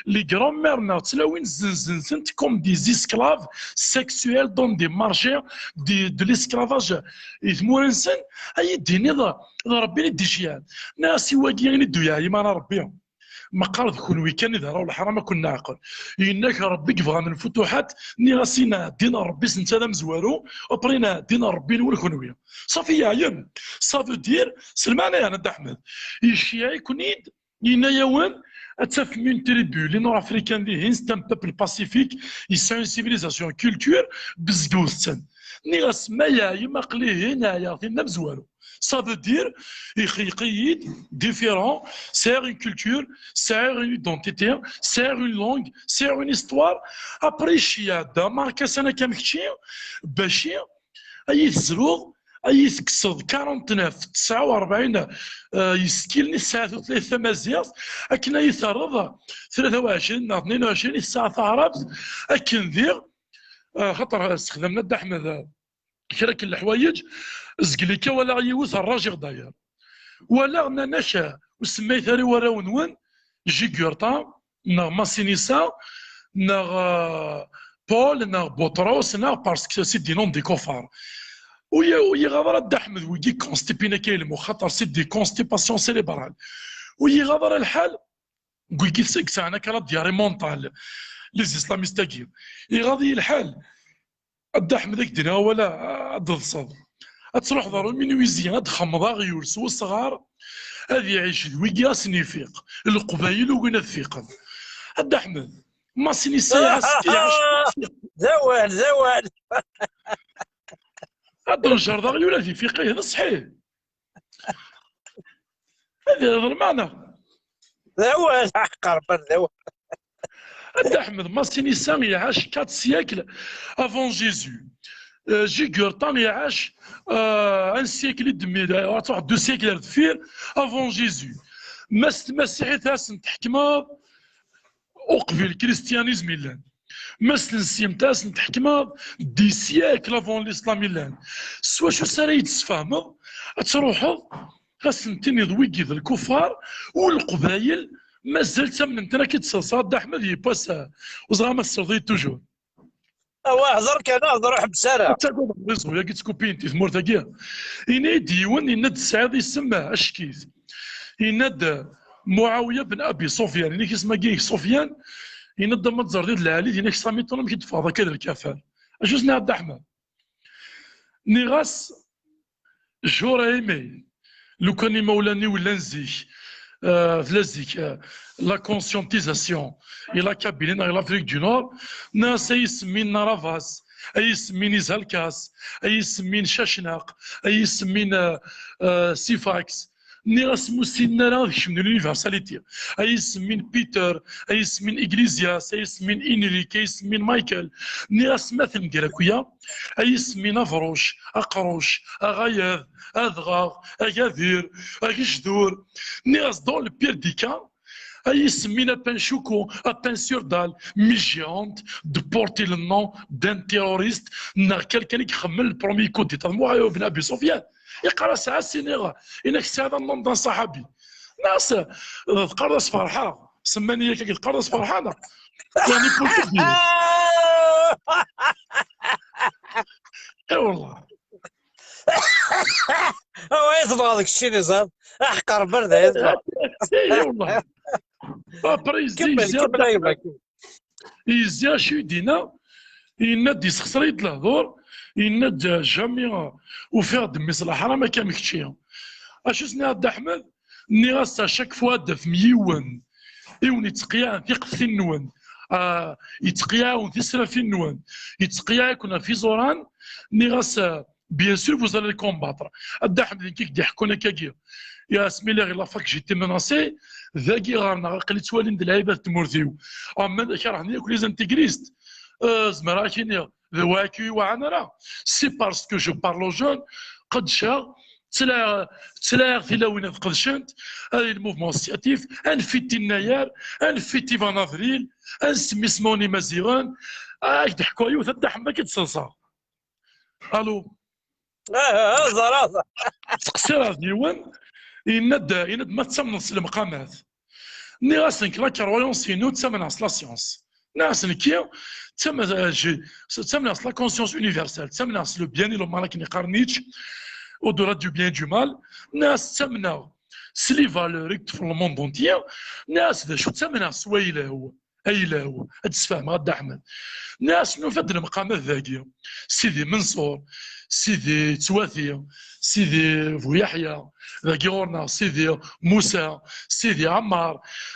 les grands-mères-nneɣ, tlawin zzenzen-tent comme des esclaves sexuels dans des marchés de, de l'esclavage i tmura-nsen, ad yi-d-tiniḍ d Ṛebbi i d-iceyɛen. Nniɣ-as i wagi i d-uyeɛyi ara Ṛebbi. Meqqar d kunwi kan i d arraw n leḥram ad ken-neɛqel. Yenna-k Ṛebbi i yebɣan lfutuḥat, nniɣ-as i nɛeddin Ṛebbi-s netta d amezwaru, après nɛeddin Ṛebbi-nwen kunwi. Safi yeɛyen. Ça veut dire, s lmeɛna yeɛni a Dda Ḥmed, iceyyeɛ-iken-id, yenna-yawen ad tafem une tribu, les Nord-Africains dihin, c'est un peuple pacifique, yesɛa une civilisation, culture, bezgewt-ten. Nniɣ-as ma yeɛyem aql-i ihi neɛya, tin d amezwaru. Ça veut dire, ixelq-iyi-d différent, sɛiɣ une culture, sɛiɣ une identité, sɛiɣ une langue, sɛiɣ une histoire. Après, iceyyeɛ-d amarkasan akka am kečči, baci ad yi-tezruḍ, ad yi-tekkseḍ quarante-neuf, tesɛa u rebɛin, eh, yessekkilen i tesɛa tutlayt tamaziɣt, akken ad yi-terreḍ tlata u ɛecrin neɣ tnin u ɛecrin i tesɛa taɛrabt, akken diɣ, eh, xaṭer sexdamen a Dda Ḥmed, eh, kra akken leḥwayeǧ, zgel-ik walaɣ yiwet rrajiɣ d'ailleurs. Walaɣ nnan-ak, ur semmit ara i warraw-nwen Jugurta, neɣ Masinissa, neɣ, euh, Paul, neɣ Butros, neɣ parce que c'est des noms des kuffar. Ur y-, ur y-iɣaḍ ara Dda Ḥmed wigi constipin akka i lmux, xaṭer c'est des constipations cérébrales. Ur y-iɣaḍ ara lḥal, wigi seg sɛan akka la diarrhée mentale, les islamistes-agi. Iɣaḍ-iyi lḥal, a Dda Ḥmed, ad k-d-iniɣ awal, ad d-teḍseḍ. Ad truḥeḍ ɣer uminuizi, ad d-txemmeḍ aɣyul s wesɣar, ad iɛic d wigi ad sen-ifiq. Leqbayel ugin ad fiqen. A Dda Ḥmed, Masinissa iɛac, iɛac. D awal, d awal. Ad d-njer d aɣyul ad ifiq, ih, d ṣṣḥiḥ. Ad d lmeɛna. D awal, aḥeqq Rebbi, d awal. A Dda Ḥmed, Masinissa iɛac quatre siècles avant Jésus. Euh, Jugurta iɛac, euh, un siècle et demi, euh, deux siècles ar deffir avant Jésus. Mass tmasiḥit ad sen-tḥekmeḍ, uqbel christianisme i llan. Mass tnesyimt ad sen-tḥekmeḍ, dix siècles avant l'islam i llan. S wacu s ara yi-d-tesfehmeḍ ad truḥeḍ ad sen-tiniḍ wigi d lkuffar, u Leqbayel mazal ttamnen-ten akka i d-teṣṣa Dda Ḥmed, yewwas, ur ẓriɣ ma tesseleḍ-iyi-d toujours. Awa, hḍer kan, hḍer, ur ḥebbes ara. Ad tagadeḍ réseau-agi ttkupin-t i tmurt-agi. Ini-d yiwen, yenna-d tesɛiḍ isem, ackit. Yenna-d Muɛawiya ben Abi Sufyan, ini-k isem-agi-ik Sufyan, yenna-d ma tẓerḍ-id lɛali, yenna-k Sami Ṭun, amek i d-teffɣeḍ akka d lkafar? Acu s-nniɣ a Dda Ḥmed? Nniɣ-as, j'aurais aimé, lukan imawlan-iw llan zik, euh, tella zik, euh, la conscientisation i la Kabylie neɣ i l'Afrique du Nord, nniɣ-as ay isem-in Navas, ay isem-in Izalkas, ay isem-in Cacnaq, ay isem-in, euh, euh, Sifax. Nniɣ-as ma ur ssinen ara ad kecmen l'universalité. Ay isem-in Peter, ay isem-in Iglesias, ay isem-in Enrique, ay isem-in Michael. Nniɣ-as ma tenger akk-ya, ay isem-in Abruc, Aqruc, Aɣayad, Adɣaɣ, Agadir, Agejdur. Nniɣ-as dans le pire des cas, ay isem-in Apenchuko, Apensurdal, Mijiant, de porter le nom d'un terroriste, neɣ quelqu'un i ixemmen le premier coup d'État. Muɛawiya ben Abi Sufyan. Iqqar-as, ɛass, iniɣ, inak tesɛiḍ nom d'un saḥabi. Nniɣ-as, teqqareḍ-as ferḥeɣ, semman-iyi akka, teqqareḍ-as ferḥeɣ, neɣ? Yeɛni pour te dire. Ay wallah. Awa, i tebɣa deg keččini, ẓer. Aḥeqq Rebbi, d ayen tebɣa. Ay wallah. Après, yezzi, kemmel, yezzi, kemmel, ay Dda Ḥmed. Yezzi acu i d-yenna? Yenna-d yessexṣer-iyi-d lehdur, yenna-d jamais ufiɣ-d mmi-s leḥram akka am kečči. Acu s-nniɣ a Dda Ḥmed? Nniɣ-as à chaque fois ad d-tafem yiwen Yiwen yetteqyaɛen tiqeftin-nwen, ah, yetteqyaɛen tisrafin-nwen, yetteqyaɛ-iken ɣef iẓuran, nniɣ-as, ah, bien sûr, vous allez le combattre. A Dda Ḥmed, nekk i k-d-iḥekkun akkagi. Ya, asmi lliɣ la fac, j'étais menacé, dagi ɣer-neɣ aql-i ttwalin d lɛibad n tmurt-iw. Am ma kerhen yakk les intégristes. Euh, zemreɣ ad k-iniɣ, d wagi ur yi-wɛan ara. C'est parce que je parle aux jeunes, qeddceɣ, ttlaɣ, ttlaɣ tilawin ad qedcent, ad le mouvement associatif, anef-it i Nnayer, anef-it i Van Avril, ad nsemmi ismawen imaziɣen, ad ak-d-ḥkuɣ yiwet, a Dda Ḥmed, ad k-id-sserseɣ. Allô? Ah, ah, ah, ẓer, ah, ẓer. Ttqeṣṣireɣ d yiwen, yenna-d, yenna-d ma tettamneḍ s lemqamat. Nniɣ-as nekk la croyance-inu ttamneɣ s la science. Nniɣ-as nekki ttam-, je-, ttamneɣ s la conscience universelle, ttamneɣ s le bien et le mal akken yeqqar Nietzsche, au-delà du bien et du mal. Nniɣ-as ttamneɣ s les valeurs i yeṭṭfen le monde entier. Nniɣ-as d acu, ttamneɣ s wayla-w. Ayla-w, ad d-sfehmeɣ a Dda Ḥmed. Nniɣ-as nufa-d lemqamat dagi. Sidi Menṣur, Sidi Ttwati, Sidi Buyeḥya, dagi ɣur-neɣ Sidi Musa, Sidi Ɛmar.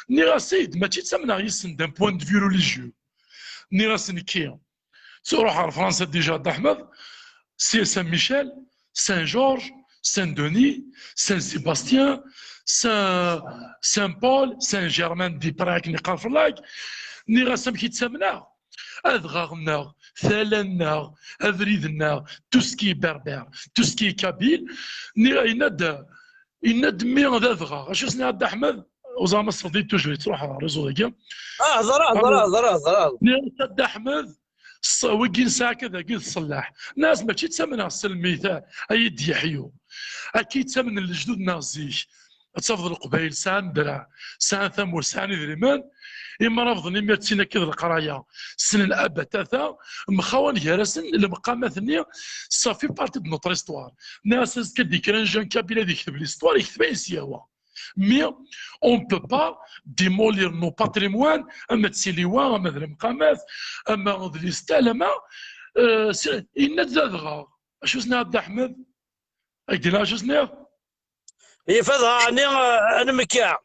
Nniɣ-as, Sidi, mačči ttamneɣ yis-sen d'un point de vue religieux. Nniɣ-as nekki, ttruḥ ɣer Fransa déjà a Dda Ḥmed, si Saint Michel, Saint Georges, Saint Denis, Saint Sébastien, Saint, Saint Paul, Saint Germain des Prés, akken yeqqar fell-ak. Nniɣ-as amek i ttamneɣ? Adɣaɣ-nneɣ, tala-nneɣ, abrid-nneɣ, tout ce qui est berbère, tout ce qui est kabyle. Nniɣ, yenna-d, yenna-d mmi d adɣaɣ. Acu s-nniɣ a Dda Ḥmed? Uẓama Sefdi toujours yettruḥ ɣer réseau dagi. Ah, hḍer, hḍer, hḍer, hḍer. Nniɣ-as a Dda Ḥmed, Ṣ-, wigi nesɛa akka dagi d ṣṣellaḥ. Nas mačči ttamneɣ s lmeyt, a, ay d-yeḥyu. Akka i ttamnen lejdud-nneɣ zik. Ad tafeḍ Leqbayel sɛan ddreɛ, sɛan tamurt, sɛan idrimen. Imrabḍen imir d tin akka d leqraya. Ssnen abatata, mxawan gar-asen lemqamat-nni, ça fait partie de notre histoire. Nas azekka d-yekker un jeune kabyle ad yekteb l'histoire, yekteb ayen s-yehwa. Mais on ne peut pas démolir nos patrimoines, ama d tiliwa, ama d lemqamat, ama d les stèles, ama, euh, c'est, yenna-d d adɣaɣ. Acu s-nniɣ a Dda Ḥmed? Ad k-d-iniɣ acu s-nniɣ? Yif adɣaɣ-nni, euh, anmekka.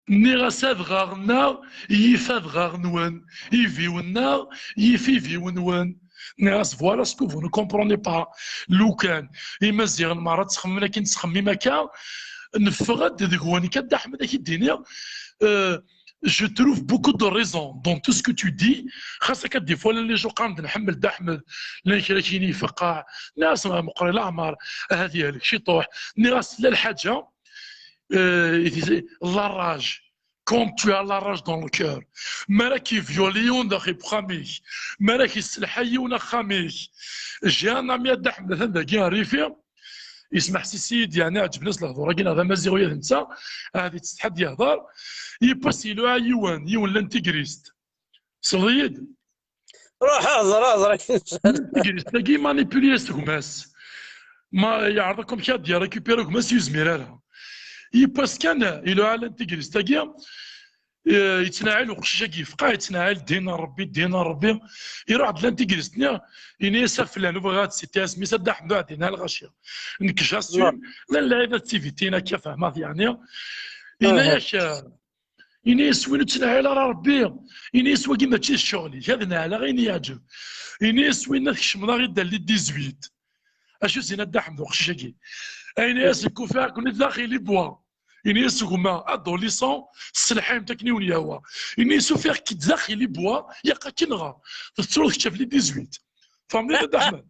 Nniɣ-as adɣaɣ-nneɣ yif adɣaɣ-nwen, ibiw-nneɣ yif ibiw-nwen. Nniɣ-as, voilà ce que vous ne comprenez pas. Lukan Imaziɣen merra ttxemmimen akken ttxemmimen akka, neffeɣ-d deg-wen. Akka Dda Ḥmed, ad k-id-iniɣ, euh, je trouve beaucoup de raison dans tout ce que tu dis. Xas akka, des fois, llan les gens qqaren-d nḥemmel Dda Ḥmed, llan kra k-yini ifeqqeɛ. Nniɣ-as, meqqer i leɛmer, ahat yehlek ciṭuḥ. Nniɣ-as, tella lḥaǧa, euh, la rage. Quand tu as la rage dans le cœur, mi ara k-ivyuli yiwen d axi n uxxam-ik, mi ara k-isselḥay yiwen axxam-ik. J'ai un ami a Dda Ḥmed, atan dagi rrifi, yesmeḥsis yid-i, yeɛni ɛeǧben-as lehdur-agi, neɣ d amaziɣ ula d netta, ahat yettsetḥi ad yehder. Yiwwas iluɛa yiwen, yiwen n l'intégriste. Tesleḍ-iyi-d? Ruḥ hḍer, hḍer akken. L'intégriste-agi manipulé-as gma-s. Ma yeɛreḍ akk amek ad d-yerrécupéri gma-s, ur yezmir ara. Yiwwas kan, iluɛa l'intégriste-agi, eh, yettnaɛil uqcic-agi, yefqeɛ, yettnaɛil ddin n Ṛebbi, ddin n Ṛebbi. Iruḥ-d l'intégriste-nni, ini-as a flan, ur bɣiɣ ad citer isem-is, a Dda Ḥmed, ur ɛdin ara lɣaci. Nekk j'assume, llan lɛibad d tibitin akka, fehmeɣ yeɛni. Ini-ak, eh, Ini-as win ur ttnaɛil ara Ṛebbi. Ini-as wagi mačči d ccɣel-ik, ad neɛleɣ ayen yeɛǧeb. Ini-as winna tkecmeḍ-aɣ-id à l'île dix-huit. Acu s-yenna Dda Ḥmed uqcic-agi? Ini-as nekk ufiɣ-ken-id daxel i bwa. Ini-as gma, adolescent, tesselḥayemt akken i wen-yehwa. Ini-as ufiɣ-k-id daxel i bwa, yaq akken ɣer. Tettruḍ kečč ɣef l'île dix-huit. Tfehmeḍ-iyi a Dda Ḥmed?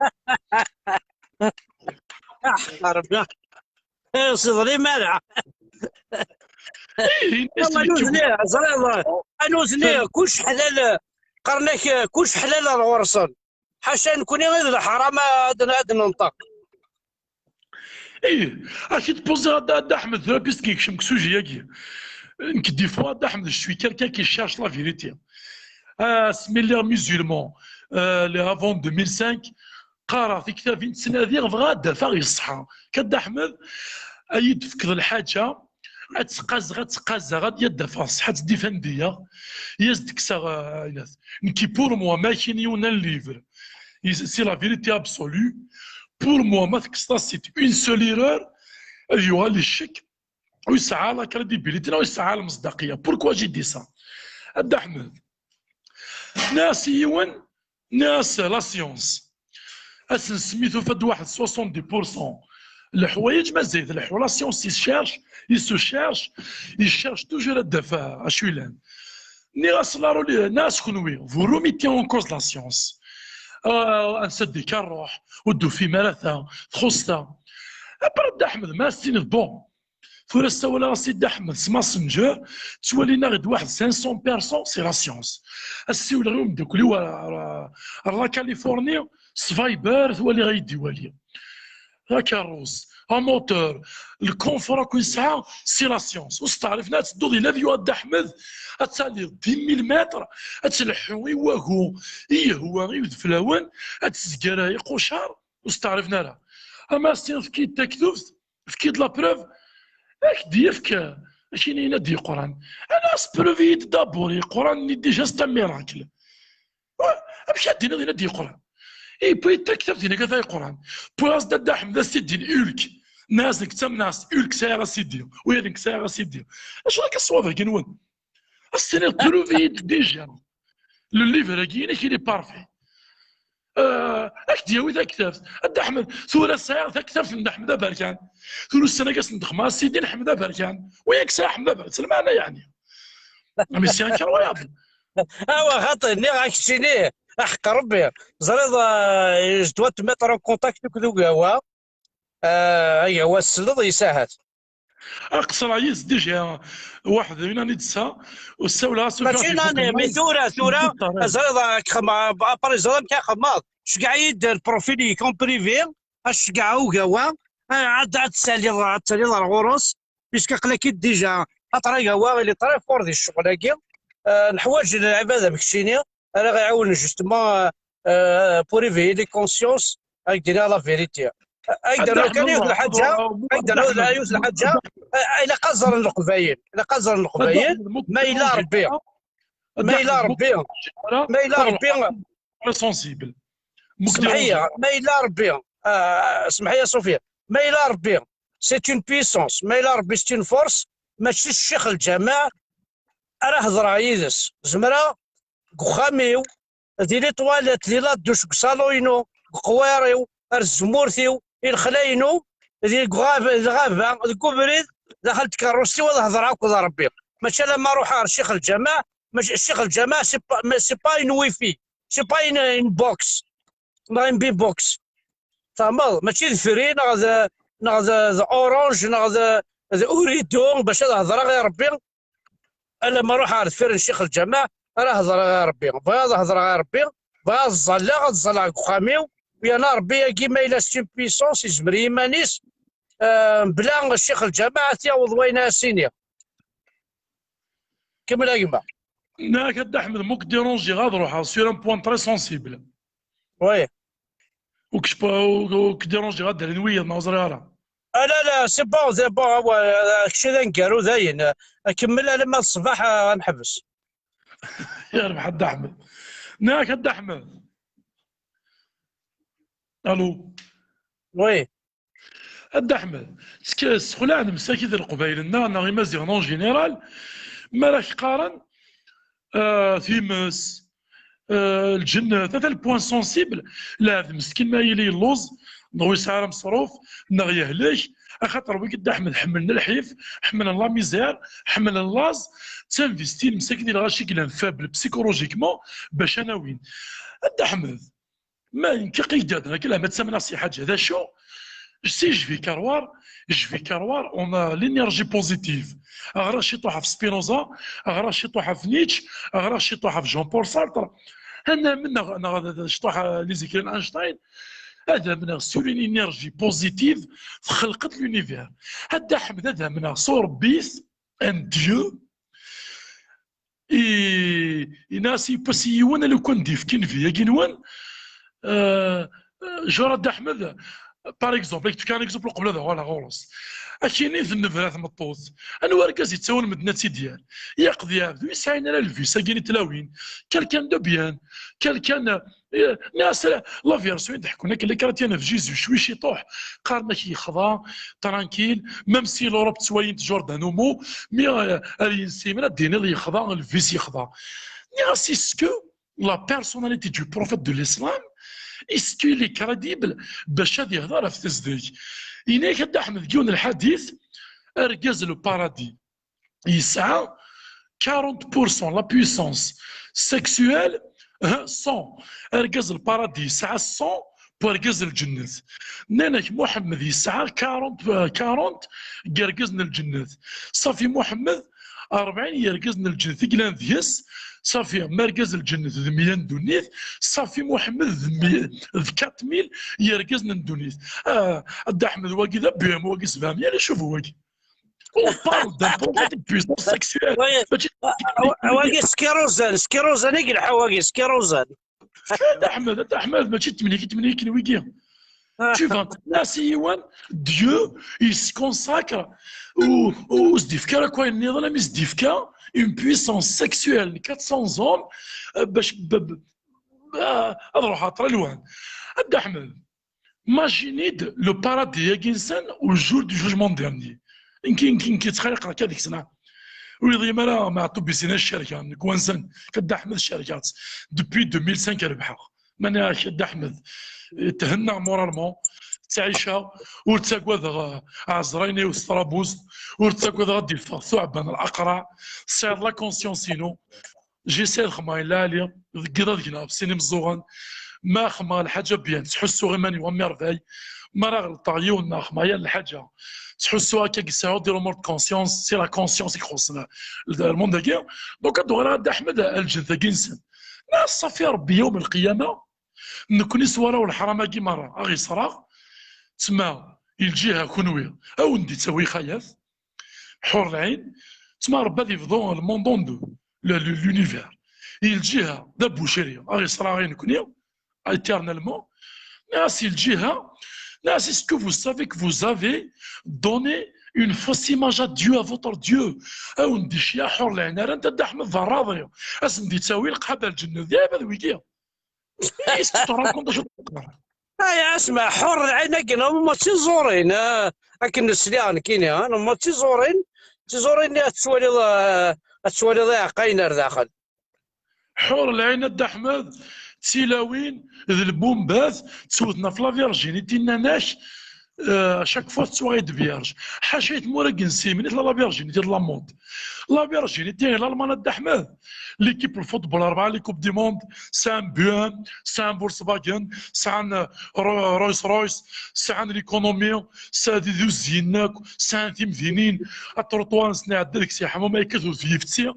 Ah, Ṛebbi. Ur s-iḍlim ara. Awa nutni, ẓriɣ, a nutni, kullec ḥlal, qqaren-ak, kullec ḥlal ar ɣur-sen. Ḥaca nekni i d leḥram ad, ad nenṭeq. Ih, ad k-id-poziɣ a Dda, a Dda Ḥmed, tura puisque yekcem deg sujet-agi. Nekk, des fois, a Dda Ḥmed, je suis quelqu'un qui cherche la vérité. Asmi lliɣ musulman, euh, avant deux mille cinq, qqareɣ tiktabin, ttnadiɣ, bɣiɣ ad d-afeɣ i ṣṣeḥḥa. Akka Dda Ḥmed, ad yi-d-tefkeḍ lḥaǧa, ad ttqazeɣ, ad ttqazeɣ, ad d-afeɣ ṣṣeḥḥa, ad tt-défendiɣ, i as-d-kkseɣ, euh, aynas. Nekki, pour moi, ma akin yiwen un livre, c'est la vérité absolue. Pour moi, ma tekkseḍ-as une seule erreur, ad yuɣal ccek, ur yesɛi la crédibilité, ur yesɛi la misdaqiyya. Pourquoi j'ai dit ça? A Dda Ḥmed, nniɣ-as i yiwen, nniɣ-as la science, ad s-nsemmi, tufa-d waḥed soixante-dix pour cent leḥwayeǧ mazal leḥwa, la science, il cherche, il se cherche, il cherche toujours ad d-taf acu yellan. Nniɣ-as la reli-, nniɣ-as kenwi, vous remettez en cause la science. Ah, ansa d-ikka rruḥ, ur d-tufim ara ta, txuṣṣ ta. Après Dda Ḥmed, ma as-tiniḍ, bon, tura ssawaleɣ-as i Dda Ḥmed s Messenger, ttwalin-aɣ-d waḥed cinq cents personnes, c'est la science. As-ssiwleɣ i umeddakel-iw ar, ar, ar la Californie, s Viber, twaliɣ ay d-iwali. Takerrust, amoteur, le confort akk yesɛa, c'est la science. Ur steɛrif ara ad tedduḍ i l'avion a Dda Ḥmed, ad taliḍ dix mille mètres, ad tleḥḥu i wagu, i yehwa, i udeflawen, ad tezger iqucar, ur steɛrif ara. Ama as-tiniḍ efk-iyi-d taktubt, efk-iyi-d la preuve, ad k-d-yefk, ad k-yini ad d-yeqran. Ala, as preuve-iyi-d d'abord, yeqran-nni déjà c'est un miracle. Wa, amek ad d-tiniḍ yenna ad d-yeqran? Yewwi-d taktabt yenna-k ata yeqran. Wwiɣ-as-d a Dda Ḥmed, as-t-id-din Hulk. Nniɣ-as nekk ttamneɣ-as, Hulk sɛiɣ a sidi, ula d nekk sɛiɣ a sidi. Acu akka ṣṣwab-agi-nwen? As-tiniḍ preuve-iyi-d déjà. Le livre-agi-inek il est parfait. Euh, ad k-d-yawi taktabt. A Dda Ḥmed, tura sɛiɣ taktabt n Ḥmed Aberkan. Tura ussan-agi ad s-nexdem a sidi n Ḥmed Aberkan. Wa yak sɛiɣ Ḥmed Aberkan, s lmeɛna yeɛni. Mais c'est incroyable. Awa, xaṭi, nniɣ-ak keččini, aḥeqq Rebbi. Ẓriḍ, euh, je dois te mettre en contact akked Ugawa. Euh, Agawa, tesleḍ, yes ahat. Aqeṣṣer-a yis déjà waḥed une année de ça, ur ssawleɣ-as. Mačči une année, mais tura, tura, ẓriḍ, ak xemma, après ẓriḍ amek xemmaɣ. Ceggeɛ-iyi-d le profil-ik en privé, ad ceggeɛ Ugawa, ad, ad tsaliḍ, ad tsaliḍ ar ɣur-s, puisque aql-ak-id déjà, xaṭer Agawa, il est très fort di ccɣel-agi. Euh, neḥwaǧ lɛibad am keččini, ara ɣ-iɛawnen justement, euh, euh, pour éveiller les consciences, ad k-d-iniɣ la vérité. Ad k-d-iniɣ kan yiwet lḥaǧa, ad k-d-iniɣ yiwet lḥaǧa, euh, ilaq ad ẓren Leqbayel, ilaq ad ẓren Leqbayel, ma yella Rebbi, ma yella Rebbi, ma yella Rebbi. Très sensible. Semḥ-iyi, ma yella Rebbi, euh, semḥ-iyi a Sofia, ma yella Rebbi, c'est une puissance, ma yella Rebbi, c'est une force, mačči Ccix Lǧameɛ ara hedreɣ yid-s. Zemreɣ deg uxxam-iw, di les toilettes, di la douche, deg usalon-inu, deg uqwar-iw, ar tzemmurt-iw, i lexla-inu, di lɣab-, lɣaba, deg ubrid, daxel tkerrust-iw, ad hedreɣ akked Rebbi. Mačči alamma ruḥeɣ ar Ccix Lǧameɛ, mačči, Ccix Lǧameɛ, c'est pas, mais c'est pas une wifi, c'est pas une, une box, neɣ une B-box. Tfehmeḍ? Mačči d Free, neɣ d, neɣ d, d Orange, neɣ d, d Ooredoo, bac ad hedreɣ i Rebbi. Alamma ruḥeɣ ar deffir n Ccix Lǧameɛ, ara hedreɣ i Rebbi. Bɣiɣ ad hedreɣ i Rebbi, bɣiɣ ad ẓẓalleɣ, ad ẓẓalleɣ deg uxxam-iw. Yerna Rebbi-agi, ma yella c'est une puissance, yezmer i yiman-is, euh, bla Ccix Lǧameɛ ad t-yaweḍ wayen ara s-iniɣ. Kemmel a gma. Nniɣ-ak a Dda Ḥmed, ma ur k-dérangeɣ ad ruḥeɣ sur un point très sensible. Oui. Ur k-, ur k-dérangeɣ ad d-rren wiyaḍ, neɣ ur ẓriɣ ara. Ah, la, la, c'est bon, c'est bon, ah, ouais, euh, kečči d aneggaru dayen. Euh, kemmel alamma d ṣṣbeḥ, euh, ad neḥbes. Yerbeḥ a Dda Ḥmed. Nniɣ-ak a Dda Ḥmed. Allô. Oui. A Dda Ḥmed, sk-, ssexlaɛen msakit n Leqbayel-nneɣ neɣ Imaziɣen en général, mi ara k-qqaren, euh, times, euh, lǧennet, ata le point sensible, lɛebd meskin ma yili yelluẓ, neɣ ur yesɛi ara ameṣruf, neɣ yehlek, axaṭer wigi a Dda Ḥmed ḥemmlen lḥif, ḥemmlen la misère, ḥemmlen laẓ, ttinvestin msakit i lɣaci i yellan faible psychologiquement, bac ad n-awin. A Dda Ḥmed, ma nekk aql-i deg-, deg-, la ma ttamneɣ si ḥaǧa, d acu? Si je vais Karouar, je vais Karouar, on a l'énergie positive. Ɣriɣ ciṭuḥ ɣef Spinoza, ɣriɣ ciṭuḥ ɣef Nietzsche, ɣriɣ ciṭuḥ ɣef Jean-Paul Sartre. Anamen neɣ, neɣ d, d, ciṭuḥ, euh, les écrits n Einstein. Ad amneɣ sur une énergie positive, txelq-d l'univers. A Dda Ḥmed, ad amneɣ s urebbit, un Dieu, i, ini-as yiwwas i yiwen, a lukan d-yefk inbi-agi-nwen, euh, euh, genre a Dda Ḥmed, par exemple, ad k-d-fkeɣ un exemple uqbel ad uɣaleɣ ɣur-s. Akini d nnebra tmeṭṭut. Anwa argaz yettawin medden ad tt-id-yerr? Yaqdi Ɛebdu yesɛin ara lvis-agi n tlawin. Quelqu'un de bien, quelqu'un, eh, nniɣ-as la version i d-ḥekkun akken les chrétiens d Jésus cwi ciṭuḥ, qqaren-ak yexḍa, tranquille, même si l'Europe ttwalin-t Jordan Homo, mi, eh, ar yensimen ad d-tiniḍ yexḍa, lvis yexḍa. Nniɣ-as, est-ce que la personnalité du prophète de l'islam, est-ce qu'il est crédible bac ad yehder ɣef tezdeg? Yenna-yak a Dda Ḥmed deg yiwen lḥadit, argaz le paradis yesɛa quarante pour cent la puissance sexuelle, hein, cent. Argaz le paradis yesɛa cent pour argaz n lǧennet. Nnan-ak Muḥemmed yesɛa quarante, euh, quarante n yergazen n lǧennet. Safi Muḥemmed rebɛin n yergazen n lǧennet i yellan deg-s. Safi, ma argaz n lǧennet d meyya n ddunit, Safi Muḥemmed d meyya, d quatre mille n yergazen n ddunit. Ah, a Dda Ḥmed, wagi d abuyam, wagi sebɛa meyya, ala, cuf wagi. On parle d'un prophète de puissance sexuelle. Wagi, mačči, wagi skiruzan, skiruzan i yelḥa wagi, skiruzan. A Dda Ḥmed, a Dda Ḥmed, mačči d temlik i temliken wigi. Ah. Tu vas, nniɣ-as i yiwen, Dieu, il se consacre, ur, ur s-d-ifka ara akk ayen nniḍen, am i s-d-ifka une puissance sexuelle n quatre cents hommes, euh, bac, b-, b-, ah, ad ruḥeɣ ṭra lwan. A Dda Ḥmed, imagine-d le paradis-agi-nsen au jour du jugement dernier. Nekki, nekki, nekki ttxayqeɣ akka deg-sen. Ur yeḍlim ara Meɛṭub Isina ccerkeɣ, nekk wansan, akka Dda Ḥmed ccerkeɣ-tt. Depuis deux mille cinq rebḥeɣ. Ma nniɣ-ak a Dda Ḥmed, thennaɣ moralement, ttɛiceɣ, ur ttagadeɣ, eh, ɛezrayen-iw s trabust, ur ttagadeɣ ad d-iffeɣ tuɛba n laqraɛ, tesɛiḍ la conscience-inu. J'essaie ad xedmeɣ ayen lɛali, deg yiḍ ad gneɣ ɣef sin imeẓẓuɣen. Ma xedmeɣ lḥaǧa bien, ttḥussuɣ iman-iw am irebɛi. Ma ara ɣelṭeɣ yiwen neɣ xedmeɣ yal lḥaǧa, ttḥussuɣ akka yesɛa des remords de conscience, c'est la conscience i ixuṣṣen le monde-agi. Donc ad d-uɣaleɣ a Dda Ḥmed ar lǧennet-agi-nsen. Nniɣ-as ṣafi, Rebbi yawm lqiyama, nekkni s warraw n leḥram-agi merra, a ɣ-iṣreɣ, tma, i lǧiha kunwi, a wen-d-ittawi xayat, ḥur lɛin, tma Rebbi ad ibḍu le monde en deux, le, le, l'univers. I lǧiha d abucri, a ɣ-iṣreɣ i nekkni, éternellement. Nniɣ-as i lǧiha, nniɣ-as, est-ce que vous savez que vous avez donné une fausse image à Dieu, à votre Dieu? A wen-d-iceyyeɛ ḥur lɛin, rran-t a Dda Ḥmed d rraḍi, a sen-d-ittawi leqḥab ar lǧennet, d iɛibad wigi. Est-ce que tu te rends compte d acu teqqar? Ay, asma, ḥur lɛin-agi, neɣ ma d tiẓurin, ah, akken sliɣ nekkini, ah, neɣ ma d tiẓurin, d tiẓurin-nni ad twaliḍ, ah, ad twaliḍ iɛeqqayen ar daxel. Ḥur lɛin a Dda Ḥmed, d tilawin, d lbumbat, ttewten ɣef la virginité, nnan-ak, euh, à chaque fois tettwaɣ-d vierge. Ḥaca i tmura n yinsimen i tella la virginité de la mode. La virginité n Lalman a Dda Ḥmed. L'équipe n football rebɛa les coupes du monde, sɛan B M, sɛan Volkswagen, sɛan, euh, Ro-, Rolls Royce, sɛan l'économie, sɛan d, d uzzin akk, sɛan timdinin, aṭruṭwar-nsen iɛedda deg-s iḥmum, ayekkat ur t-yefti.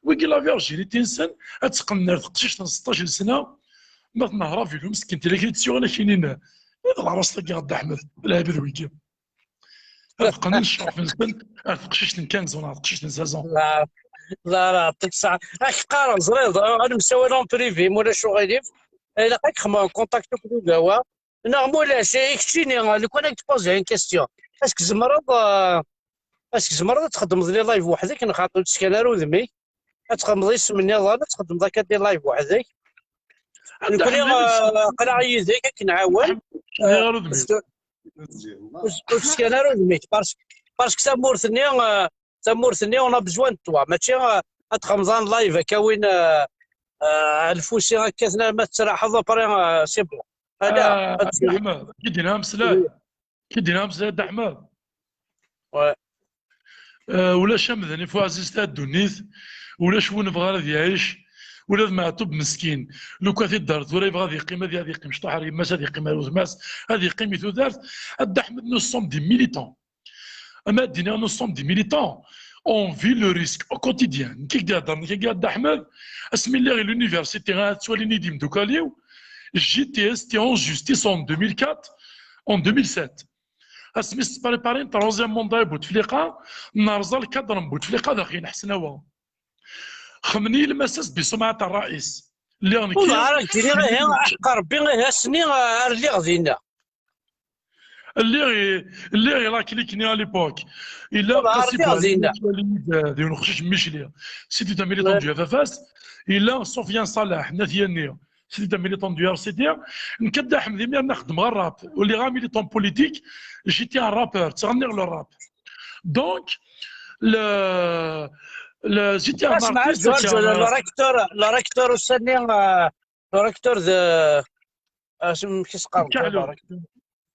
Wigi la virginité-nsen, ad teqqen ar teqcict n seṭṭac n sna, ma tnehṛ avilu meskin, tella kra i tt-yuɣen akinin. I d lɛerust-agi a Dda Ḥmed, lɛibad wigi. Ad qqnen ccɣef-nsen ar teqcict n quinze ans, ar teqcict n seize ans. La, la, la, ṭṭiq saɛ. Ad k-qqareɣ, ẓriɣ, ad nemsawal en privé, ma ulac uɣilif. Ilaq ad k-xedmeɣ contact akked ugawa. Neɣ ma ulac, i keččini, lukan ad k-d-poser une question. Est-ce que tzemreḍ, euh, est-ce que tzemreḍ ad txedmeḍ les lives weḥd-k, neɣ xaṭi ur d-skan ara udem-ik? Ad txedmeḍ isem nniḍen, ad txedmeḍ akka des lives weḥd-k. Nekkni, euh, aql-aɣ yid-k, ad k-nɛawen. Ur s-, ur s-, ur s-skan ara udem-ik, parce que, parce que tamurt-nni, euh, tamurt-nni, on a besoin de toi. Mačči, euh, ad txedmeḍ un live akka win, euh, euh, lfusi akka, ma tettraḥeḍ, après, euh, c'est bon. Ala, ah, ad ttraḥeḍ. Ḥmed, ki d-yenna ameslay. Ki d-yenna ameslay, Dda Ḥmed. Ouais. Euh, ulac amdan ifu ɛziz ta ddunit, ulac win nebɣa ara ad iɛic, ula d Meɛtub meskin. Lukan t-id-terr tura yebɣa ad yeqqim, ad, ad yeqqim cṭuḥ ar yemma-s, ad yeqqim ar wetma-s, ad yeqqim i tudert. A Dda Ḥmed, nous sommes des militants. Ama ad d-iniɣ, nous sommes des militants. On vit le risque au quotidien. Nekk i k-d-iheddren, nekk a Dda Ḥmed, asmi lliɣ i l'université, ad ttwalin-iyi-d imeddukal-iw, J T S T en justice en deux mille quatre, en deux mille sept. Asmi s-préparer troisième mandat i Bouteflika, nerẓa lkadr n Bouteflika daxel n Ḥesnawa. Xemmen-iyi lmasas Bisumɛat Ṛṛaïs. Lliɣ nekk. Ur ara k-d-iniɣ, ihi, aḥeqq Ṛebbi, ihi ass-nni, ah, ar lliɣ dinna. Lliɣ i, lliɣ i la clique-nni à l'époque. Yella Qasi Bouaziz, yettwali-yi-d, d yiwen uqcic n Micli. C'était un militant du F F S. Yella Sofiane Salah, n At Yanni. C'était un militant du R C D. Nekk d Dda Ḥmed, imir-nni xeddmeɣ rap. Ur lliɣ ara militant politique, j'étais un rappeur, ttɣenniɣ le rap. Donc, le, le, j'étais un artiste, j'étais un, le recteur, le recteur ussan-nni, euh, le recteur de, euh, amek i s-qqaren? Kaḥlu.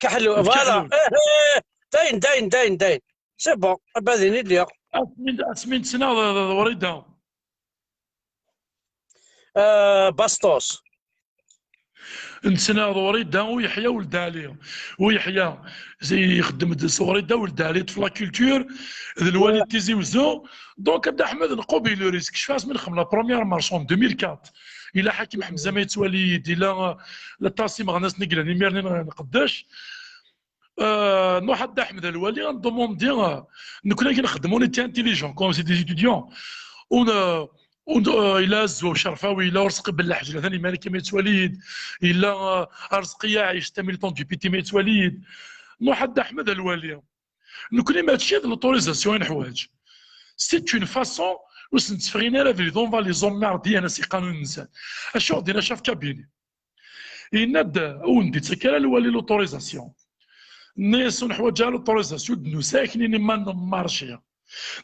Kaḥlu, voilà. Eh, eh, eh. Dayen, dayen, dayen, dayen. C'est bon, abadin i lliɣ. Asmi, asmi n-ttnaɣ d, d, d Wrida. Euh, Bastos. N-ttnaɣ d Wrida u Yeḥya Weled Ɛli. U Yeḥya, zi-, ixeddem-d s Wrida Weled Ɛli, ṭṭef la culture, d lwali n Tizi Wezzu. Donc, a Dda Ḥmed, nqubel le risque. Cfiɣ asmi nxeddem la première marche en deux mille quatre. Yella Ḥakim Ḥemza ma yettwali-yi-d, yella, euh, la Tasim Ɣnas Neglan, imir-nni n-, nqeddec. Euh, nruḥ a Dda Ḥmed a lwali, ad nḍumundi, euh, nekkni akken nxeddem, on était intelligents, comme c'est des étudiants. On, euh, on, euh, yella Azwa Ucerfawi, yella Urezqi Bellaḥǧ, atan imir-nni ma yettwali-yi-d, yella, euh, Arezqi Yaɛic, c'est un militant du P T ma yettwali-yi-d. Nruḥ a Dda Ḥmed a lwali. Nekkni mačči d l'autorisation i neḥwaǧ. C'est une façon ur s-nettefɣin ara abrid, on va les emmerder, a-s iqanun-nsen. Acu ɣ-d-yenna chef cabinet? Yenna-d, ur wen-d-yettak ara lwali l'autorisation. Nni-as ur neḥwaǧ ara l'autorisation, d-nusa aknin ma nemmarci.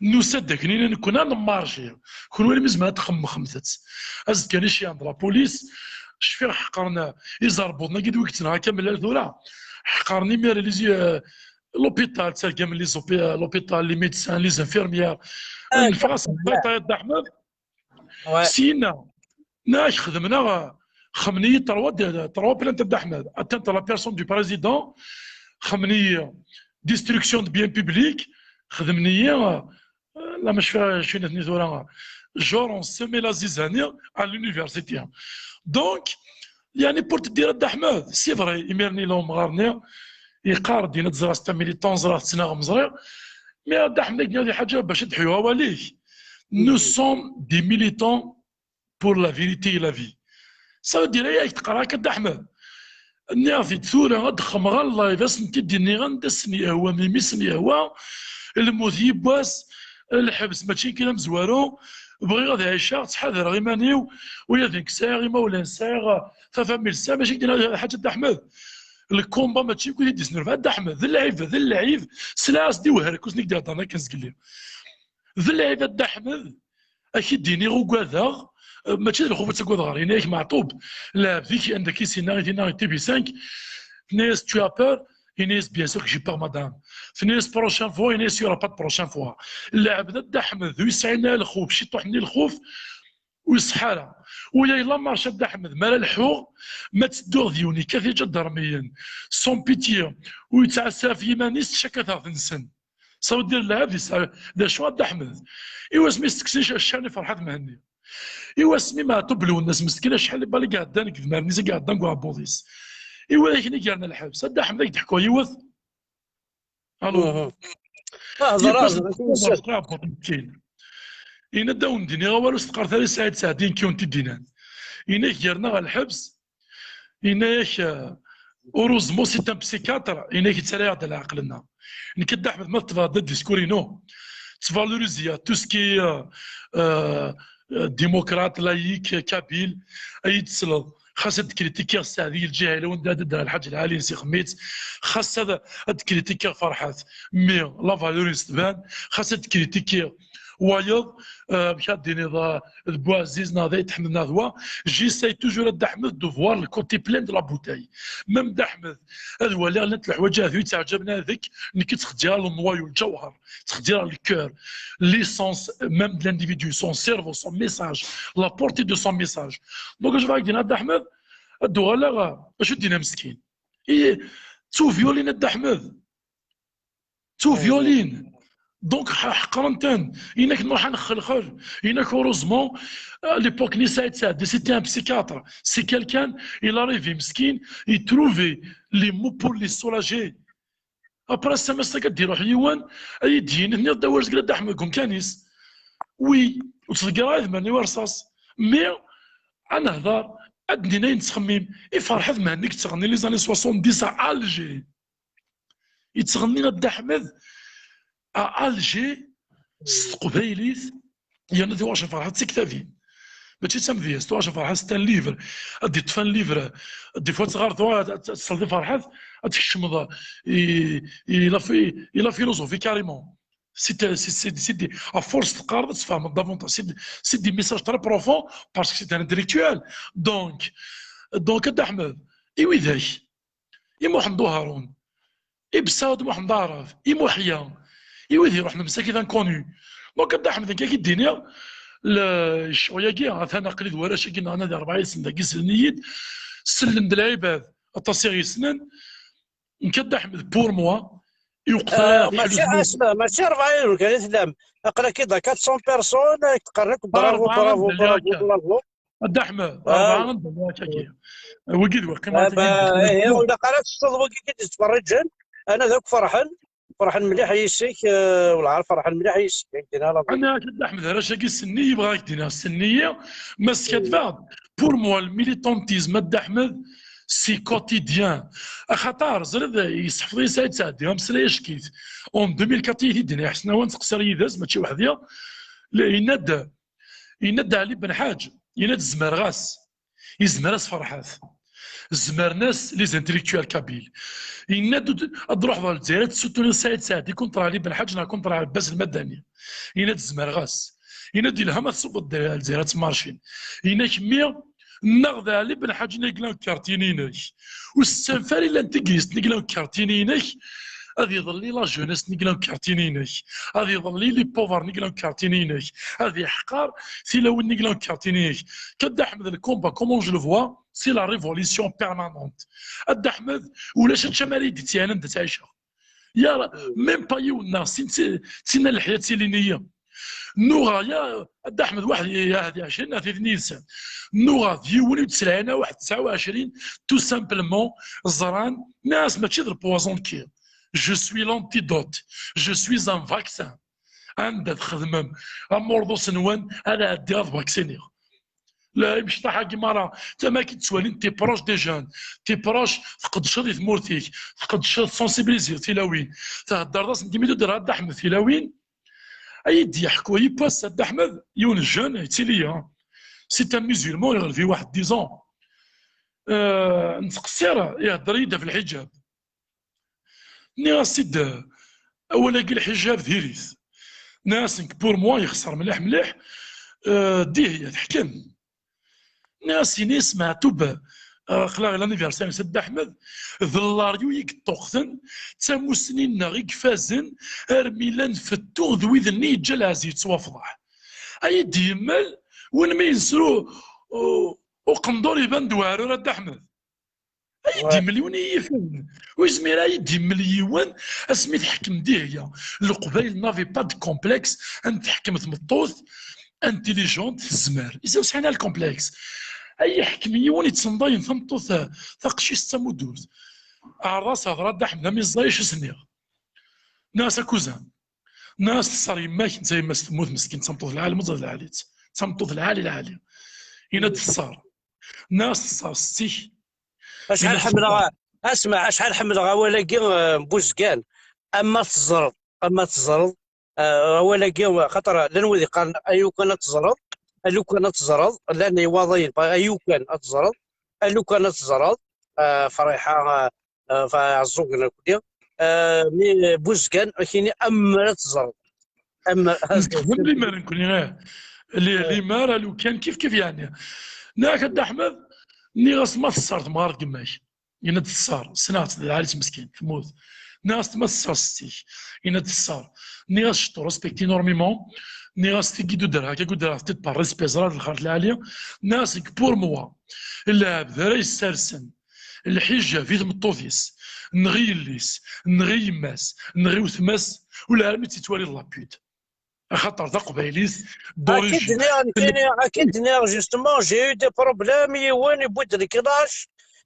Nusa-d aknin nekkni ad nemmarci. Kenwi almi zemren ad txemmxemt-tt. Azekka-nni cyan d la police, cfiɣ ḥeqren izerbuḍen-agi d wi yettnaɣ akka mlal tura. Ḥeqren imir les, euh, l'hôpital, ttergamen les hôpi-, l'hôpital, les médecins, les infirmières. Neffeɣ-as lbiṭa a Dda Ḥmed. Syin, nak xedmen-aɣ, xemmen-iyi trois, trois plaintes a Dda Ḥmed. Atteinte à la personne du président, xemmen-iyi destruction de biens publics, xedmen-iyi, euh, la machine, tura, genre on semait la zizanie à l'université. Donc, yani, pour te dire, a Dda Ḥmed, c'est vrai, imir-nni la umɣar-nni, yeqqar-d, yenna-d ẓriɣ c'est un militant, ẓriɣ tettnaɣem, ẓriɣ. Mais a Dda Ḥmed, akken ad iḥaǧa bac ad ḥyuɣ awal-ik. Nous sommes des militants pour la vérité et la vie. Ça veut dire, ay ak-d-qqareɣ akka, a Dda Ḥmed. Nniɣ-t-id tura, ad d-xemmeɣ live, ad sen-t-id-iniɣ anda sen-yehwa, melmi sen-yehwa, lmut yiwwas, lḥebs mačči kan amezwaru, bɣiɣ ad ɛiceɣ, ttḥadareɣ iman-iw, ula d nekk sɛiɣ imawlan, sɛiɣ tafamilt, sɛiɣ mačči kan lḥaǧa, a Dda Ḥmed. Lkumba mačči akk i d-isnulfa, a Dda Ḥmed, d lɛib, d lɛib, sla-as-d i uherkus-nni i k-d-iheddren akken zgelli. D lɛib a Dda Ḥmed, ad k-id-iniɣ ugadeɣ, eh, mačči d lxuf ad tagadeɣ ɣer, yenna-yak Meɛṭub, lɛebd-ik anda k-isinna i tinna i T V cinq, tenna-yas tu as peur, yenna-yas bien sûr que j'ai peur madame. Tenna-yas prochaine fois, yenna-yas il y aura pas de prochaine fois. Lɛebd a Dda Ḥmed, ur yesɛin ara lxuf, ciṭuḥ-nni lxuf, ur iṣeḥḥa ara. Ula yella marche a Dda Ḥmed, mi ara lḥuɣ, ma ttedduɣ d yiwen, yekkat iǧadarmiyen, sans pitié, ur yettɛassa ɣef yiman-is, ttcakateɣ-ten-sen. Ça veut dire lɛebd yesɛa d acu a Dda Ḥmed. I wasmi s-tekksen ccan i Ferḥat Mhenni. I wasmi Meɛṭub Lwennas meskin acḥal n bal i iɛeddan deg idmaren-is i iɛeddan deg uɛebbuḍ-is. I wid akken i yerna lḥebs, a Dda Ḥmed ad k-d-ḥkuɣ yiwet. Allo. Hder, hder. Yenna-d a wen-d-iniɣ awal ur s-teqqaret ara i Saɛid Saɛdi nekk i wen-t-id-inan. Yenna-k yerna ɣer lḥebs, yenna-yak, euh, heureusement c'est un psychiatre, yenna-yak yettarra-yaɣ-d leɛqel-nneɣ. Nekk a Dda Ḥmed ma teṭṭfeḍ-d discours-inu, ttvaloriziya tout ce qui est, euh, euh, euh, démocrate, laïque, kabyle, ay d-tesleḍ. Xas ad kritikiɣ Saɛdi Lǧahil, wanda ad d-, Lḥaǧ Lɛali n Si Xemmit, xas ad, ad kritikiɣ Ferḥat, mais la valeur-ines tban, xas ad kritikiɣ wayeḍ, euh, amek ad d-tiniḍ, euh, d Buɛziz neɣ d Ayt Ḥmed neɣ d wa, j'essaie toujours a Dda Ḥmed de voir le côté plein de la bouteille. Même Dda Ḥmed, ad waliɣ llant leḥwayeǧ ahat ur yettɛǧaben ara deg-k, nekk ttxeddireɣ le noyau, lǧawher, ttxeddireɣ le cœur, l'essence même de l'individu, son cerveau, son message, la portée de son message. Donc, je vais dire a Dda Ḥmed, ad d-uɣaleɣ, acu d-yenna meskin? I, ttuvyulin a Dda Ḥmed. Ttuvyulin. Donc, ḥ-, ḥeqren-ten. Yenna-k nruḥ ad nexxelxel. Yenna-k heureusement, à l'époque-nni Saɛid Saɛdi, c'était un psychiatre. C'est quelqu'un, il arrive, meskin, il trouvait les mots pour les soulager. Après, ass-a, ma s-, ad d-iruḥ yiwen, ad yi-d-yini, tenniḍ-d awal zgel a Dda Ḥmed deg umkan-is. Oui, ur ttḍeggireɣ ara idmaren-iw ar ṣṣaṣ. Mais, ad nehder, ad d-nini ayen nettxemmim. I Ferḥat Mhenni i yettɣennin les années soixante-dix à Alger. yettɣenni a Dda Ḥmed à Alger s teqbaylit, yerna Tuɣac Ferḥat d tiktabin. Mačči d tamedyazt, Tuɣac Ferḥat c'est un livre. Ad d-iṭṭef un livre, des fois teɣɣar Tuɣac, ad tesleḍ i Ferḥat, ad tkecmeḍ i, i la, i la philosophie carrément. C'est, c'est, c'est, c'est des, à force teqqareḍ, ad tfehmeḍ davantage. C'est, c'est des messages très profonds parce que c'est un intellectuel. Donc, donc, a Dda Ḥmed, i widak, i Muḥend Uharun, i Bessaɛd Muḥend Aɛrab, i Muḥya, i wid iruḥen msakit inconnu. Donc, a Dda Ḥmed, nekk ad k-id-iniɣ, le, ccɣel-agi, atan aql-i d warrac-agi, neɣ nadi rebɛa yid-sen dagi, sellen-iyi-d, sellen-d lɛibad, aṭas i ɣ-yessnen. Nekk a Dda Ḥmed, pour moi, i uqeṭṭer Ah, ara mačči tḥellu tmurt. Asma, mačči rebɛa yid-wen kan i tellam. Aql-ak-id à quatre cents personnes, i k-qqaren akk bravo, rebɛa bravo, n bravo, Dda bravo. A Dda Ḥmed, ah, rebɛa n Dda Ḥmed, wagi d waqim ah, ara tagi ba, d eh, ur ilaq ara ad teṭṭfeḍ wagi i d-yettferriǧen. Ana d akk ferḥen, ferḥen mliḥ yis-k, eh, welɛar ferḥen mliḥ yis-k. Ak-d-iniɣ la vérité. Ana a Dda Ḥmed, arrac-agi senni, yebɣa ak-d-iniɣ senni, ma skadbeɣ-d, pour moi, le militantisme, a Dda Ḥmed, c'est quotidien. Axaṭer, ẓriɣ, yessefḍ-iyi Saɛid Saɛdi, ameslay acek-it. En deux mille quatre, i t-id-nniɣ, ḥsen awan teqsir yid-s, mačči weḥd-i. Le, yenna-d, yenna-d Ɛli Benḥaǧ, yenna-d zemreɣ-as. Yezmer-as Ferḥat. Zemren-as les intellectuels kabyles. Yenna-d, ad d-ruḥeḍ ɣer Lezzayer, ad tessutuniḍ Saɛid Saɛdi contre Ɛli Benḥaǧ neɣ contre Ɛebbas Lmadani. Yenna-d zemreɣ-as. Yenna-d yelha ma tessufeḍ-d Lezzayer ad tmarcin. Yenna kemmi, neɣ d Ɛli Benḥaǧ n Iglan Kartini-inek. Ur s-ttanef ara i la ntegrist n Iglan Kartini-inek. Ad iḍelli la jeunesse n Iglan Kartini-inek. Ad iḍelli les pauvres n Iglan Kartini-inek. Ad iḥqer tilawin n Iglan Kartini-inek. Ka Dda Ḥmed, le combat, comment je le vois, c'est la révolution permanente. A Dda Ḥmed, ulac aččam ara yi-d-ittyanen d ttɛiceɣ. Ya, même pas yiwen neɣ sin, sin leḥya ttilin-iyi. Nuɣa, ya, a Dda Ḥmed, waḥed, ya, di ɛecrin neɣ titin yid-sen. Nuɣa d yiwen ur d-tselɛin, a waḥed tesɛa u ɛecrin, tout simplement, ẓran, nniɣ-as mačči d le poison nekki. Je suis l'antidote. Je suis un vaccin. Anda txedmem amurḍus-nwen, ad ɛeddiɣ ad vacciniɣ. La, imecṭaḥ-agi merra, tama ki ttwalin, t'es proche des jeunes, t'es proche, tqeddceḍ i tmurt-ik, tqeddceḍ, sensibiliser tilawin, theddreḍ-asen, dimi d-, d-, Dda Ḥmed tilawin, ay d-yeḥku yiwwas a Dda Ḥmed, yiwen jeune, yettili, hein. C'est un musulman, iɣleb-iyi waḥed dix ans. Euh, nettqeṣṣir, ihedder-iyi-d ɣef lḥiǧab. Nniɣ-as-id, awal-agi lḥiǧab diri-t. Nniɣ-as nekk, pour moi, yexṣer mliḥ mliḥ, euh, Dihya teḥkem. Nniɣ-as, ini-as Meɛtub, euh, aql-aɣ l'anniversaire n Saɛid Ḥmed, d laryu i yeṭṭuqten, d tamussni-nneɣ i ifazen, armi llan fettu d wid-nni yeǧǧa lɛezz yettwafḍeḥ. Ay d-yemmel, win mi yesru u-, uqendur iban-d weɛrur a Dda Ḥmed. Ay d-yemmel yiwen i yi-ifazen. Ur yezmir ad yi-d-yemmel yiwen asmi teḥkem Dihya. Leqbayel n'avait pas de complexe, ad teḥkem tmeṭṭut intelligente, tezmer. Izaw sɛin lcomplexe. Ay yeḥkem yiwen yettenḍayen tameṭṭut, eh, taqcict d tamudurt. Ɛreḍ-as hder a Dda Ḥmed, am iẓẓay acu s-nniɣ. Nniɣ-as a cousin. Nniɣ-as teṣṣer yemma-k, netta yemma-s temmut meskin, d tameṭṭut lɛali, meẓẓi d lɛali, d tameṭṭut lɛali lɛali. Yenna-d teṣṣer. Nniɣ-as teṣṣer setti-k. Acḥal ḥemmleɣ, asma, acḥal ḥemmleɣ awal-agi, eh, n Buzgan. Ama teẓreḍ, ama teẓreḍ, eh, awal-agi, xaṭer llan wid yeqqaren, "Ayu kan ad teẓreḍ, alu kan ad teẓreḍ", llan iwaḍiyen, "Ayu kan ad teẓreḍ, alu kan ad teẓreḍ", eh, Friḥa, eh, eh, fa-, Ɛeẓẓugen akk-nni. Eh, mi Buzgan, akini, "Amer ad teẓreḍ." Amer ad teẓreḍ. Limar nekkni, eh, li-, eh, limar, alu kan, kif kif, yeɛni. Nniɣ-ak a Dda Ḥmed, nniɣ-as ma teṣṣer temɣart n yemma-k. Yenna-d teṣṣer, ssneɣ-tt d lɛali-tt meskin, temmut. Nniɣ-as ma teṣṣer setti-k. Yenna-d teṣṣer. Nniɣ-as je te respecte énormément. Nniɣ-as tigi d udrar, akka d udrar, t-id par respect, ẓra d lxert lɛali. Nniɣ-as nekk pour moi, lɛebd ara yessarsen lḥiǧab i tmeṭṭut-is, neɣ i yelli-s, neɣ i yemma-s, neɣ i wetma-s, ula armi tt-yettwali d la pute. Axaṭer taqbaylit d'origine. Akken d-nniɣ nekkini, akken d-nniɣ, justement, j'ai eu des problèmes, yiwen yewwi-d leklac,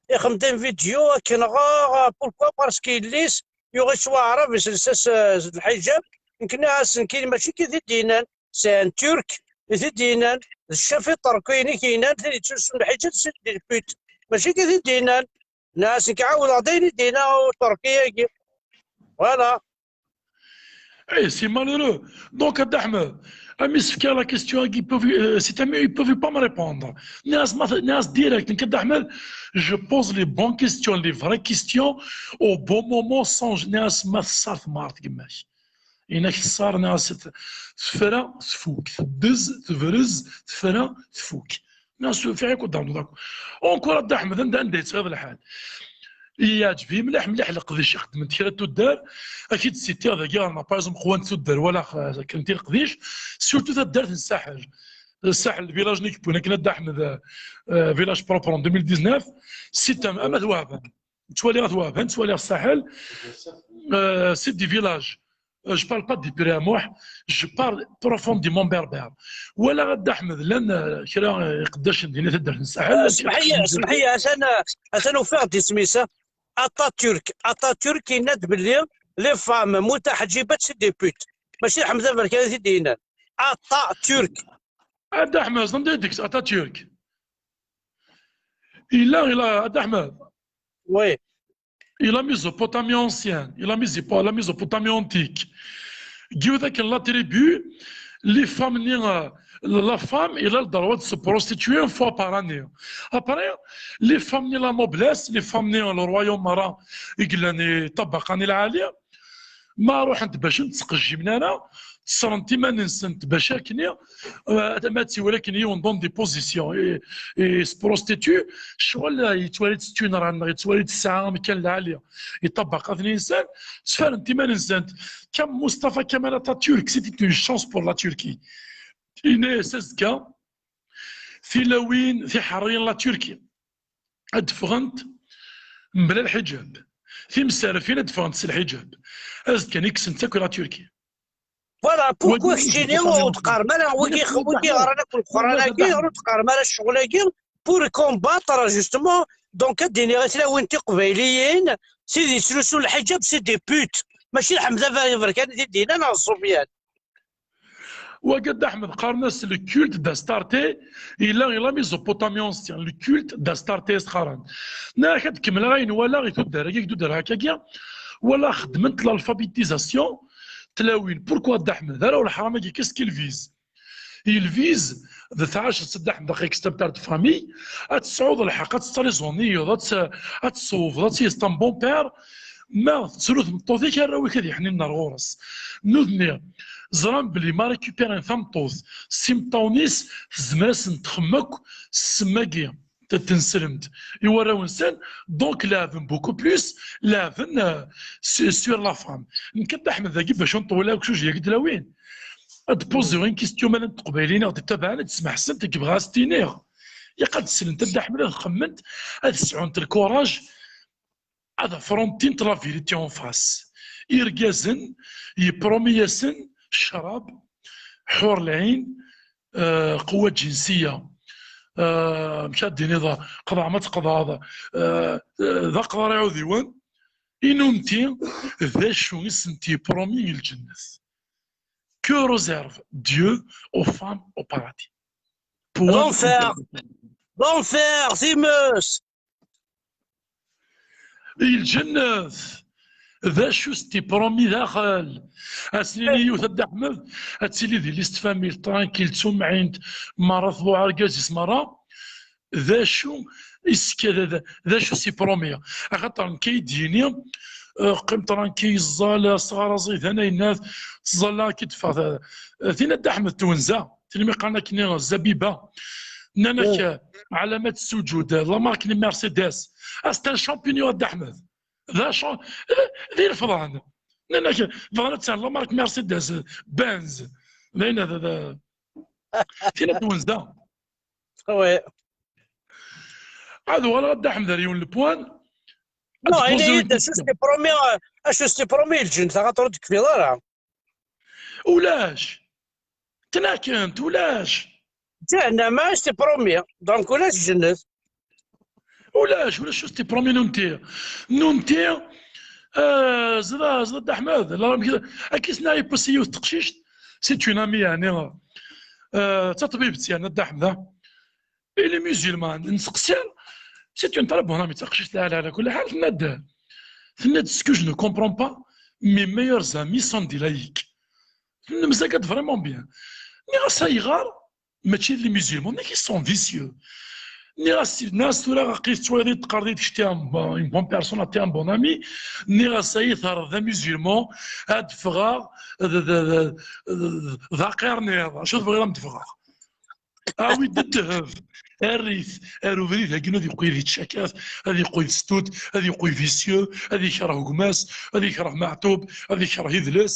ixdem-d une vidéo akken ɣer, pourquoi, parce que yelli-s yuɣ-itt waɛrab, iselsa-s, eh, lḥiǧab. Nekk nniɣ-as nekkini mačči akka i t-id-yennan, c'est un Turc i t-id-yennan, d ccaf iṭerkiyen i k-yennan, tin yettlusun lḥiǧab, c'est une pute. Mačči akka i t-id-yennan. Nniɣ-as nekk ɛawdeɣ-d ayen i d-yenna uṭerki-agi. Voilà. Eh, c'est malheureux. Donc, Ahmed, ami, c'est la question, ils peuvent, euh, c'est ami, ils peuvent pas me répondre. Nias, Nias direct, Ahmed, je pose les bonnes questions, les vraies questions au bon moment, sans Nias, ma sart mart, gmash. Inak sar Nias, tfra, tfuk, tdez, tvrez, tfra, tfuk. Nias, fi d'accord. Encore, Ahmed, anda, anda, c'est le hal. Yeɛǧeb-iyi mliḥ mliḥ leqdic i xeddment kra n tuddar. Ad k-id-sitiɣ dagi, ɣer par exemple, qwant tuddar wala kra n leqdic, surtout taddart n Saḥel. Saḥel, village n Ikebwin, akken ad d-aḥmed, euh, village propre en deux mille dix-neuf, c'est un, ama d Waɛban. Ttwaliɣ At Waɛban, ttwaliɣ Saḥel, euh, c'est des villages. Euh, je parle pas des Piramuḥ, je parle profondément berbère. Wala ad d-aḥmed llan, euh, kra, euh, iqeddacen din i taddart n Saḥel. Semḥ-iyi, semḥ-iyi, atan, atan ufiɣ-d isem-is. Atatürk. Atatürk yenna-d belli les femmes mutaḥǧibat c'est des putes. Mačči d Ḥmed Aberkan i t-id-yennan. Atatürk. Ad d-aḥmed, anda i d-yekkes Atatürk? Il a, il a, Ad d-aḥmed. Oui. Et la Mésopotamie ancienne, et la, Mésopo- la Mésopotamie antique. Giuda que la tribu, les femmes, euh, la femme, elle a le droit de se prostituer une fois par année. Après, les femmes, la noblesse, les femmes, le royaume, ara, i yellan, tabaqan lɛali, ma ruḥent bac ur ttqejjimen ara, ssrent iman-nsent bac akken, euh, ma tsiwel akken yiwen dans des positions et, et se prostitue, ccɣel yettwali-tt d tunerɣa neɣ yettwali-tt tesɛa amkan lɛali i ṭṭabaqat n yinsan, sfarent iman-nsent. Comme Mustafa Kemal Atatürk, c'était une chance pour la Turquie. Yenna-yas azekka, tilawin tiḥerriyin la Turquie ad d-ffɣent mebla lḥiǧab. Timserrfin ad d-ffɣent s lḥiǧab. Azekka-nni kksent akk la Turquie. Voilà, pourquoi keččini ur d-teqqarem ara wigi, wigi ɣran akk leqran-agi, ur d-teqqarem ara ccɣel-agi pour combattre justement, donc ad d-iniɣ i tlawin tiqbayliyin, tid yettlusun lḥiǧab c'est des putes, mačči d Ḥmed Aberkan i t-id-yennan neɣ Ṣubyan. Wagi a Dda Ḥmed qqaren-as le culte d'Astarté, yella i la Mésopotamie ancienne, le culte d'Astarté i s-qqaren. Nniɣ-ak ad kemmleɣ ayen walaɣ i tuddar-agi, i tuddar hakkagi, walaɣ xeddment l'alphabétisation tlawin. Pourquoi a Dda Ḥmed? Ara leḥram-agi, qu'est-ce qu'il vise? Il vise, d tɛact a Dda Ḥmed, aql-ik c'est un père de famille, ad tesɛuḍ lḥeqq ad tettṛiẓuniyeḍ, ad tt-, ad tessewweḍ, ad tt-, c'est un bon père, ma tettru tmeṭṭut-ik, arraw-ik ad yeḥninen ar ɣur-s. Nutni ẓran belli ma récupérin tameṭṭut s imeṭṭawen-is, tezmer ad sen-texdem akk ssem-agi, t-, tenslemt i warraw-nsen, donc leɛben beaucoup plus, leɛben, euh, su-, sur la femme. Nekk a Dda Ḥmed dagi bac ur nṭewwel akk sujet-agi tlawin. Ad d-poziɣ une question ma llant teqbayliyin i ɣ-d-ittabaɛen, ad d-smeḥsent deg bɣiɣ ad s-t-iniɣ. Ilaq ad d-slent a Dda Ḥmed, ad xemmement, ad sɛunt lkuraj ad affrontint la vérité en face. Irgazen, yepromi-yasen ccrab, ḥur lɛin, euh, qwwa ǧinsiya, euh, amek ad d-tiniḍ, qḍeɛ ma tqeḍɛeḍ, euh, euh, d aqḍar iɛudiwen, i nutni, d acu i sent-yepromi i lǧennet? Que réserve Dieu aux femmes au paradis? Point. L'enfer. L'enfer, times. I lǧennet, d acu s-t-ipromi daxel? Ad s-nini yiwet a Dda Ḥmed, ad tili di liste famille tranquille, d tumɛint, merra tḍuɛ argaz-is merra. D acu i s-, d, d acu s-ipromi? Axaṭer nekk ay d-yini, euh, qqim tranquille, ẓẓal, asɣar aẓidan, ayennat, tẓalla, ad k-id-teffeɣ. Tin a Dda Ḥmed twenza. Tin mi qqaren akken Zabiba. Nnan-ak, euh, ɛalamat sujud, la marque n Mercedes. Ah, c'est un champignon a Dda Ḥmed. D acu, d ilefḍan. Nnan-ak, bɣan ad tesɛen la marque Mercedes, Benz. D ayen, d, d, tin a twenza. Oui. Ad uɣaleɣ a Dda Ḥmed ar yiwen le point. Non, ini-yi-d acu s-t-ipromi, acu s-t-ipromi lǧennet, axaṭer ur d-tekfiḍ ara. Ulac. Ttnakent, ulac. Ǧahennama s-t-ipromi, donc ulac lǧennet. Ulac, ulac s-t-ipromi nutni. Nutni, euh, zda, zda Dda Ḥmed, la, akken i s-nniɣ, ipusi yiwet teqcict, c'est une amie, yeɛni, euh, d taṭbibt, yeɛni, Dda Ḥmed, ah. Elle est musulmane. Nseqsi-tt, c'est une très bonne amie, d taqcict lɛali ɛla kulli ḥal, tenna-d, tenna-d, ce que je ne comprends pas, Mes meilleurs amis sont des laïcs. Nemzagad vraiment bien. Nniɣ-as ayɣer mačči d les musulmans, nniɣ ils sont vicieux. Nniɣ-as, nniɣ-as tura aqil tettwaliḍ teqqareḍ-iyi-d kečč t'es un bon, une bonne personne, t'es un bon ami. Nniɣ-as ay terreḍ d amusulman, ad ffɣeɣ d, d, d, d, d aqirniḍ. Acu tebɣiḍ ad m-d-ffɣeɣ? Awi-d ddheb, err-it ar ubrid-agi, ad yeqqel d ttcakat, ad yeqqel d stud, ad yeqqel vicieux, ad yekreh gma-s, ad yekreh Meɛtub, ad yekreh idles.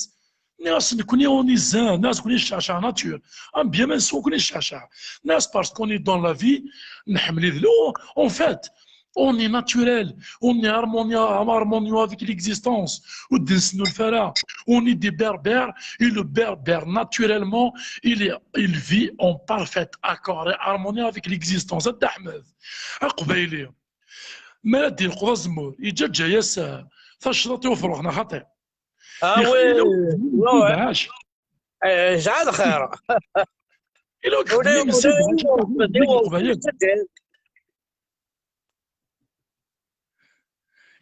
Nniɣ-as nekkni on est zen, nniɣ-as nekkni necceɛceɛ nature. Am bien même si nekkni necceɛceɛ. Nniɣ-as parce qu'on est dans la vie, nḥemmel idles. En fait, on est naturel, on est harmonieux, harmonieux avec l'existence. Ur d-nesnulfa ara. On est des berbères, et le berbère, naturellement, il est, il vit en parfait accord et harmonie avec l'existence. A Dda Ḥmed, aqbayli, mi ara d-ileqḍ azemmur, yeǧǧaǧǧa-yas, eh, tacḍaṭ i ufrux, neɣ xaṭi? Ah, oui, oui. Yesɛa lxir. Ila ur ula-, ula-, ula-, ula-,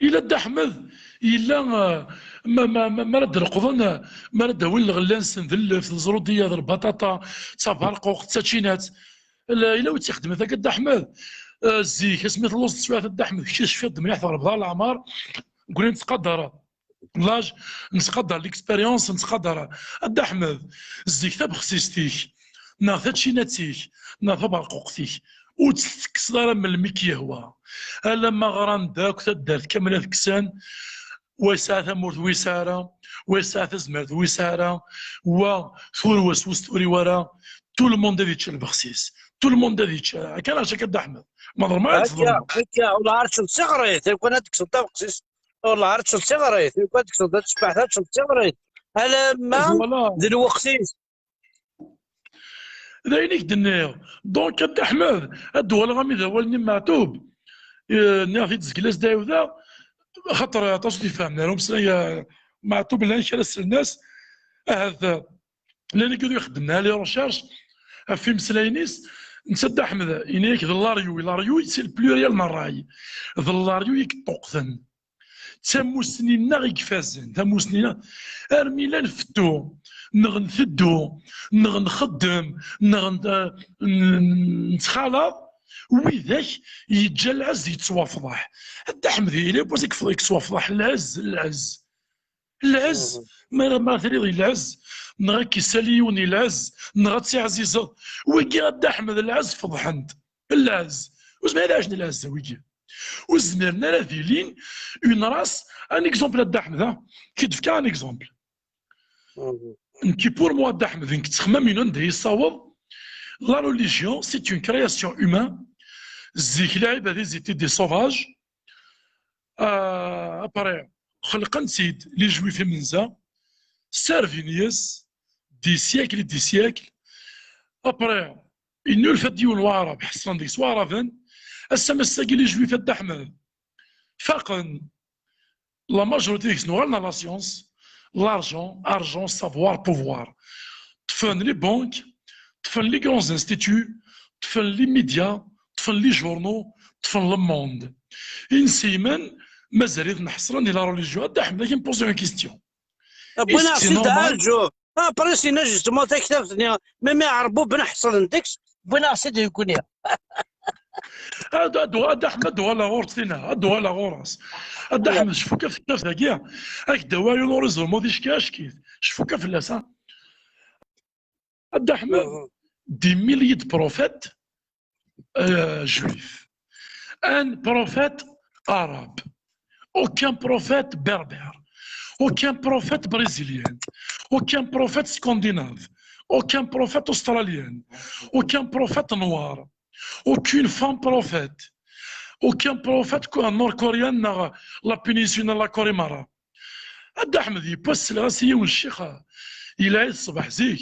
Ila Dda Ḥmed, yella, eh, ma, ma, ma, ma ara d-leqḍen, eh, ma ara d-awin lɣella-nsen d lleft, d ẓrudiya, d lbaṭaṭa, d taberquqt, d tačinat. Ila, ila wi tt-ixedmen akka Dda Ḥmed. Eh, zik, asmi telluẓ teswiɛt a Dda Ḥmed, kečč tecfiḍ-d mliḥ, tɣelbeḍ ɣer leɛmer, nekkni nettqadar l'âge, nettqadar l'expérience, nettqadar. A Dda Ḥmed, zik tabexsist-ik, neɣ tačinat-ik, neɣ taberquqt-ik, ur tt-tekkseḍ ara melmi k-yehwa. Alamma ɣran-d akk taddart kamel ad kksen, wa yesɛa tamurt, wa yesɛa ara, wa yesɛa tazmert, wa yesɛa ara, wa turwa-s ur s-turiw ara, tout le monde ad yečč lbexsis, tout le monde ad yečč, akka neɣ akka a Dda Ḥmed? Ma d lmal ad akka, tḍelmeḍ. Akka, ur la arcel d tiɣrit, lukan ad tekkseḍ tabexsist, ur la arcel d tiɣrit, lukan ad tekkseḍ d tecbeḥt, arcel d tiɣrit, alamma voilà. D lweqt-is. D ayen i k-d-nniɣ. Donc, a Dda Ḥmed, ad d-walaɣ ami d awal-nni n Meɛtub. Eh, nniɣ-t-id zgel-as d ɛiwdeɣ, axaṭer aṭas ur t-ifehmen ara umeslay, eh, Meɛtub, llan kra sellen-as, ahat, eh, llan igad ixeddmen les recherches ɣef imeslayen-is. Netta Dda Ḥmed, yenna-yak d l'aryu, l'aryu, c'est le pluriel n ṛṛay. D l'aryu i yeṭṭuqten. D tamusni-nneɣ i ifazen, tamusni-nneɣ. Armi la nfettu, neɣ nteddu, neɣ nxeddem, neɣ n-, n-, nettxalaḍ, widak yeǧǧa lɛezz yettwafḍeḥ. A Dda Ḥmed, yella yiwwas i yefḍ-, yettwafḍeḥ lɛezz, lɛezz. Lɛezz, mhm, ma, ma tiliḍ i lɛezz, neɣ ad k-isali yiwen i lɛezz, neɣ ad tiɛzizeḍ, wigi a Dda Ḥmed lɛezz feḍḥen-t. Lɛezz. Ur zmiren ad ɛicen lɛezz, wigi. Ur zmiren ara ad ilin une race. Un exemple a Dda Ḥmed, ha? Ki d-fka un exemple. Mhm. Nekki, pour moi, a Dda Ḥmed, nekk ttxemmam-inu anda yessaweḍ. La religion, c'est une création humaine. Zik, lɛibad, ils étaient des sauvages. Euh, après, xelqen-tt-id les Juifs imenza, servin yes des siècles et des siècles. Après, yennulfa-d yiwen Waɛrab, ḥeṣlen deg-s Waɛraben. Ass-a, ass-agi, les Juifs a Dda Ḥmed, faqen, la majorité deg-sen uɣalen ɣer la science, l'argent, argent, savoir, pouvoir. Ṭṭfen les banques, ṭṭfen les grands instituts, ṭṭfen les médias, ṭṭfen les journaux, ṭṭfen le monde. Inselmen, mazal-iten ḥeṣlen di la religion. A Dda Ḥmed, ad k-poser une question. Wwin-aɣ-tt-id, arǧu. Ah, après, c'est justement taktabt-nni. Même Iɛerbuben ḥeṣlen deg-s, wwin-aɣ-tt-id nekkni. Ad, ad, ad Ḥmed, ad uɣaleɣ ɣur-s tinna, ad uɣaleɣ ɣur-s. A Dda Ḥmed, cfu kan ɣef tektabt-agi, ad k-d-awiɣ yiwen ur iẓermu di ccki ackit. Cfu kan fell-as, ha? A Dda Ḥmed, des milliers de prophètes, euh, juifs. Un prophète arabe. Aucun prophète berbère. Aucun prophète brésilien. Aucun prophète scandinave. Aucun prophète australien. Aucun prophète noir. Aucune femme prophète. Aucun prophète nord-coréen, la péninsule, la Corée. A Dda Ḥmed, yiwwas sliɣ-as i yiwen ccix, yelha-d ṣṣbeḥ zik,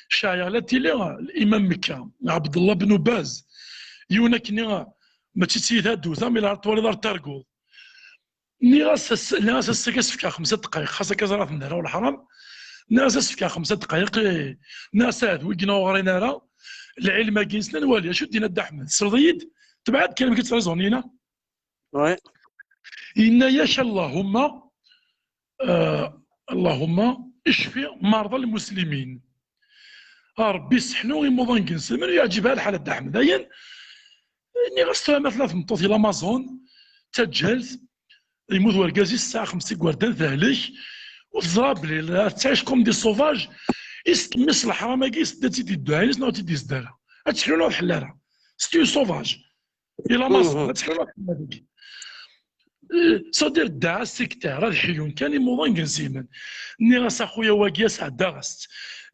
ceɛɛiɣ la tili, l'imam Mekka, Ɛebdellah ben Ubaz, yiwen akkenni, mačči d tiyita ad d-tewtem, mi ara twaliḍ ar targuḍ. Nniɣ-as ass-, nniɣ-as ass-agi ad s-fkeɣ xemsa ddqayeq, xas akka ẓriɣ-ten d arraw n leḥram. Nniɣ-as ad s-fkeɣ xemsa ddqayeq, eh, nniɣ-as ahat wigi ur ɣrin ara lɛilm-agi-nsen, ad nwali acu d-yenna Dda Ḥmed. Tesleḍ-iyi-d? Tebɛed kan amek i ttṛiẓunina? Ouais. Yenna-yak Allahumma, euh, Allahumma icfi marḍa lmuslimin. A Ṛebbi sseḥnu imuḍan n yinselmen, ur yeɛǧib ara lḥal a Dda Ḥmed. Ayen nniɣ-as tura ma tella tmeṭṭut i l'Amazon, d taǧǧalt, yemmut wergaz-is, tesɛa xemsa igerdan, tehlek, ur teẓra belli la tettɛic comme des sauvages, is mmi-s leḥram-agi, is-, ad tt-id-idduɛin, is neɣ ur tt-id-izdi ara. Ad teḥlu neɣ ur tḥellu ara. C'est une sauvage. I l'Amazon, ad teḥlu neɣ ur tḥellu ara deg-i. C'est-à-dire, ddaɛa sectaire, ad ḥeyun kan imuḍan n yinselmen. Nniɣ-as, a xuya, wagi, ad sɛeddaɣ-as-tt.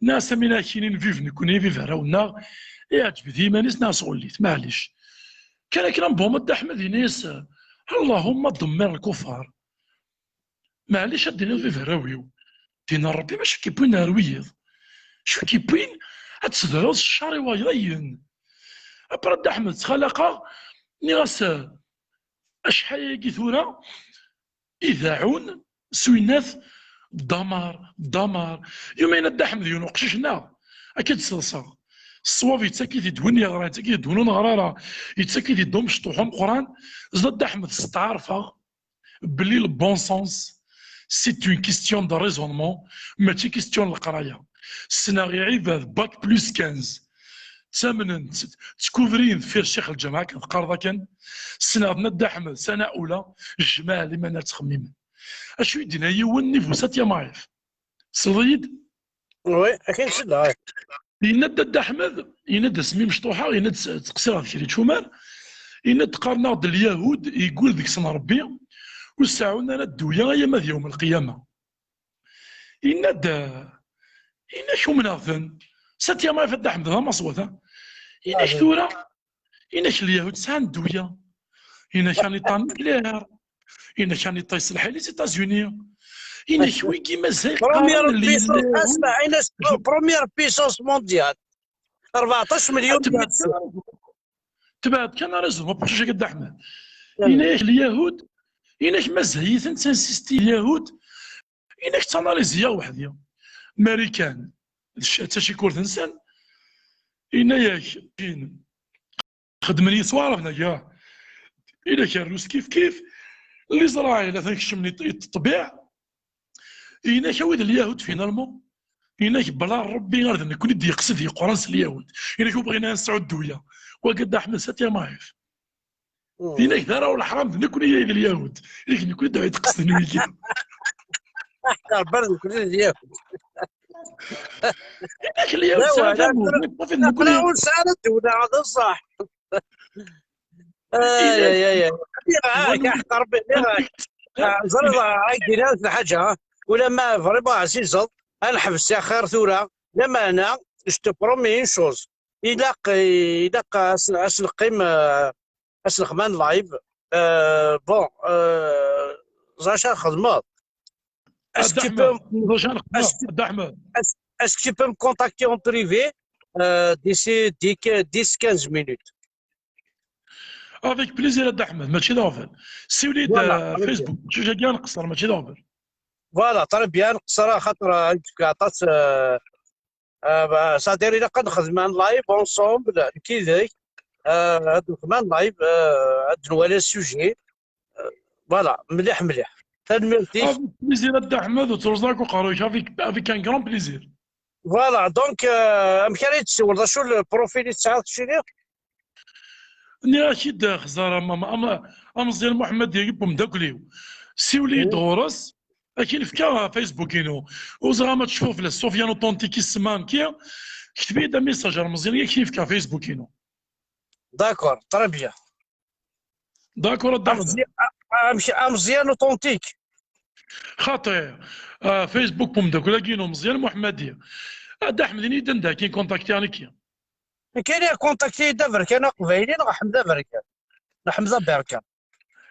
Nniɣ-as, am win ara k-yinin vive nekkni, vive arraw-nneɣ, iɛǧeb-it yiman-is, neɣ sɣelli-t, maɛlic. Kan akken am Buḥemmed Dda Ḥmed, ini-as, Allahumma demmir lkufar. Maɛlic, ad d-tiniḍ vive arraw-iw. Dinna Ṛebbi, mačči k-iwwin ar wiyiḍ. Acu k-iwwin ad tedreḍ ccer i wayeḍ ayen? Après Dda Ḥmed ttxalaqeɣ, nniɣ-as, acḥal ayagi tura, idaɛun s winnat, ddamar, ddamar. Yuma yenna Dda Ḥmed yiwen uqcic-nneɣ, akka d-sseḍseɣ. Ṣṣwab yettak-it-id win yeɣran, yettak-it-id win ur neɣri ara, yettak-it-id umecṭuḥ ameqqran, zdat Dda Ḥmed steɛṛfeɣ belli le bon sens, c'est une question de raisonnement, mačči question n leqraya. Ssneɣ iɛibad bac plus quinze. Ttamnen, ttkubrin deffir ccix lǧameɛ, akken teqqareḍ akken. Ssneɣ-ten a Dda Ḥmed, sana ula, jmaɛ liman ad ttxemmimen. Acu i d-yenna yiwen n ibusat ya Maɛif? Tesleḍ-iyi-d? Oui, akken selleɣ. Yenna-d a Dda Ḥmed, yenna-d asmi mecṭuḥeɣ, yenna-d s-, ttqeṣṣireɣ d kra n tcumar, yenna-d qqaren-aɣ-d Lyahud, yeggul deg-sen Ṛebbi, ur seɛɛun ara dduya ay ama d yawm lqiyama. Yenna-d, yenna-k umneɣ-ten, sat ya Maɛif a Dda Ḥmed, d amaṣwat, ha? Yenna-k tura, Inek Lyahud sɛan dduya. Inek un État nucléaire. Inek un État yesselḥay les États-Unis. Inek wigi mazal première qqaren puissance, Lyahud. Asma, inek première puissance mondiale. Rbeɛṭac milyon. Tebɛed kan ara zedmeɣ, tebɛed kan ara zedmeɣ, aqcic-agi Dda Ḥmed. Inek Lyahud, inek mazal-iten ttinsisti Lyahud. Inek d tanalizi-a weḥd-i. Marikan, d c-, d tacikurt-nsen. Yenna-yak, xedmen yis waɛraben-agi. Inek rrus kif kif. Lizraɛil atan kecmen i ṭ-, i ṭṭbiɛ. Inek awi-d Lyahud finalement. Inek bla Ṛebbi ar d nekkni d-yeqsed yeqran s Lyahud. Inek ur bɣin ara nesɛu dduya. Wagi Dda Ḥmed sat ya Maɛif. Inek d ara leḥram d nekkni ay d Lyahud. Inek nekkni d ay d-qesden wigi. Ṛebbi nekkni d Lyahud. Inek Lyahud sɛan tamurt, ur sɛan ara ddewla, d ṣṣeḥ. Ay, ay, ay, ay. Nniɣ-ak, aḥeqq Ṛebbi, nniɣ-ak. Ah, ẓriɣ, ah, ay d-iniɣ lḥaǧa, ah. Ulamma vraiment ɛzizeḍ, ad neḥbes axir tura. Lameɛna, je te promets une chose. Ilaq, ilaq as, as neqqim, euh, as nexdem un live. Euh, bon, euh, ẓer acu ara txedmeḍ. Est-ce que tu peux, est-ce que, est-ce, est-ce que tu peux me contacter en privé, euh, d'ici dix, dix, quinze minutes? Avec plaisir a Dda Ḥmed, mačči d aɣbel. Siwel-iyi-d, voilà, euh, Facebook, mačči d aɣbel. Voilà, très bien, nqeṣṣer axaṭer, euh, ad d-tefk aṭas, euh, euh, bah, c'est-à-dire, ilaq ad nexdem un live ensemble, nekk yid-k, euh, ad nexdem un live, euh, ad nwali le sujet. Euh, voilà, mliḥ, mliḥ. Tanemmirt-ik. Avec plaisir a Dda Ḥmed, ur ttruẓ akk uqerruy-ik, avec, avec un grand plaisir. Voilà, donc, euh, amek ara yi-d-tessiwleḍ, acu le profil i tesɛiḍ keččini? Nniɣ-ak-id, xẓer, am, am, am, ameẓyan Muḥemmed-agi n umeddakel-iw. Siwel-iyi-d ɣur-s, ad k-in-fkeɣ Facebook-inu. Ur ẓriɣ ma tecfiḍ fell-as, Sofiane Authentique i s-semma nekki. Kteb-iyi-d amisaj ar Meẓyan, ad k-in-fkeɣ Facebook-inu. D'accord, très bien. D'accord, a Dda Ḥmed. Ameẓyan, a-, amek, Ameẓyan Authentique. Xaṭi, ah, Facebook n umeddakel-agi-inu Meẓyan Muḥemmadi. A Dda Ḥmed, ini-yi-d anda akin kontaktiɣ nekki. Nekk ini kontakti-yi-d aberkan aqbayli neɣ Ḥmed aberkan. Neɣ Ḥmed aberkan.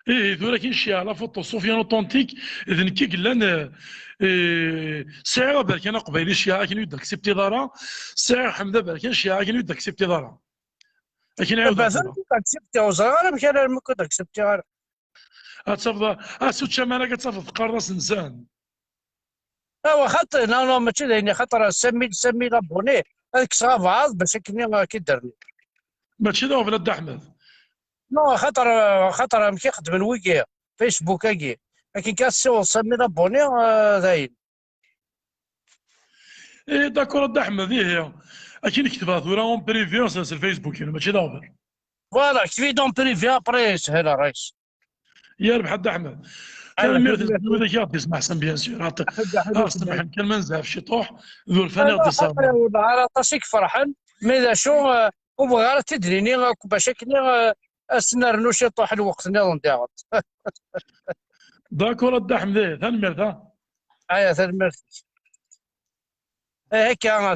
Ihi, tura akin ccyaɛ la photo Sofiane Authentique, d nekk i yellan, eh, eh, sɛiɣ aberkan aqbayli ccyaɛ akin ur d-aksiptiḍ ara, sɛiɣ Ḥmed aberkan ccyaɛ akin ur d-aksiptiḍ ara. Akin ɛiwdeɣ. Aberkan ur d-aksiptiɣ, ur ẓriɣ ara amek ara, amek ur d-aksiptiɣ ara. Ad tafeḍ, a Suččaman, ad tafeḍ teqqareḍ-as nsan. Awa, xaṭi, non, non, mačči d ayen, xaṭer cinq mille, cinq mille abonnés, ad kkseɣ abɛaḍ bac akken ad k-id-rniɣ. Mačči d aɣbel a Dda Ḥmed. Non, xaṭer, xaṭer amek i xeddmen wigi, Facebook-agi. Akken kan tessiweḍ cinq mille abonnés, euh, d ayen. Eh, d'accord, a Dda Ḥmed, ihi. Akken ketbeɣ tura en privé s, s Facebook-inu, mačči d aɣbel. Voilà, ktebi-d en privé, après yeshel, a Ṛayes. Yerbeḥ a Dda Ḥmed. Tanemmirt i wid i aɣ-d-yesmeḥsen, bien sûr. Aɣ-semḥen kan ma nezɛef ciṭuḥ, d urfan i aɣ-d-isseɣmaren. Ur neɛra aṭas i iferḥen, mais d acu, eh, ur bɣiɣ ara ad t-id-nini akk, bac akken, eh, ad s-nernu ciṭuḥ lweqt nniḍen diɣen. D'accord a Dda Ḥmed, eh, tanemmirt, ha. Aya, tanemmirt. Eh, akka.